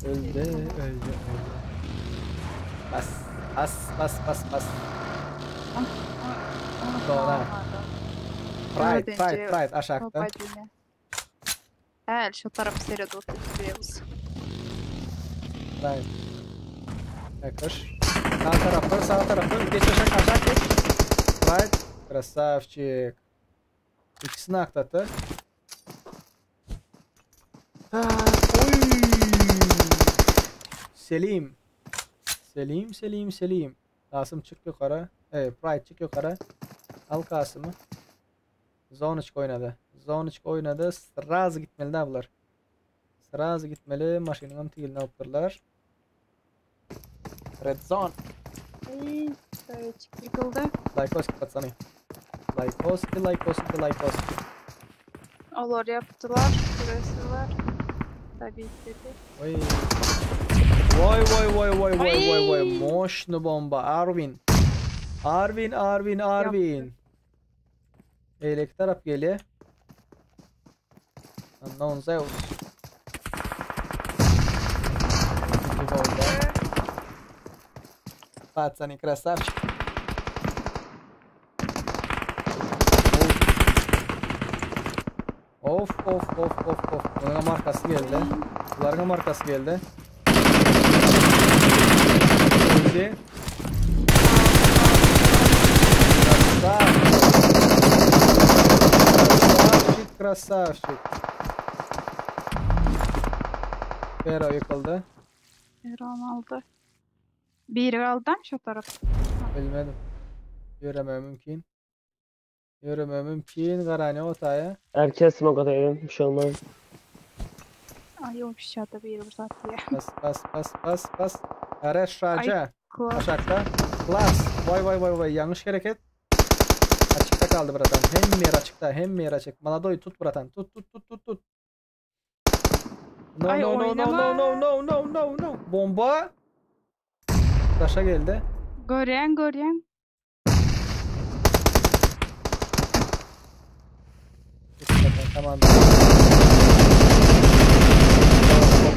Öldü öldü öldü. Bas bas bas bas bas. Sonra. Pride pride pride aşakda. Hä, şu tarapy seret otur Zeus. Pride. Yakış. Sağ tarafı sağ tarafı geç aşağı aşağı geç. Pride. Красавчик. İkisini aklatı. Oy. Selim. Selim, Selim, Selim. Kasım çık yukarı. Evet, Pride çık yukarı. Al Kasım'ı. Zone oynadı. Zone oynadı. Srazı gitmeli de bular. Srazı gitmeli. Maşının tigilini alıpdyrlar. Red Zone. Ey, Sovetçik ýykyldy. Lajkoski patsany. Lajkoski, lajkoski, lajkoski. Olar ýapdylar. Burası var. Tabii dedi. Oý. Voý voý voý voý voý voý voý. Ay! Moşny bomba Arwin. Arwin Arwin Arwin. Eýleki tarap gelýär. Unknown Zeus. İkinci bomba. Patsany krasavçik. Of of of of of. Bunuň markasy geldi. Bularyň markasy geldi. Öldü. Krasavçik. Krasavçik, krasavçik. Fero ýykyldy. Eron aldy. Biri aldam şu tarap. Bilmedim. Ýöreme mümkin. Ýöreme mümkin. Garany otaya. Erken smoke atayım. Bir şey olmaz. Ay o şurada biri bir zat diye. Bas bas bas bas bas. Areş Şaca. Klas. Aşakta. Klas. Vay vay vay vay. Yanlış hareket. Açıkta kaldı bratan. Hem yer açıkta hem yer açık. Maladoy tut bratan. Tut tut tut tut tut. No Ay, no no no oynama. no no no no no no. Bomba. Taşa geldi. Görýän görýän. Tut bratan, Tamam.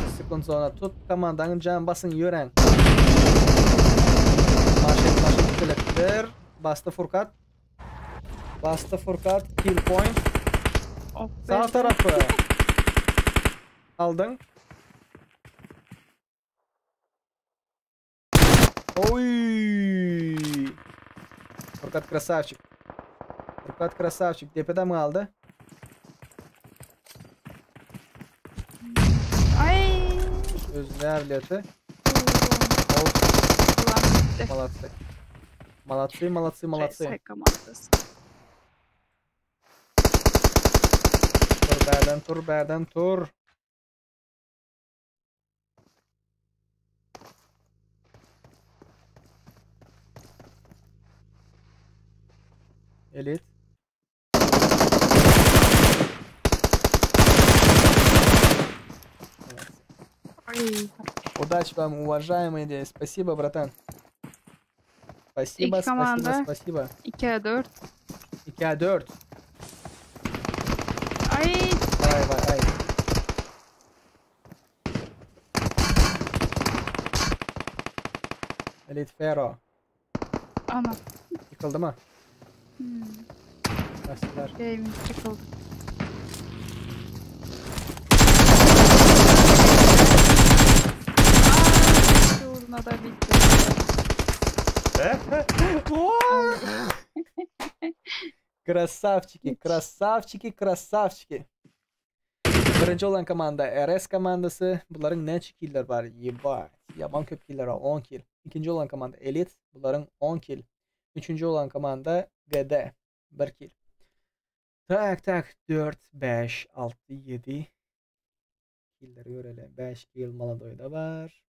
30 sekund sonra tut komandanın can basın yören. Maşet maşet keleptir. Bastı Furkat. Bastı Furkat. Kill point. Of Sağ be. tarafı. Aldın. Oy! Furkat krasavçik. Furkat krasavçik. Tepeden mi aldı? Ay. Özüne evliyatı. Ulan gitti. Молодцы. Молодцы, молодцы, молодцы. RS komandası. Tur berden tur berden tur. Elit. Молодцы. Ay. Удачи вам, уважаемые. Спасибо, братан. Спасибо, İki спасибо, komanda. спасибо. 2'ye 4. 2'ye 4. Ay. Vay vay ay. Elit Fero. Ana. Yıkıldı mı? Hmm. Bastılar. Gaming yıkıldı. Ay, uğruna da bitti. Красавчики, красавчики, красавчики. Birinci olan komanda RS komandası. Bunların näçe killer var? Ебать. Yaman köp killer var. 10 kill. İkinci olan komanda Elite. Bunların 10 kill. Üçüncü olan komanda GD. 1 kill. Tak tak 4, 5, 6, 7 killleri görelim. 5 kill Maladoy'da var.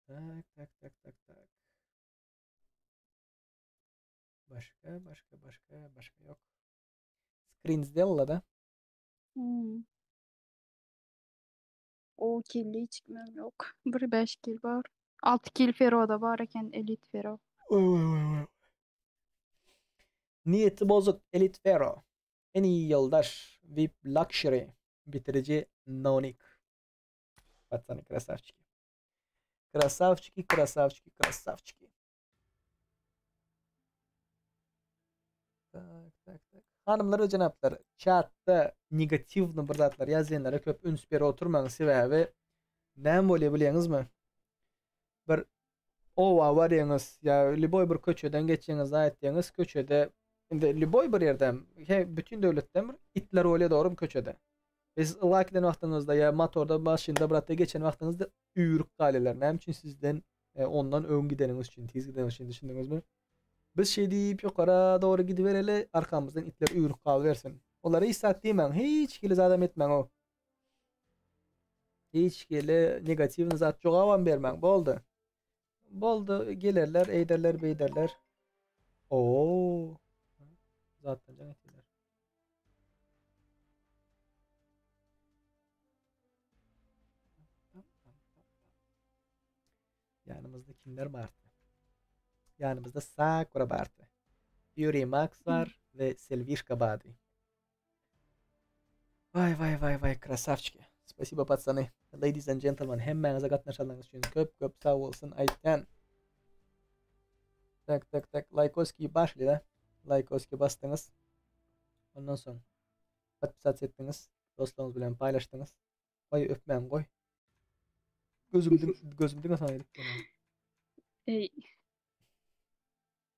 Tak tak tak tak tak. Başka başka başka başka yok. Screensdella da. Hmm. O killi çıkmam yok. Bir 5 kill var. 6 kill Fero'da var eken Elite Fero. Niyeti bozuk Elite Fero. En iyi yoldaş VIP Luxury. Bitirici Nonik. Пацаны, красавчики. Красавчики, красавчики, красавчики. Tak tak tak. Hanımlar ve cenaplar, chatta negativny bir zatlar ýazýanlara köp üns berip oturmaň sebäbi näme bolýar bilýäňizmi? Bir owa barýaňyz ýa любой bir köçeden geçýäňiz, aýtýaňyz köçede indi любой bir ýerde he bütün döwletden bir itler bolýar dogry köçede. Siz ylak giden wagtyňyzda ýa motorda maşynda bir atda geçen wagtyňyzda üýrük galýarlar. Näme üçin sizden e, ondan öň gideniňiz üçin, tiz gideniňiz üçin düşündiňizmi? Biz şey diýip ýokara dogry gidibereli, arkamyzdan itler üýrük galybersin. Olara hiç zat diýmäň, hiç hili zadam etmäň o. Hiç hili negatiwny zat jogabam bermäň, boldy. Boldy, gelerler, eýderler, beýderler. Oo. Zatdan jaň etdiler. Ýanymyzda kimler bardy? Ýanymyzda Sakura bardy. Fury Max bar we Selvişka bardy. Vay vay vay vay krasavçiki. Spasibo patsany. Ladies and gentlemen hemmäňize gatnaşanlaryňyz üçin köp köp sag bolsun aýtýan. Tak tak tak laýkoski başly da. Laýkoski basdyňyz. Ondan soň podpisat etdiňiz. Dostlaryňyz bilen paýlaşdyňyz. Goý öpmäň goý. Gözüm gözüm diňe sana gidip durýar. Ey.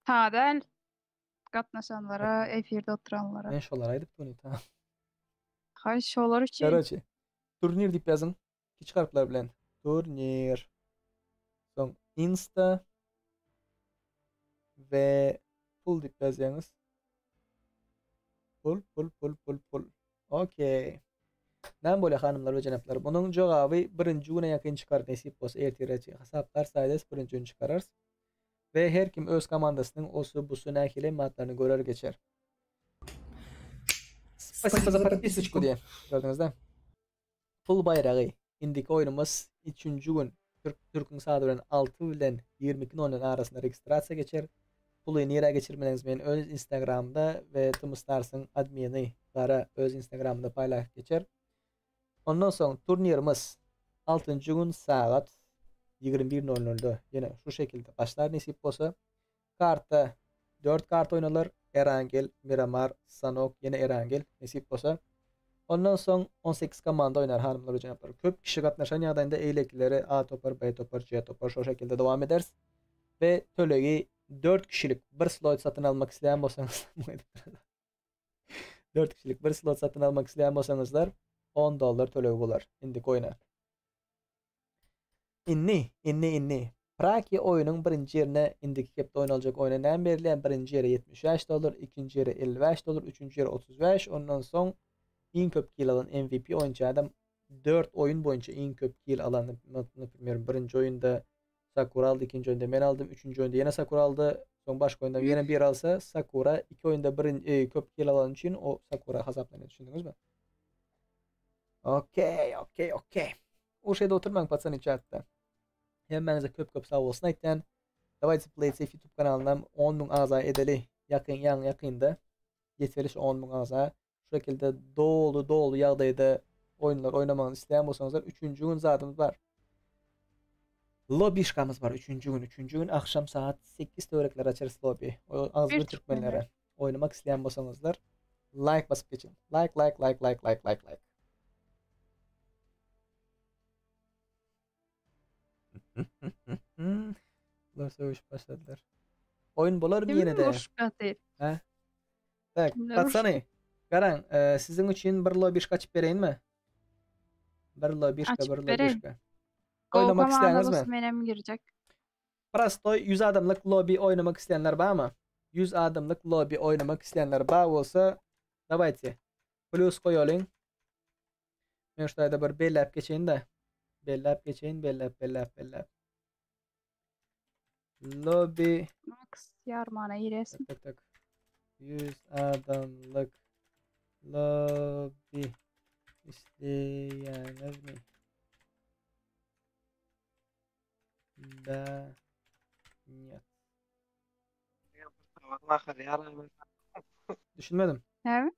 Ha däl. Gatnaşanlara, efirde oturanlara. Men şolara aýdyp duryn ta. Haý şolar üçin. Karoçe. Turnir diýip ýazyň. Kiçi harplar bilen. Turnir. Soň Insta we pul diýip ýazýaňyz. Pul, pul, pul, pul, pul. Okey. Näme bolýar hanymlar we jenaplar? Munuň jogaby birinji güne ýakyn çykar nesip bolsa ertire hasaplar saýdys birinji gün çykararys. We her kim öz komandasynyň osy busy nähili matlaryny görer geçer. Spasibo za podpisочку diýen. Gördüňizde? Pul baýragy. Indiki oýnumyz üçünji gün Türk Türküň saady bilen 6 bilen 22.00 arasynda registrasiýa geçer. Puly nirä geçirmeliňiz men öz Instagramda we Tmstarsyň admini Gara öz Instagramynda paýlaşyp geçer. Ondan soň turnirimiz altynjy gün sagat 21.00-da ýene şu şekilde başlar nesip bolsa. Karta 4 kart oýnalar. Erangel, Miramar, Sanok, ýene Erangel nesip bolsa. Ondan soň 18 komanda oýnar hanymlar we jenaplar. Köp kişi gatnaşan ýagdaýynda eýlekileri A topar, B topar, C topar şo şekilde dowam ederis. We tölegi 4 kişilik bir slot satyn almak isleýän bolsaňyz 4 kişilik bir slot satyn almak isleýän bolsaňyzlar 10 dollar tölegi bolar indiki oýna. Inni, inni, inni. Praki oýnuň birinji ýerine indiki hepde oýnaljak oýna näme berilýär? Birinji ýere 75 dollar, ikinji ýere 55 dollar, üçünji ýere 35, ondan soň iň köp kill alan MVP oýunçy adam 4 oýun boýunça iň köp kill alan, naprimер, birinji oýunda Sakura aldy, ikinji oýunda men aldym, üçünji oýunda ýene Sakura aldy, soň başga oýunda ýene bir alsa, Sakura iki oýunda birinji e, köp kill alan üçin o Sakura hasaplanýar, düşündiňizmi? Okey, okey, okey. Uruş edip oturmaň patsany chatda. Hemmäňize köp köp sag bolsun aýtýan. Dawayte Play Safe YouTube kanalynam 10 müň agza edeli. Ýakyn ýaňy ýakynda ýeteli şu 10 müň agza. Şu şekilde doly doly ýagdaýda oýunlar oýnamagyny isleýän bolsaňyzlar üçünji gün zadymyz bar. Lobişkamyz bar üçünji gün. Üçünji gün akşam saat 8 töwerekler açarys lobi. Agzybir türkmenlere. Oýnamak isleýän bolsaňyzlar like basyp geçiň. Like like like like like like like. Bular sögüşip başladylar. Oyun bolar mı yine de? He? Tak, patsany. Garaň, e, siziň üçin bir lobişka açyp bereýinmi? Bir lobişka, bir lobişka. Oýnamak isleýäňizmi? Menem girjek. Prostoý 100 adamlyk lobby oýnamak isleýänler barmy? 100 adamlyk lobby oýnamak isleýänler bar bolsa, dawayte. Plus goýalyň. Men şu taýda bir belläp geçeýin-de. Belläp geçeýin, belläp, belläp, belläp. Lobby Max ýarmana giresin. Tak, tak, tak. 100 adamlyk lobby isleýäňizmi? Da. Нет. Düşünmedim. Näme?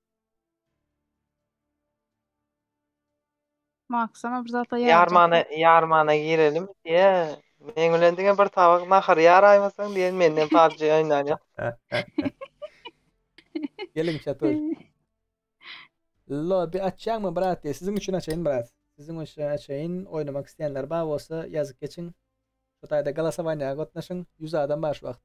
Maksama bir zat Ýarmana ýarmana girelim diýe. Men bilen diňe bir tabak nahar ýaraýmasaň diýen menden PUBG oýnan ýok. Geliň çatoy. Lobby açýaňmy brat diýe. Siziň üçin açaýyn brat. Siziň üçin açaýyn. Oýnamak isleýänler bar bolsa ýazyp geçiň. Şu taýda golosowaniýa gatnaşyň. 100 adam bar şu wagt.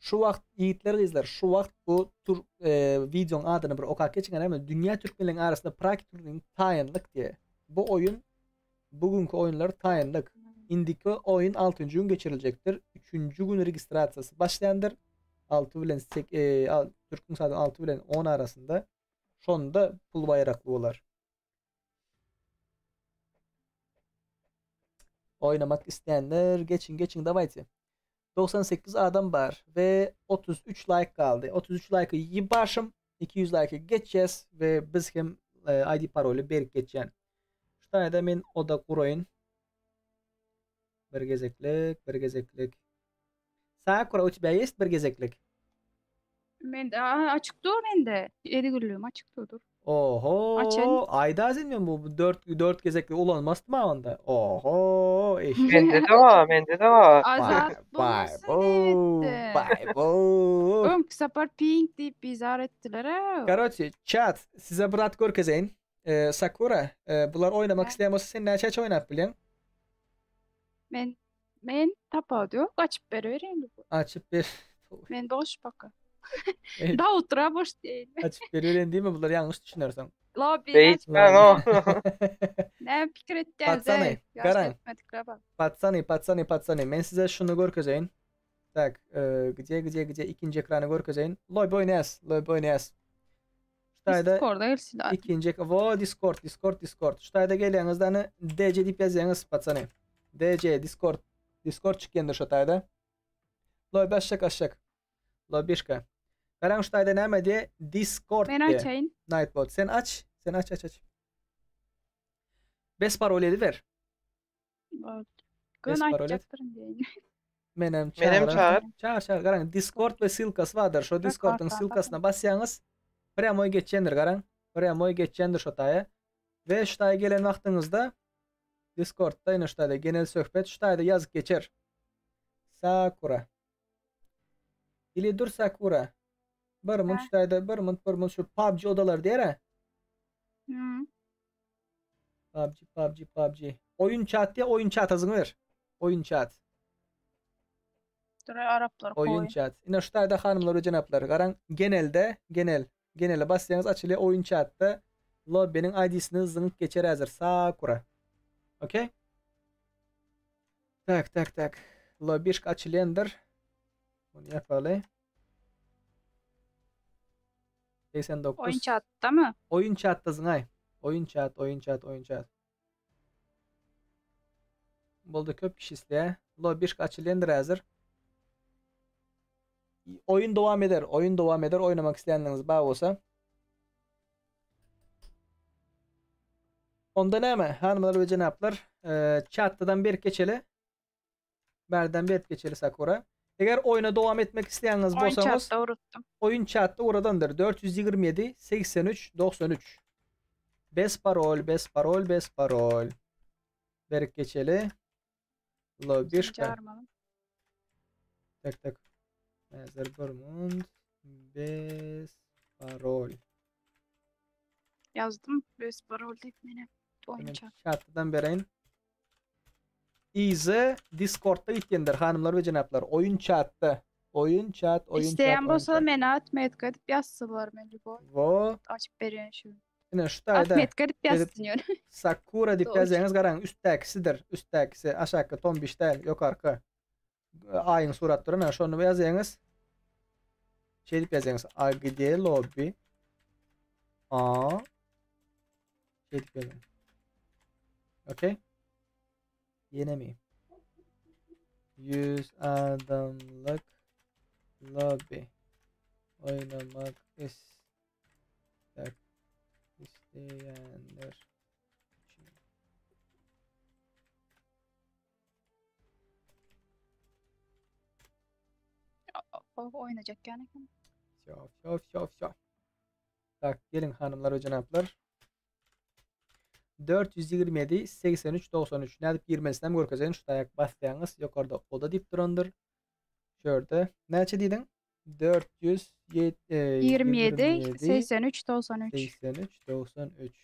Şu wagt ýigitler gyzlar şu wagt bu tur e, videoň adyny bir okap geçiň näme dünýä türkmenleriň arasynda Prag turniriň taýynlyk diýe. Bu oýun bugünkü oýunlar taýynlyk. Indiki oýun 6 gün geçiriljekdir. 3 gün registrasiýasy başlaýandyr. 6 bilen e, Türküň saady 6 bilen 10 arasynda. Şonda pul baýrakly bolar. Oýnamak isleýänler geçiň geçiň dawayte. 98 adam bar we 33 laýk galdy. 33 laýky ýybaşym 200 laýky geçýäs we biz hem e, ID paroly berip geçýän. Şu taýda men oda guraýyn. Bir gezeklik, bir gezeklik. Sakura, u тебя есть bir gezeklik? Mende açyk dur mende. Edigüllüğüm açyk dur. Oho, Açın. ayda sen bu 4 4 gezekli ulanmazdım ha onda. Oho, eş. Mende de var, mende de var. Azat Vay bulmasın bu, etti. vay bu. Öňki sapar pink diýip bizar etdiler ha. Короче, chat, size brat görkezeýin. Ee, Sakura, e, bular oynamak Ha. isteyen olsa sen näçe oynap bilýän? Men men tapawut ýok, açyp beriberin. Açyp bir Men boş baka. Ey, Da otura boş değil. açıp beriberin değil mi? Bunlar yanlış düşünüyorsun. Lobby Beýt ben o. Ne pikir etdi Patsany, garan. Etmedik la Patsany, patsany, patsany. Men size şunu görkezeýin. Tak, e, gdzie, gdzie, gdzie ikinji ekrany görkezeýin. Lobby oýnaýas, lobby oýnaýas. Şu taýda Discord'a gelsin. ikinji vo Discord, Discord, Discord. Şu taýda gelýäňizde hani DC diýip ýazýaňyz patsany. DC Discord. Discord çykýandyr şu taýda. Lobby aşak aşak. Lobbyşka. Garaň şu taýda näme diýe? Discord Men diýe. açayın. Nightbot. Sen aç. Sen aç aç aç. Bes paroleli ver. Gün Bes parol et. açacaktırım diyeyim. Menem Menem çağır. çağır. Çağır çağır. Garaň Discord we ssylkasy bardyr. Şo Discord'un kartdan ssylkasyna basýaňyz. Prямой geçendir garaň. Prямой geçendir şo taýa. We şu taýa gelen wagtyňyzda Discord'da ýene şu taýda genel söhbet şu taýda ýazyp geçer. Sakura. Ili dur Sakura. Bir munt Ha. şu taýda bir munt bir munt şu PUBG odalar diýer ha. Hı. PUBG PUBG PUBG. Oyun chat diye oyun chat azyňy ver. Oyun chat. Dur Araplar Oyun koy. chat. Ine şu taýda hanymlar we jenaplar garaň genelde genel genele basýaňyz açylýar oyun chatda lobby'nin ID'sini zyňyp geçer hazır Sakura. Okey? Tak tak tak. Lobbyşka açylýandyr. Bunu yapaly. 89. Oyun chatta mı? Oyun chatta zyňaý. Oyun chat, oyun chat, oyun chat. Boldy köp kişi isleýär. Lobbyşka açylýandyr hazır. Oyun devam eder. Oyun devam eder. Oynamak isteyenleriniz bar bolsa. Onda näme? Hanymlar we jenaplar, e, chatdan bir geçeli. Berden bir geçeli Sakura. Eger oyuna devam etmek isteyeniniz Oyun bolsaňyz, chatta unuttum. oyun chatta oradandyr. 427 83 93. Bes parol, bes parol, bes parol. Berip geçeli. Lobbyşka. Çağırmadım. Tak tak. Hazır bir mund. Bes parol. Yazdım. Bes parol deyip mene. Oyun Hemen chat. Chatdan bereýin. Easy Discord'da gitýändir hanymlar we jenaplar. Oyun chatta. Oyun chat, oyun chat. İsteyen oyun bolsa chat. meni atmayıp edip yazsınlar meni bu. Wo. Açıp berýän şu. Ine şu taýda. Atmayıp edip Edip yazsın yani. Sakura diýip Doğru. ýazýaňyz garaň üstdäkisidir. Üstdäkisi aşaky tombiş däl, ýokarky. Aýyň surat duran, ha, şonu ýazýaňyz. Şey diýip ýazýaňyz. AGD lobby. A şey diýip ýazýaňyz. Okey. Ýene mi? 100 adamlyk lobby oynamak istek isteyenler için. O oynayacak yani. Şo, şo, şo, şo. Tak, gelin hanımlar ve cenaplar. 427 83 93. Nädip girmesinden görkezeýin şu taýak basýaňyz ýokarda oda diýip durandyr. Şurada. Näçe diýdiň? 427 27 83 93. 83 93.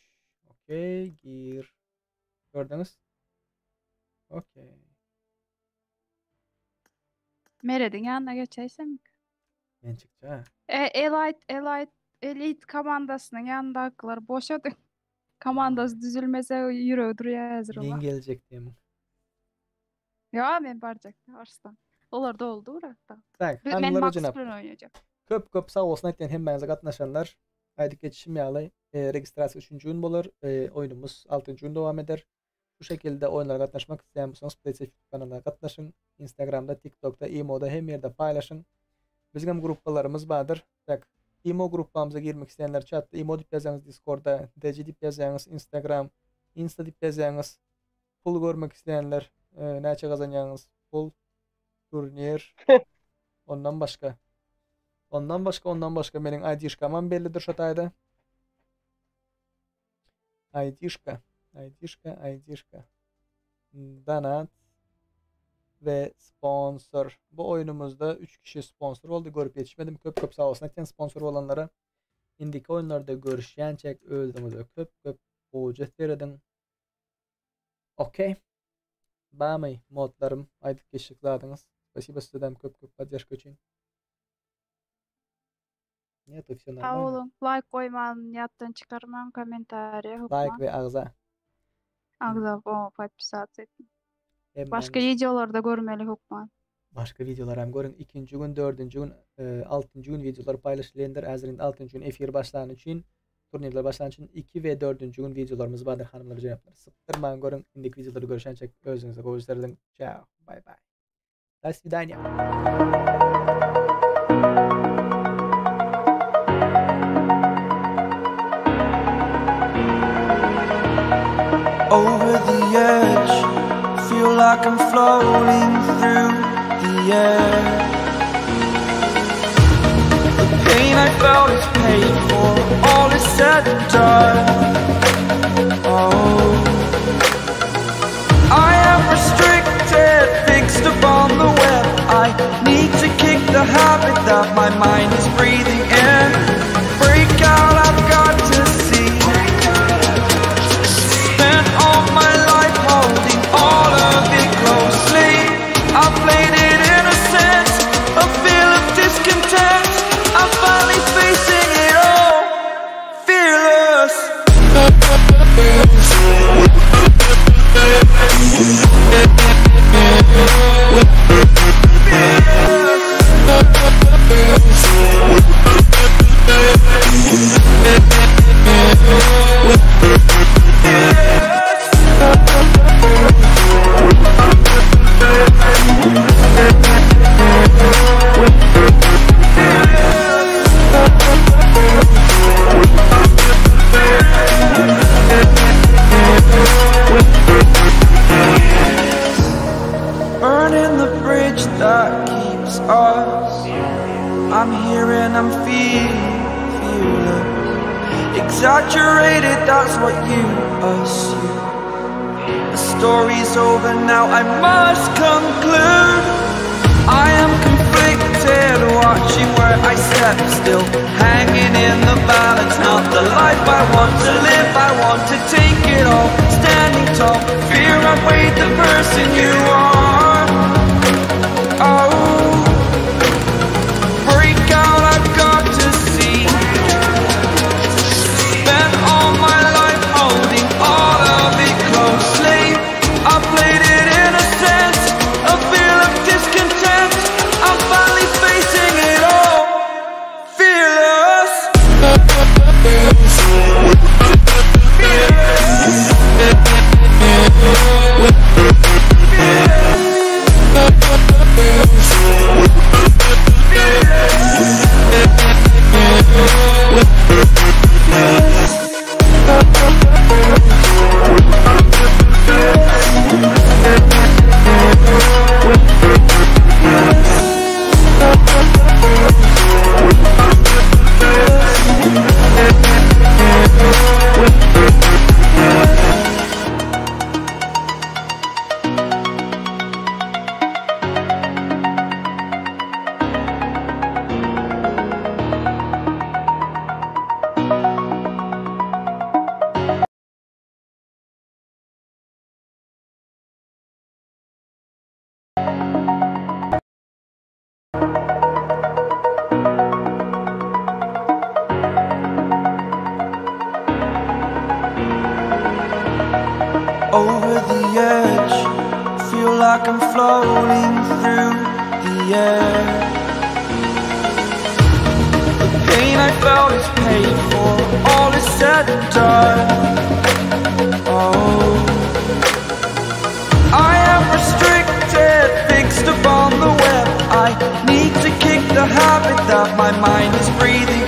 Okey, gir. Gördüňiz? Okey. Meredin yanına geçeysem. Men çykça. ha. E, Elite, Elite, Elite komandasynyň yanındakylar boşadı. Komandasy düzülmese ýüregi durýar hazır Men ola. geljek diýem. Ya men barjak Arslan. Olar doldu urakda. Tak, Men hanımlar ve Max cenaplar. bilen oynayacak. Köp köp sag bolsun aýtýan hemmäňize gatnaşanlar. Aýdyp geçişim ýaly, e, registrasiýa 3-nji gün bolar. E, oýnumyz 6-njy gün dowam eder. Şu şekilde oýunlara gatnaşmak isleýän bolsaňyz PlaySafe YouTube kanalyna gatnaşyň. Instagramda, TikTokda, Imoda hem ýerde paýlaşyň. Biziň hem gruppalarymyz bardyr. Tak, Imo gruppamyza girmek isleýänler çatda Imo diýip ýazýaňyz, Discordda DC diýip ýazýaňyz, Instagram Insta diýip ýazýaňyz. Pul görmek isleýänler näçe gazanýaňyz? Pul, turnir, ondan başga. Ondan başga, ondan başga meniň ID-şkamam bellidir şo taýda. ID-şka, ID-şka, ID-şka. Donat we sponsor. Bu oýunumyzda 3 kişi sponsor boldy. Görüp ýetişmedim. Köp köp sag bolsun aýtýan sponsor bolanlara. Indiki oýunlarda görüşýänçäk özüňize köp köp gowja serediň. Okey. Bamy modlarym aýdyp geçjek zadyňyz. Spasibo sizedem köp köp poddeşka üçin. Нет, все Sag нормально. boluň. Laýk goýman ýatdan çykarmaň kommentariýa Laýk hökman. we agza. Agza o podpisаться etsin. Başga Hemmäňiz wideolarda görmeli hökman. Başga wideolary hem görüň. Ikinji gün, dördünji gün, altynjy gün wideolar paýlaşylýandyr. Häzir indi altynjy gün efir başlany üçin, turnirler başlany üçin 2 we dördünji gün wideolarymyz bardyr hanymlar jenaplar. Sypdyrman görüň. Indiki wideolarda görüşençek özüňize gowy serediň. Çao. Bay bay. Do swidanýa. Over the edge, feel like I'm floating through the air. The pain I felt is paid for, all is said and done. Oh, I am restricted, fixed upon the web. I need to kick the habit that my mind is breathing in. Break out, I've got to see. Spent all my life holding all of it closely. I played it innocent, a feel of discontent. I'm finally facing it all, fearless. Burning the bridge that keeps us. I'm here and I'm feeling fearless. Exaggerated, that's what you assume. The story's over now, I must conclude. I am conflicted, watching where I step still, hanging in the balance. Not the life I want to live, I want to take it all. Standing tall, fear outweighed the person you are. Oh, break out, I've got to see. Spent all my life holding all of it closely. I played it innocent, a feel of discontent. I'm finally facing it all, fearless. Over the edge, feel like I'm floating through the air. The pain I felt is paid for, all is said and done. Oh. Need to kick the habit that my mind is breathing.